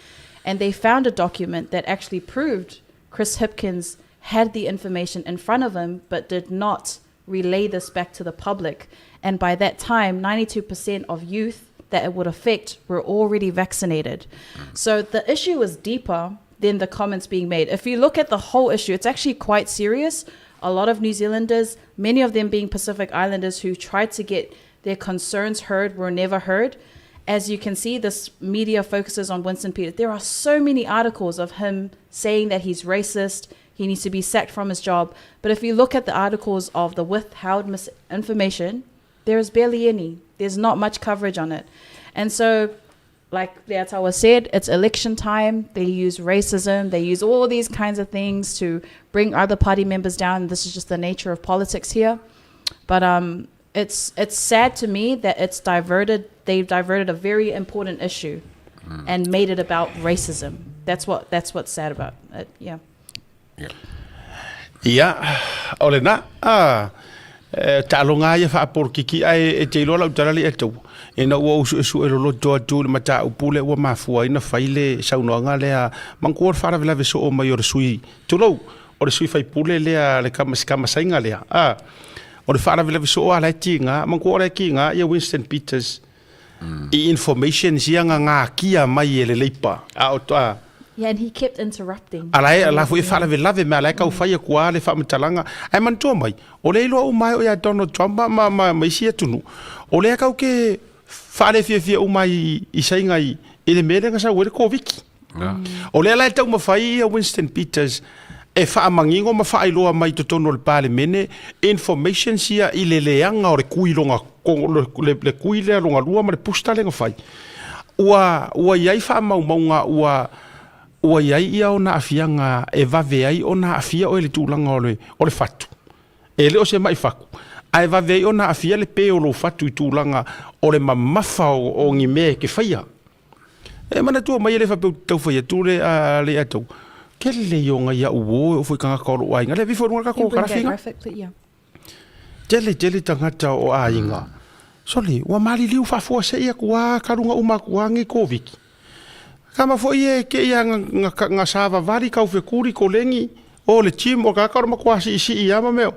and they found a document that actually proved Chris Hipkins had the information in front of him, but did not relay this back to the public. And by that time, 92% of youth that it would affect were already vaccinated. So the issue is deeper than the comments being made. If you look at the whole issue, it's actually quite serious. A lot of New Zealanders, many of them being Pacific Islanders who tried to get their concerns heard, were never heard. As you can see, this media focuses on Winston Peters. There are so many articles of him saying that he's racist, he needs to be sacked from his job. But if you look at the articles of the withheld misinformation, there is barely any. There's not much coverage on it. And so, like Leiataua said, it's election time. They use racism. They use all these kinds of things to bring other party members down. This is just the nature of politics here. But um, it's it's sad to me that it's diverted. They've diverted a very important issue and made it about racism. That's what that's what's sad about it. Yeah. Ia, o lena, a, e, taaloga lava ia faapolokiki, ae e te iloa lau tala le ataua, ina ua ou suesue loloto atu i le mataupu lea ua mafua ai ona fai le saunoaga lea, manatua le faalavelave soo mai o le sui, tulou, o le sui faipule lea, le kama, si kamasaiga lea, a, o le faalavelave soo lava la e tiga, manatua o la e tiga ia Winston Peters i informations ia na gakia mai e le Leipa, a o, a, Yeah, and he kept interrupting. A la e, la foi e faalavelave mea, a la e tau fai atu lava le faamatalaga. Ae manatua mai, o lea e iloa uma ai o ia Donald Trump ma, ma, ma, ma isi atunuu, o lea tau ke faalefiafia uma ai i Saina i, i le mea lea na sau ai le Koviti. O lea la e taumafai ia Winston Peters e faamanino ma faailoa mai i totonu o le Palemene informations ia i le leaga o le kui lona, le, le kui lea lona lua ma le booster lea na fai. Ua, ua i ai faamaumauga ua, ua i ai ia ona aafiaga e vave ai ona aafia oe i le tulaga o le, o le fatu. E le o se maʻi fatu, ae vave ai ona aafia le pe o lou fatu i tulaga o le mamafa o, o ni mea e te faia. E manatua mai e le faapea ou te tau fai atu le, a, le ia tou, kele i o ngai a'u uō e oo foi i tagata o lo'u aiga. Le avifu i luga o le Can tatou you bring that kalafiga. graphic, please? Yeah. Tele tele tagata o aiga. Sole, ua maliliu faafuasei atu a kaluga uma atu a nei Koviti. Kama foi e keia nga, nga, nga savavali kau fekuli koleni o le gym o tagata o le matua siisii a ma mea.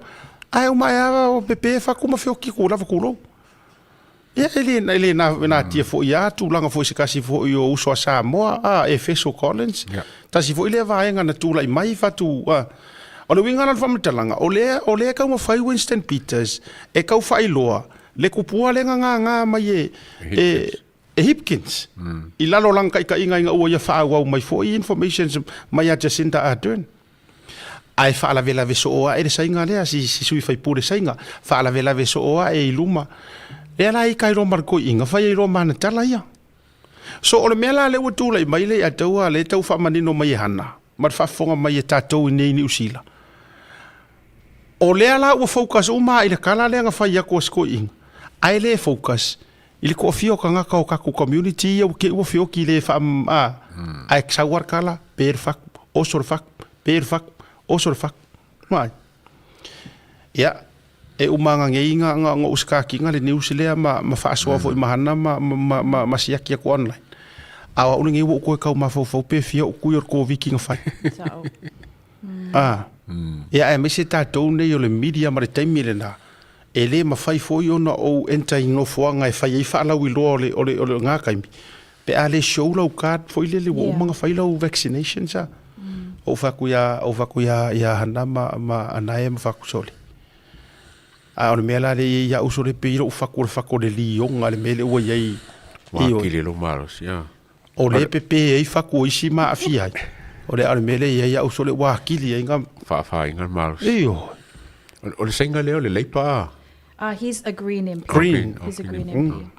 Ae uma ae a o pepe fatu ma feoki ku lava kulou. Ia e le, e le na, natia foi a tulaga foi se tasi foi o uso a Samoa, a Efeso Collins. Yeah. Tasi foi lea vaega na tulai mai fatu, a, o le uiga la o le faamatalaga, o lea, o lea e taumafai Winston Peters e tau faailoa le tupua lea na gagā mai e, e, e Hipkins. I lalo o lana taitaiga ina ua ia faaauau mai foi informations mai a Jacinda Ardern. Ae faalavelave soo ae le saiga lea, si, si sui faipule saiga, faalavelave soo ae i luma. Lea la ika ai loa ma le toeaina, fai ai loa ma ana tala ia. So o le mea la lea ua tulai mai le ia te ua lea e tau faamanino mai e Hana, ma le faafofoga mai e tatou i nei Niu Sila. O lea la ua focus uma i le tala lea na fai atu a si toeaina, ae le focus i le toafia o tagata o tatou community ia ua te i ua feoti le faa a, ae sau lava le tala, pe le fatu, oso le fatu, pe le fatu, oso le fatu. Mai. Ia, e uma ana nei nga nga nga usikakina le news lea ma ma faasoa foi ma Hana ma ma ma, ma siaki atu online. A o au lenei ua ou toe tau mafaufau pe fia ou kui o le Koviti na fai. Ah. Ia aemaise tatou nei o le media ma le taimi lena, e le mafai foi ona ou enter i nofoaga e fai ai faalauiloa o le o le o le na taimi, pe a le show lau card foi lele ua uma ona fai lau vaccinations a. Ou fai atu ia ou fai atu ia ia Hana ma ma Anae ma fai atu, sole. A o le mea la lea e i ai ia uso le pei lou fatu o le fatu o le lioga le mea lea ua i ai. Ua atili ai lou malosi, a. O lea e pepe ai fatu o isi ma aafia ai. O le, a o le mea lea e i ai ia uso le ua atili ai na. Faafaina le malosi. Ioe. O le saina lea o le Leipa a? He's a Green MP. Green. He's a Green MP.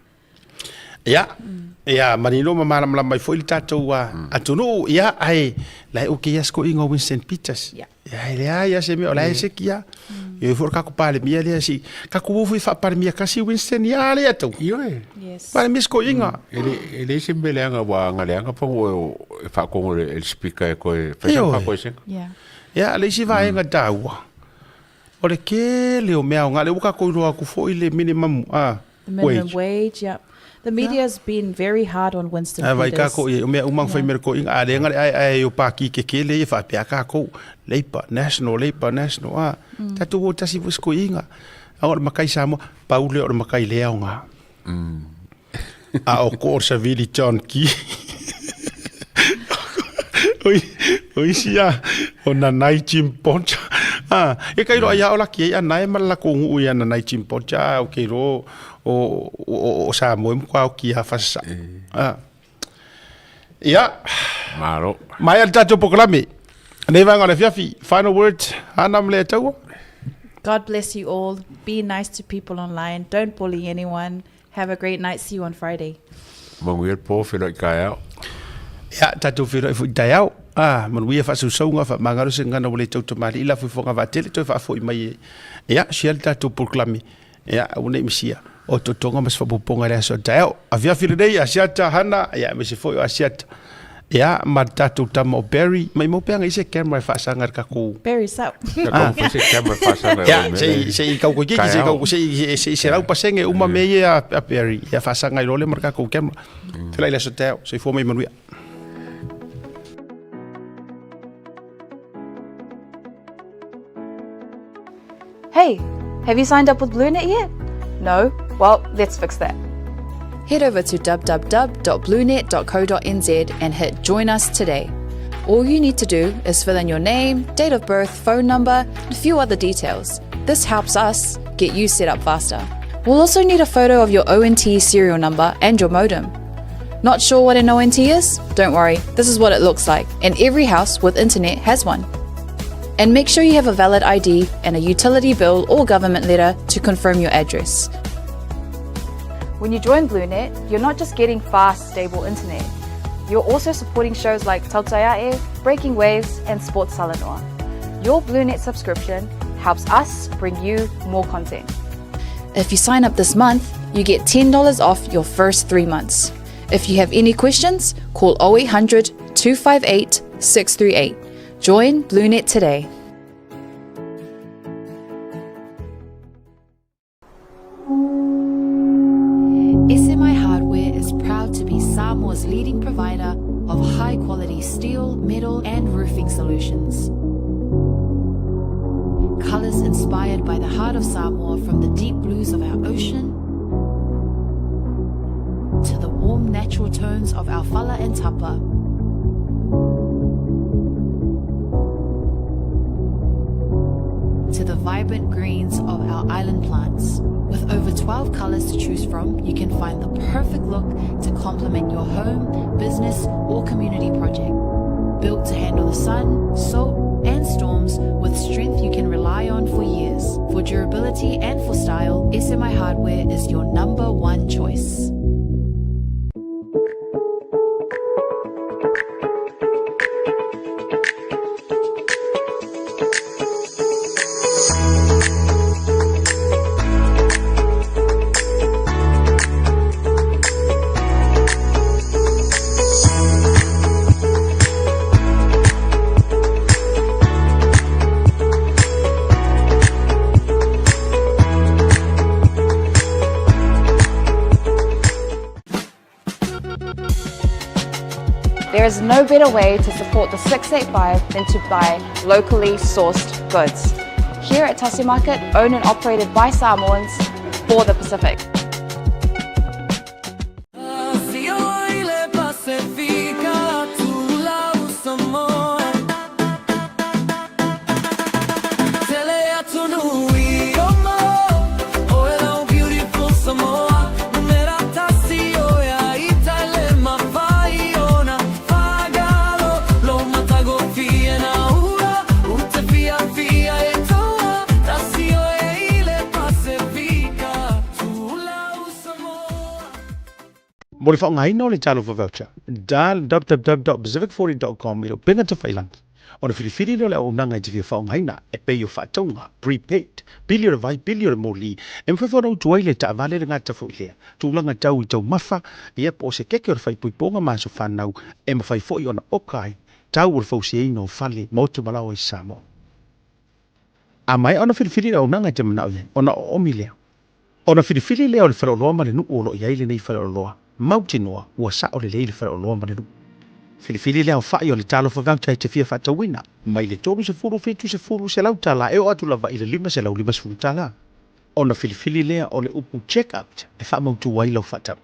Ia, ia manino ma malamalama ai foi le tatou atunuu, ia, ae la e okay lava si toeaina o Winston Peters. Ia, e leai lava se mea, o la e seki lava. Ioe foi o le tatou Palemia lea, si, tatou o foi faa-Palemia tasi Winston, ia a lea tau. Ioe. Yes. Palemia si toeaina. E leai se mea leaga aua ana leaga pago e faatonu e le Speaker e toe fai sana faafoesega. Yeah. Ia, le isi vaega taua, o le tele o mea aoga, lea ua tatou iloa atu foi le minimum The minimum wage, yeah. The media's been very hard on Winston Ae vai Peters. kākou i ai, o mea uma na fai mai le toeaina, a leaga le aeae o pākī kekele ia faapea kākou, Labour, National, Labour, National, a, tatou o tasi foi si toeaina. A o le matai Samoa, pau lea o le matai le aoga. A o ko o le Savili John Key. O isi a, o Nanai Jim Poncha. A, e kai roa ia o laki ai a nae ma le lakou nuu ia Nanai Jim Poncha, a o ke iloa o Samoa e matua oki ia fasasa. A. Ia. Malo. Maea le tatou polokalame. Nei vaega o le afiafi, final words, Hana ma Leiataua. God bless you all. Be nice to people online. Don't bully anyone. Have a great night. See you on Friday. Manuia le po, feiloai taeao. Ia, tatou feiloai foi taeao. Ah, manuia faasausauga, faamagalo se gagana ua le tautamalii la fuifuaga vaatele toe faafoi mai e. Ia, share le tatou polokalame. Ia, aua ne i misia o totoga ma se faaopoopoga i le aso a taeao. Afiafi lenei, Asiata, Hana, ia, aemaise foi o Asiata. Ia, ma le tatou tama o Barry, maimau pe ana i se camera e faasaga i le tatou... Barry, sup? Ah. Ia, se i, se i kaukoikiki, se i kau, se i, se i 100% uma mea ia a Barry. Ia faasaga ai loa lea ma le tatou camera. Felai le aso taeao, soifua ma ia manuia. Hey, have you signed up with BlueNet yet? No? Well, let's fix that. Head over to www.bluenet.co.nz and hit Join Us Today. All you need to do is fill in your name, date of birth, phone number, and a few other details. This helps us get you set up faster. We'll also need a photo of your ONT serial number and your modem. Not sure what an ONT is? Don't worry, this is what it looks like, and every house with internet has one. And make sure you have a valid ID and a utility bill or government letter to confirm your address. When you join BlueNet, you're not just getting fast, stable internet. You're also supporting shows like Tautaiae, Breaking Waves, and Sports Talanoa. Your BlueNet subscription helps us bring you more content. If you sign up this month, you get $10 off your first 3 months. If you have any questions, call 0800 258 638. Join BlueNet today. SMI Hardware is proud to be Samoa's leading provider of high-quality steel, metal and roofing solutions. Colors inspired by the heart of Samoa from the deep blues of our ocean to the warm natural tones of our fala and tapa. To the vibrant greens of our island plants. With over 12 colors to choose from, you can find the perfect look to complement your home, business, or community project. Built to handle the sun, salt, and storms with strength you can rely on for years. For durability and for style, SMI Hardware is your number one choice. There is no better way to support the 685 than to buy locally sourced goods. Here at Tasi Market, owned and operated by Samoans for the Pacific. Mo le faaaogaina o le Talofa Voucher, dial www.pacific40.com i le upega tafailagi ona filifili lea o le auaunaga e te fia faaaogaina e pei o faatauga, prepaid, pili o le vai, pili o le moli, e mafai foi ona utu ai le taavale le gata foi lea tulaga tau i taumafa, ia po o se keke o le faaipoipoga ma aso fanau e mafai foi ona oka ai tau o le fausiaina o fale, maota ma laoa i Samoa. A maea ona filifili le auaunaga e te manao i ai, ona oomi lea. Ona filifili lea o le faleoloa ma le nuu o lo o i ai lenei faleoloa, mautinoa ua sao lelei le faleoloa ma le nuu. Filifili le aofai o le talofa voucher e te fia faatauina, mai le 30, 70, $100 e oo atu lava i le $550. Ona filifili lea o le upu check out e faamautu ai lau faatau.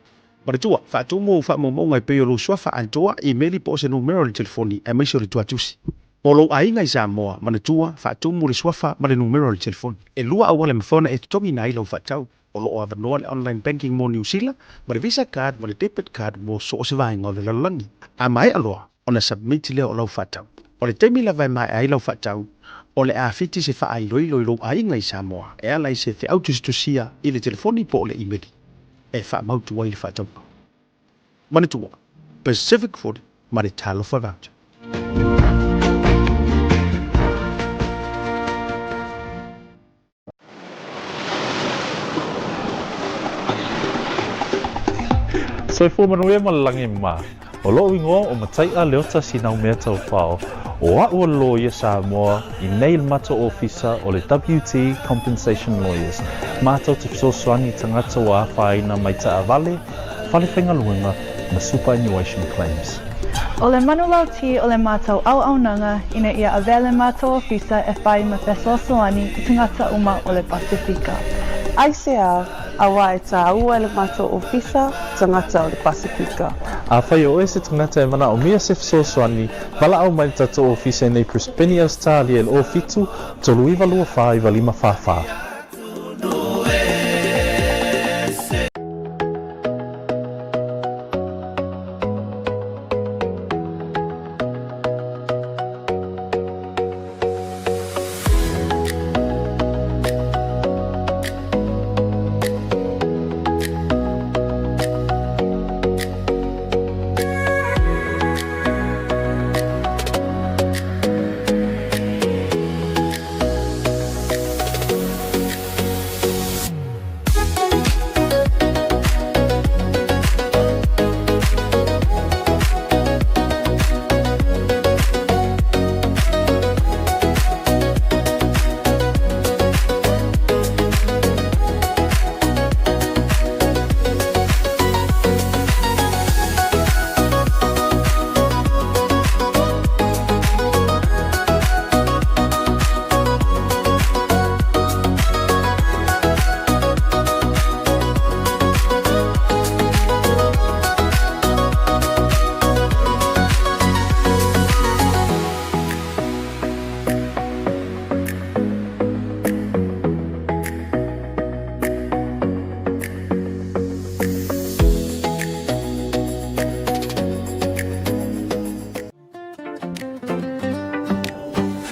Manatua, faatumu faamaumauga e pei o lou suafa atoa, imeli po o se numera o le telefoni aemaise o le tuatusi. Mo lou aiga i Samoa, manatua, faatumu le suafa ma le numera o le telefoni. E lua auala e mafai ona e totogiina ai lau faatau. O lo o avanoa le online banking mo Niu Sila, ma le Visa card ma le debit card mo so o se vaega o le lalolagi. A maea loa ona submit lea o lau faatau. O le taimi lava e maea ai lau faatau, o le a fiti se faailoilo i lou aiga i Samoa e ala i se feau tusitusia i le telefoni po o le imeli e faamautu ai le faatauga. Manatua, Pacific 40 ma le Talofa Voucher. Soifua manuia ma le lagi mā. O loʻu igoa o Mataiʻa Leota Sinaumea Taufao, o aʻu o le loia Samoa i nei le matou ofisa o le WT Compensation Lawyers, matou te fesoasoani i tagata ua afaina mai taavale, fale faigaluega ma superannuation claims. O le manulauti o le matou auaunaga ina ia avea le matou ofisa e fai ma fesoasoani i tagata uma o le Pasefika. Aisea, auā e tāua e le matou ofisa tagata o le Pasefika. Afai o oe se tagata e manaomia se fesoasoani, valaau mai le tatou ofisa i nei Brisbane, Ausetalia i le 07 39 24 95 44.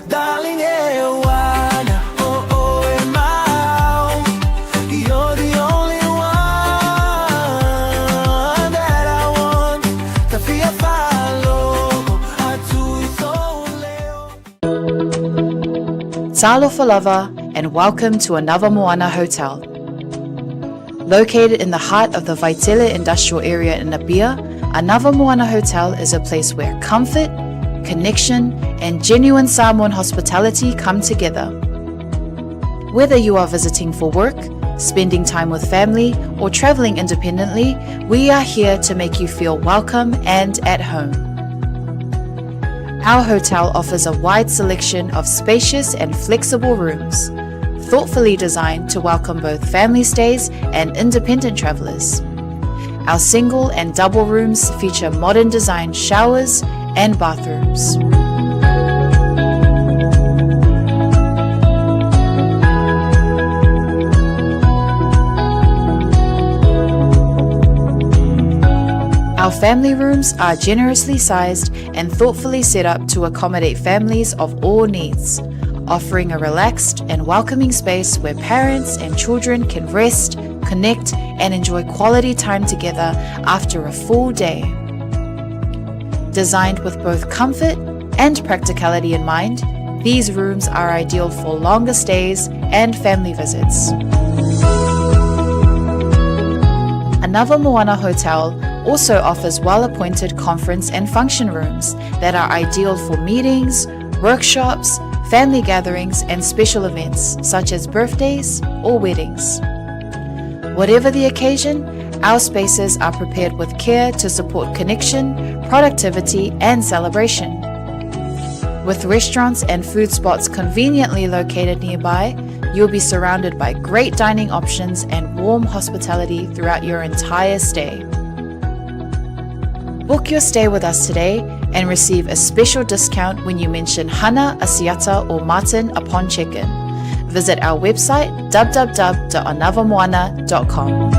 Darling, e ana o oe mau. You're the only one that I want. Ta fia faalogo atu i tou leo. Talofa lava and welcome to Anava Moana Hotel. Located in the heart of the Vaitele industrial area in Apia, Anava Moana Hotel is a place where comfort, connection, and genuine Samoan hospitality come together. Whether you are visiting for work, spending time with family, or traveling independently, we are here to make you feel welcome and at home. Our hotel offers a wide selection of spacious and flexible rooms, thoughtfully designed to welcome both family stays and independent travelers. Our single and double rooms feature modern design showers and bathrooms. Our family rooms are generously sized and thoughtfully set up to accommodate families of all needs, offering a relaxed and welcoming space where parents and children can rest, connect, and enjoy quality time together after a full day. Designed with both comfort and practicality in mind, these rooms are ideal for longer stays and family visits. Anava Moana Hotel also offers well appointed conference and function rooms that are ideal for meetings, workshops, family gatherings, and special events such as birthdays or weddings. Whatever the occasion, our spaces are prepared with care to support connection, productivity, and celebration. With restaurants and food spots conveniently located nearby, you'll be surrounded by great dining options and warm hospitality throughout your entire stay. Book your stay with us today and receive a special discount when you mention Hana, Asiata, or Martin upon check-in. Visit our website www.anavamoana.com.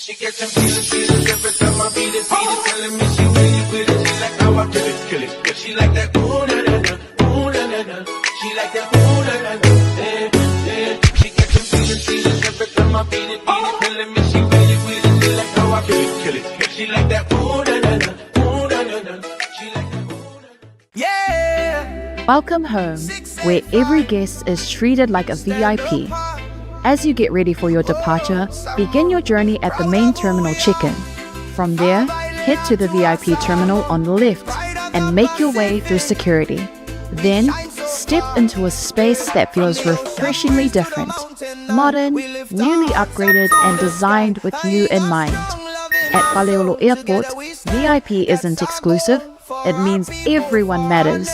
She catching feelings, feelings every time I beat it, beat it. Telling me she really with it. She like how I kill it, kill it. Yeah, she like that ooh na na na, ooh na na na. She like that ooh na na na, yeah, yeah. She catching feelings, feelings every time I beat it, beat it. Telling me she really with it. She like how I kill it, kill it. Yeah, she like that ooh na na na, ooh na na na. She like that ooh na na. Yeah. Welcome home, where every guest is treated like a VIP. As you get ready for your departure, begin your journey at the main terminal check-in. From there, head to the VIP terminal on the left and make your way through security. Then, step into a space that feels refreshingly different, modern, newly upgraded, and designed with you in mind. At Faleolo Airport, VIP isn't exclusive, it means everyone matters.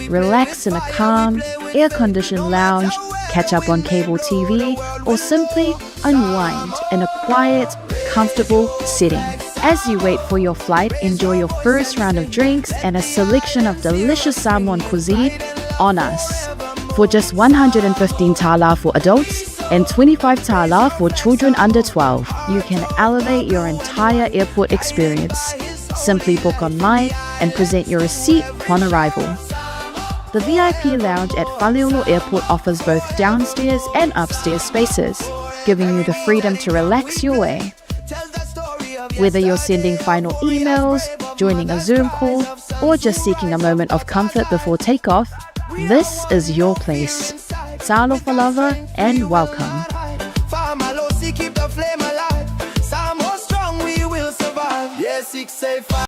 Relax in a calm, air conditioned lounge, catch up on cable TV, or simply unwind in a quiet, comfortable setting. As you wait for your flight, enjoy your first round of drinks and a selection of delicious Samoan cuisine on us. For just 115 tala for adults and 25 tala for children under 12, you can elevate your entire airport experience. Simply book online and present your receipt upon arrival. The VIP lounge at Faleolo Airport offers both downstairs and upstairs spaces, giving you the freedom to relax your way. Whether you're sending final emails, joining a Zoom call, or just seeking a moment of comfort before takeoff, this is your place. Salo Falava and welcome. Famalosi, keep the flame alive. Samoa strong, we will survive. Yeah, 6 8 5.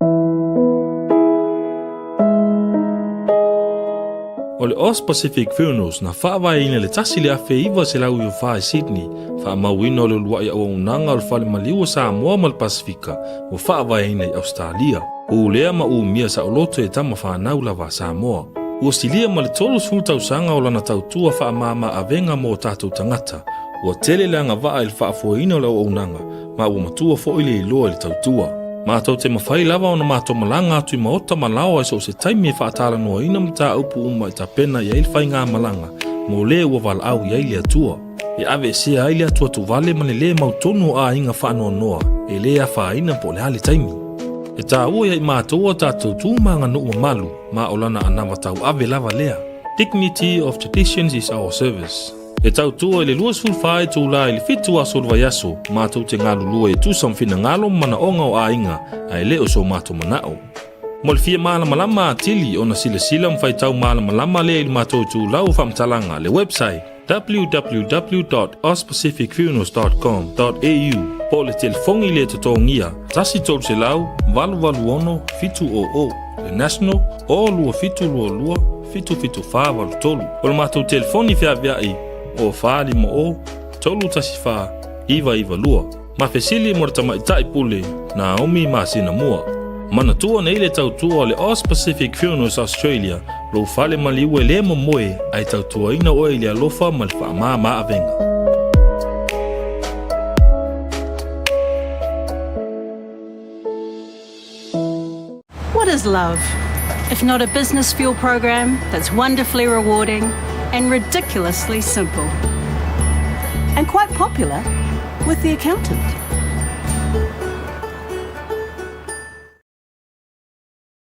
O le Aus Pacific Funerals na faavaeina i le 1994 i Sydney, faamauina o le uluai auaunaga o le Fale Maliu o Samoa ma le Pasefika ua faavaeina i Ausetalia. Ulea ma umia saoloto e tama fanau lava a Samoa. Ua silia ma le 30 tausaga o lana tautua faamama avega mo o tatou tagata. Ua tele le agavaa i le faafoeina o le auaunaga, ma ua matua foi le iloa i le tautua. Matou te mafai lava ona matou malaga atu i maota ma laoa i so o se taimi e faatalanoaina mataupu uma e tapena i ai le faigamalaga mo le ua valaau i ai le Atua. E aveesea ai le atuatuvale ma le lē mautonu o aiga faanoanoa e lē afaina po o le a le taimi. E taua ia i matou a tatou tu ma aganuu mamalu ma o lana anava tauave lava lea. Dignity of traditions is our service. E tautua i le 24 itula i le 7 aso o le vaiaso, matou te galulue e tusa ma finagalo ma manaoga o aiga, ae le o so matou manao. Mo le fia malamalama atili ona silasila ma faitau malamalama lea i le matou itulau o faamatalaga, le website www.auspacificfunerals.com.au. Po o le telefoni le totogia 1 300 886 700. Le National o 2722 77483. O le matou telefoni feaveai o 450 314 992. Ma fesili mo le tamaitai pule Naomi Masina Mua. Manatua nei le tautua o le Aus Pacific Funerals Australia, lou fale maliu e le momoe ae tautuaina oe i le alofa ma le faamama avega. What is love? If not a business fuel program that's wonderfully rewarding and ridiculously simple. And quite popular with the accountant.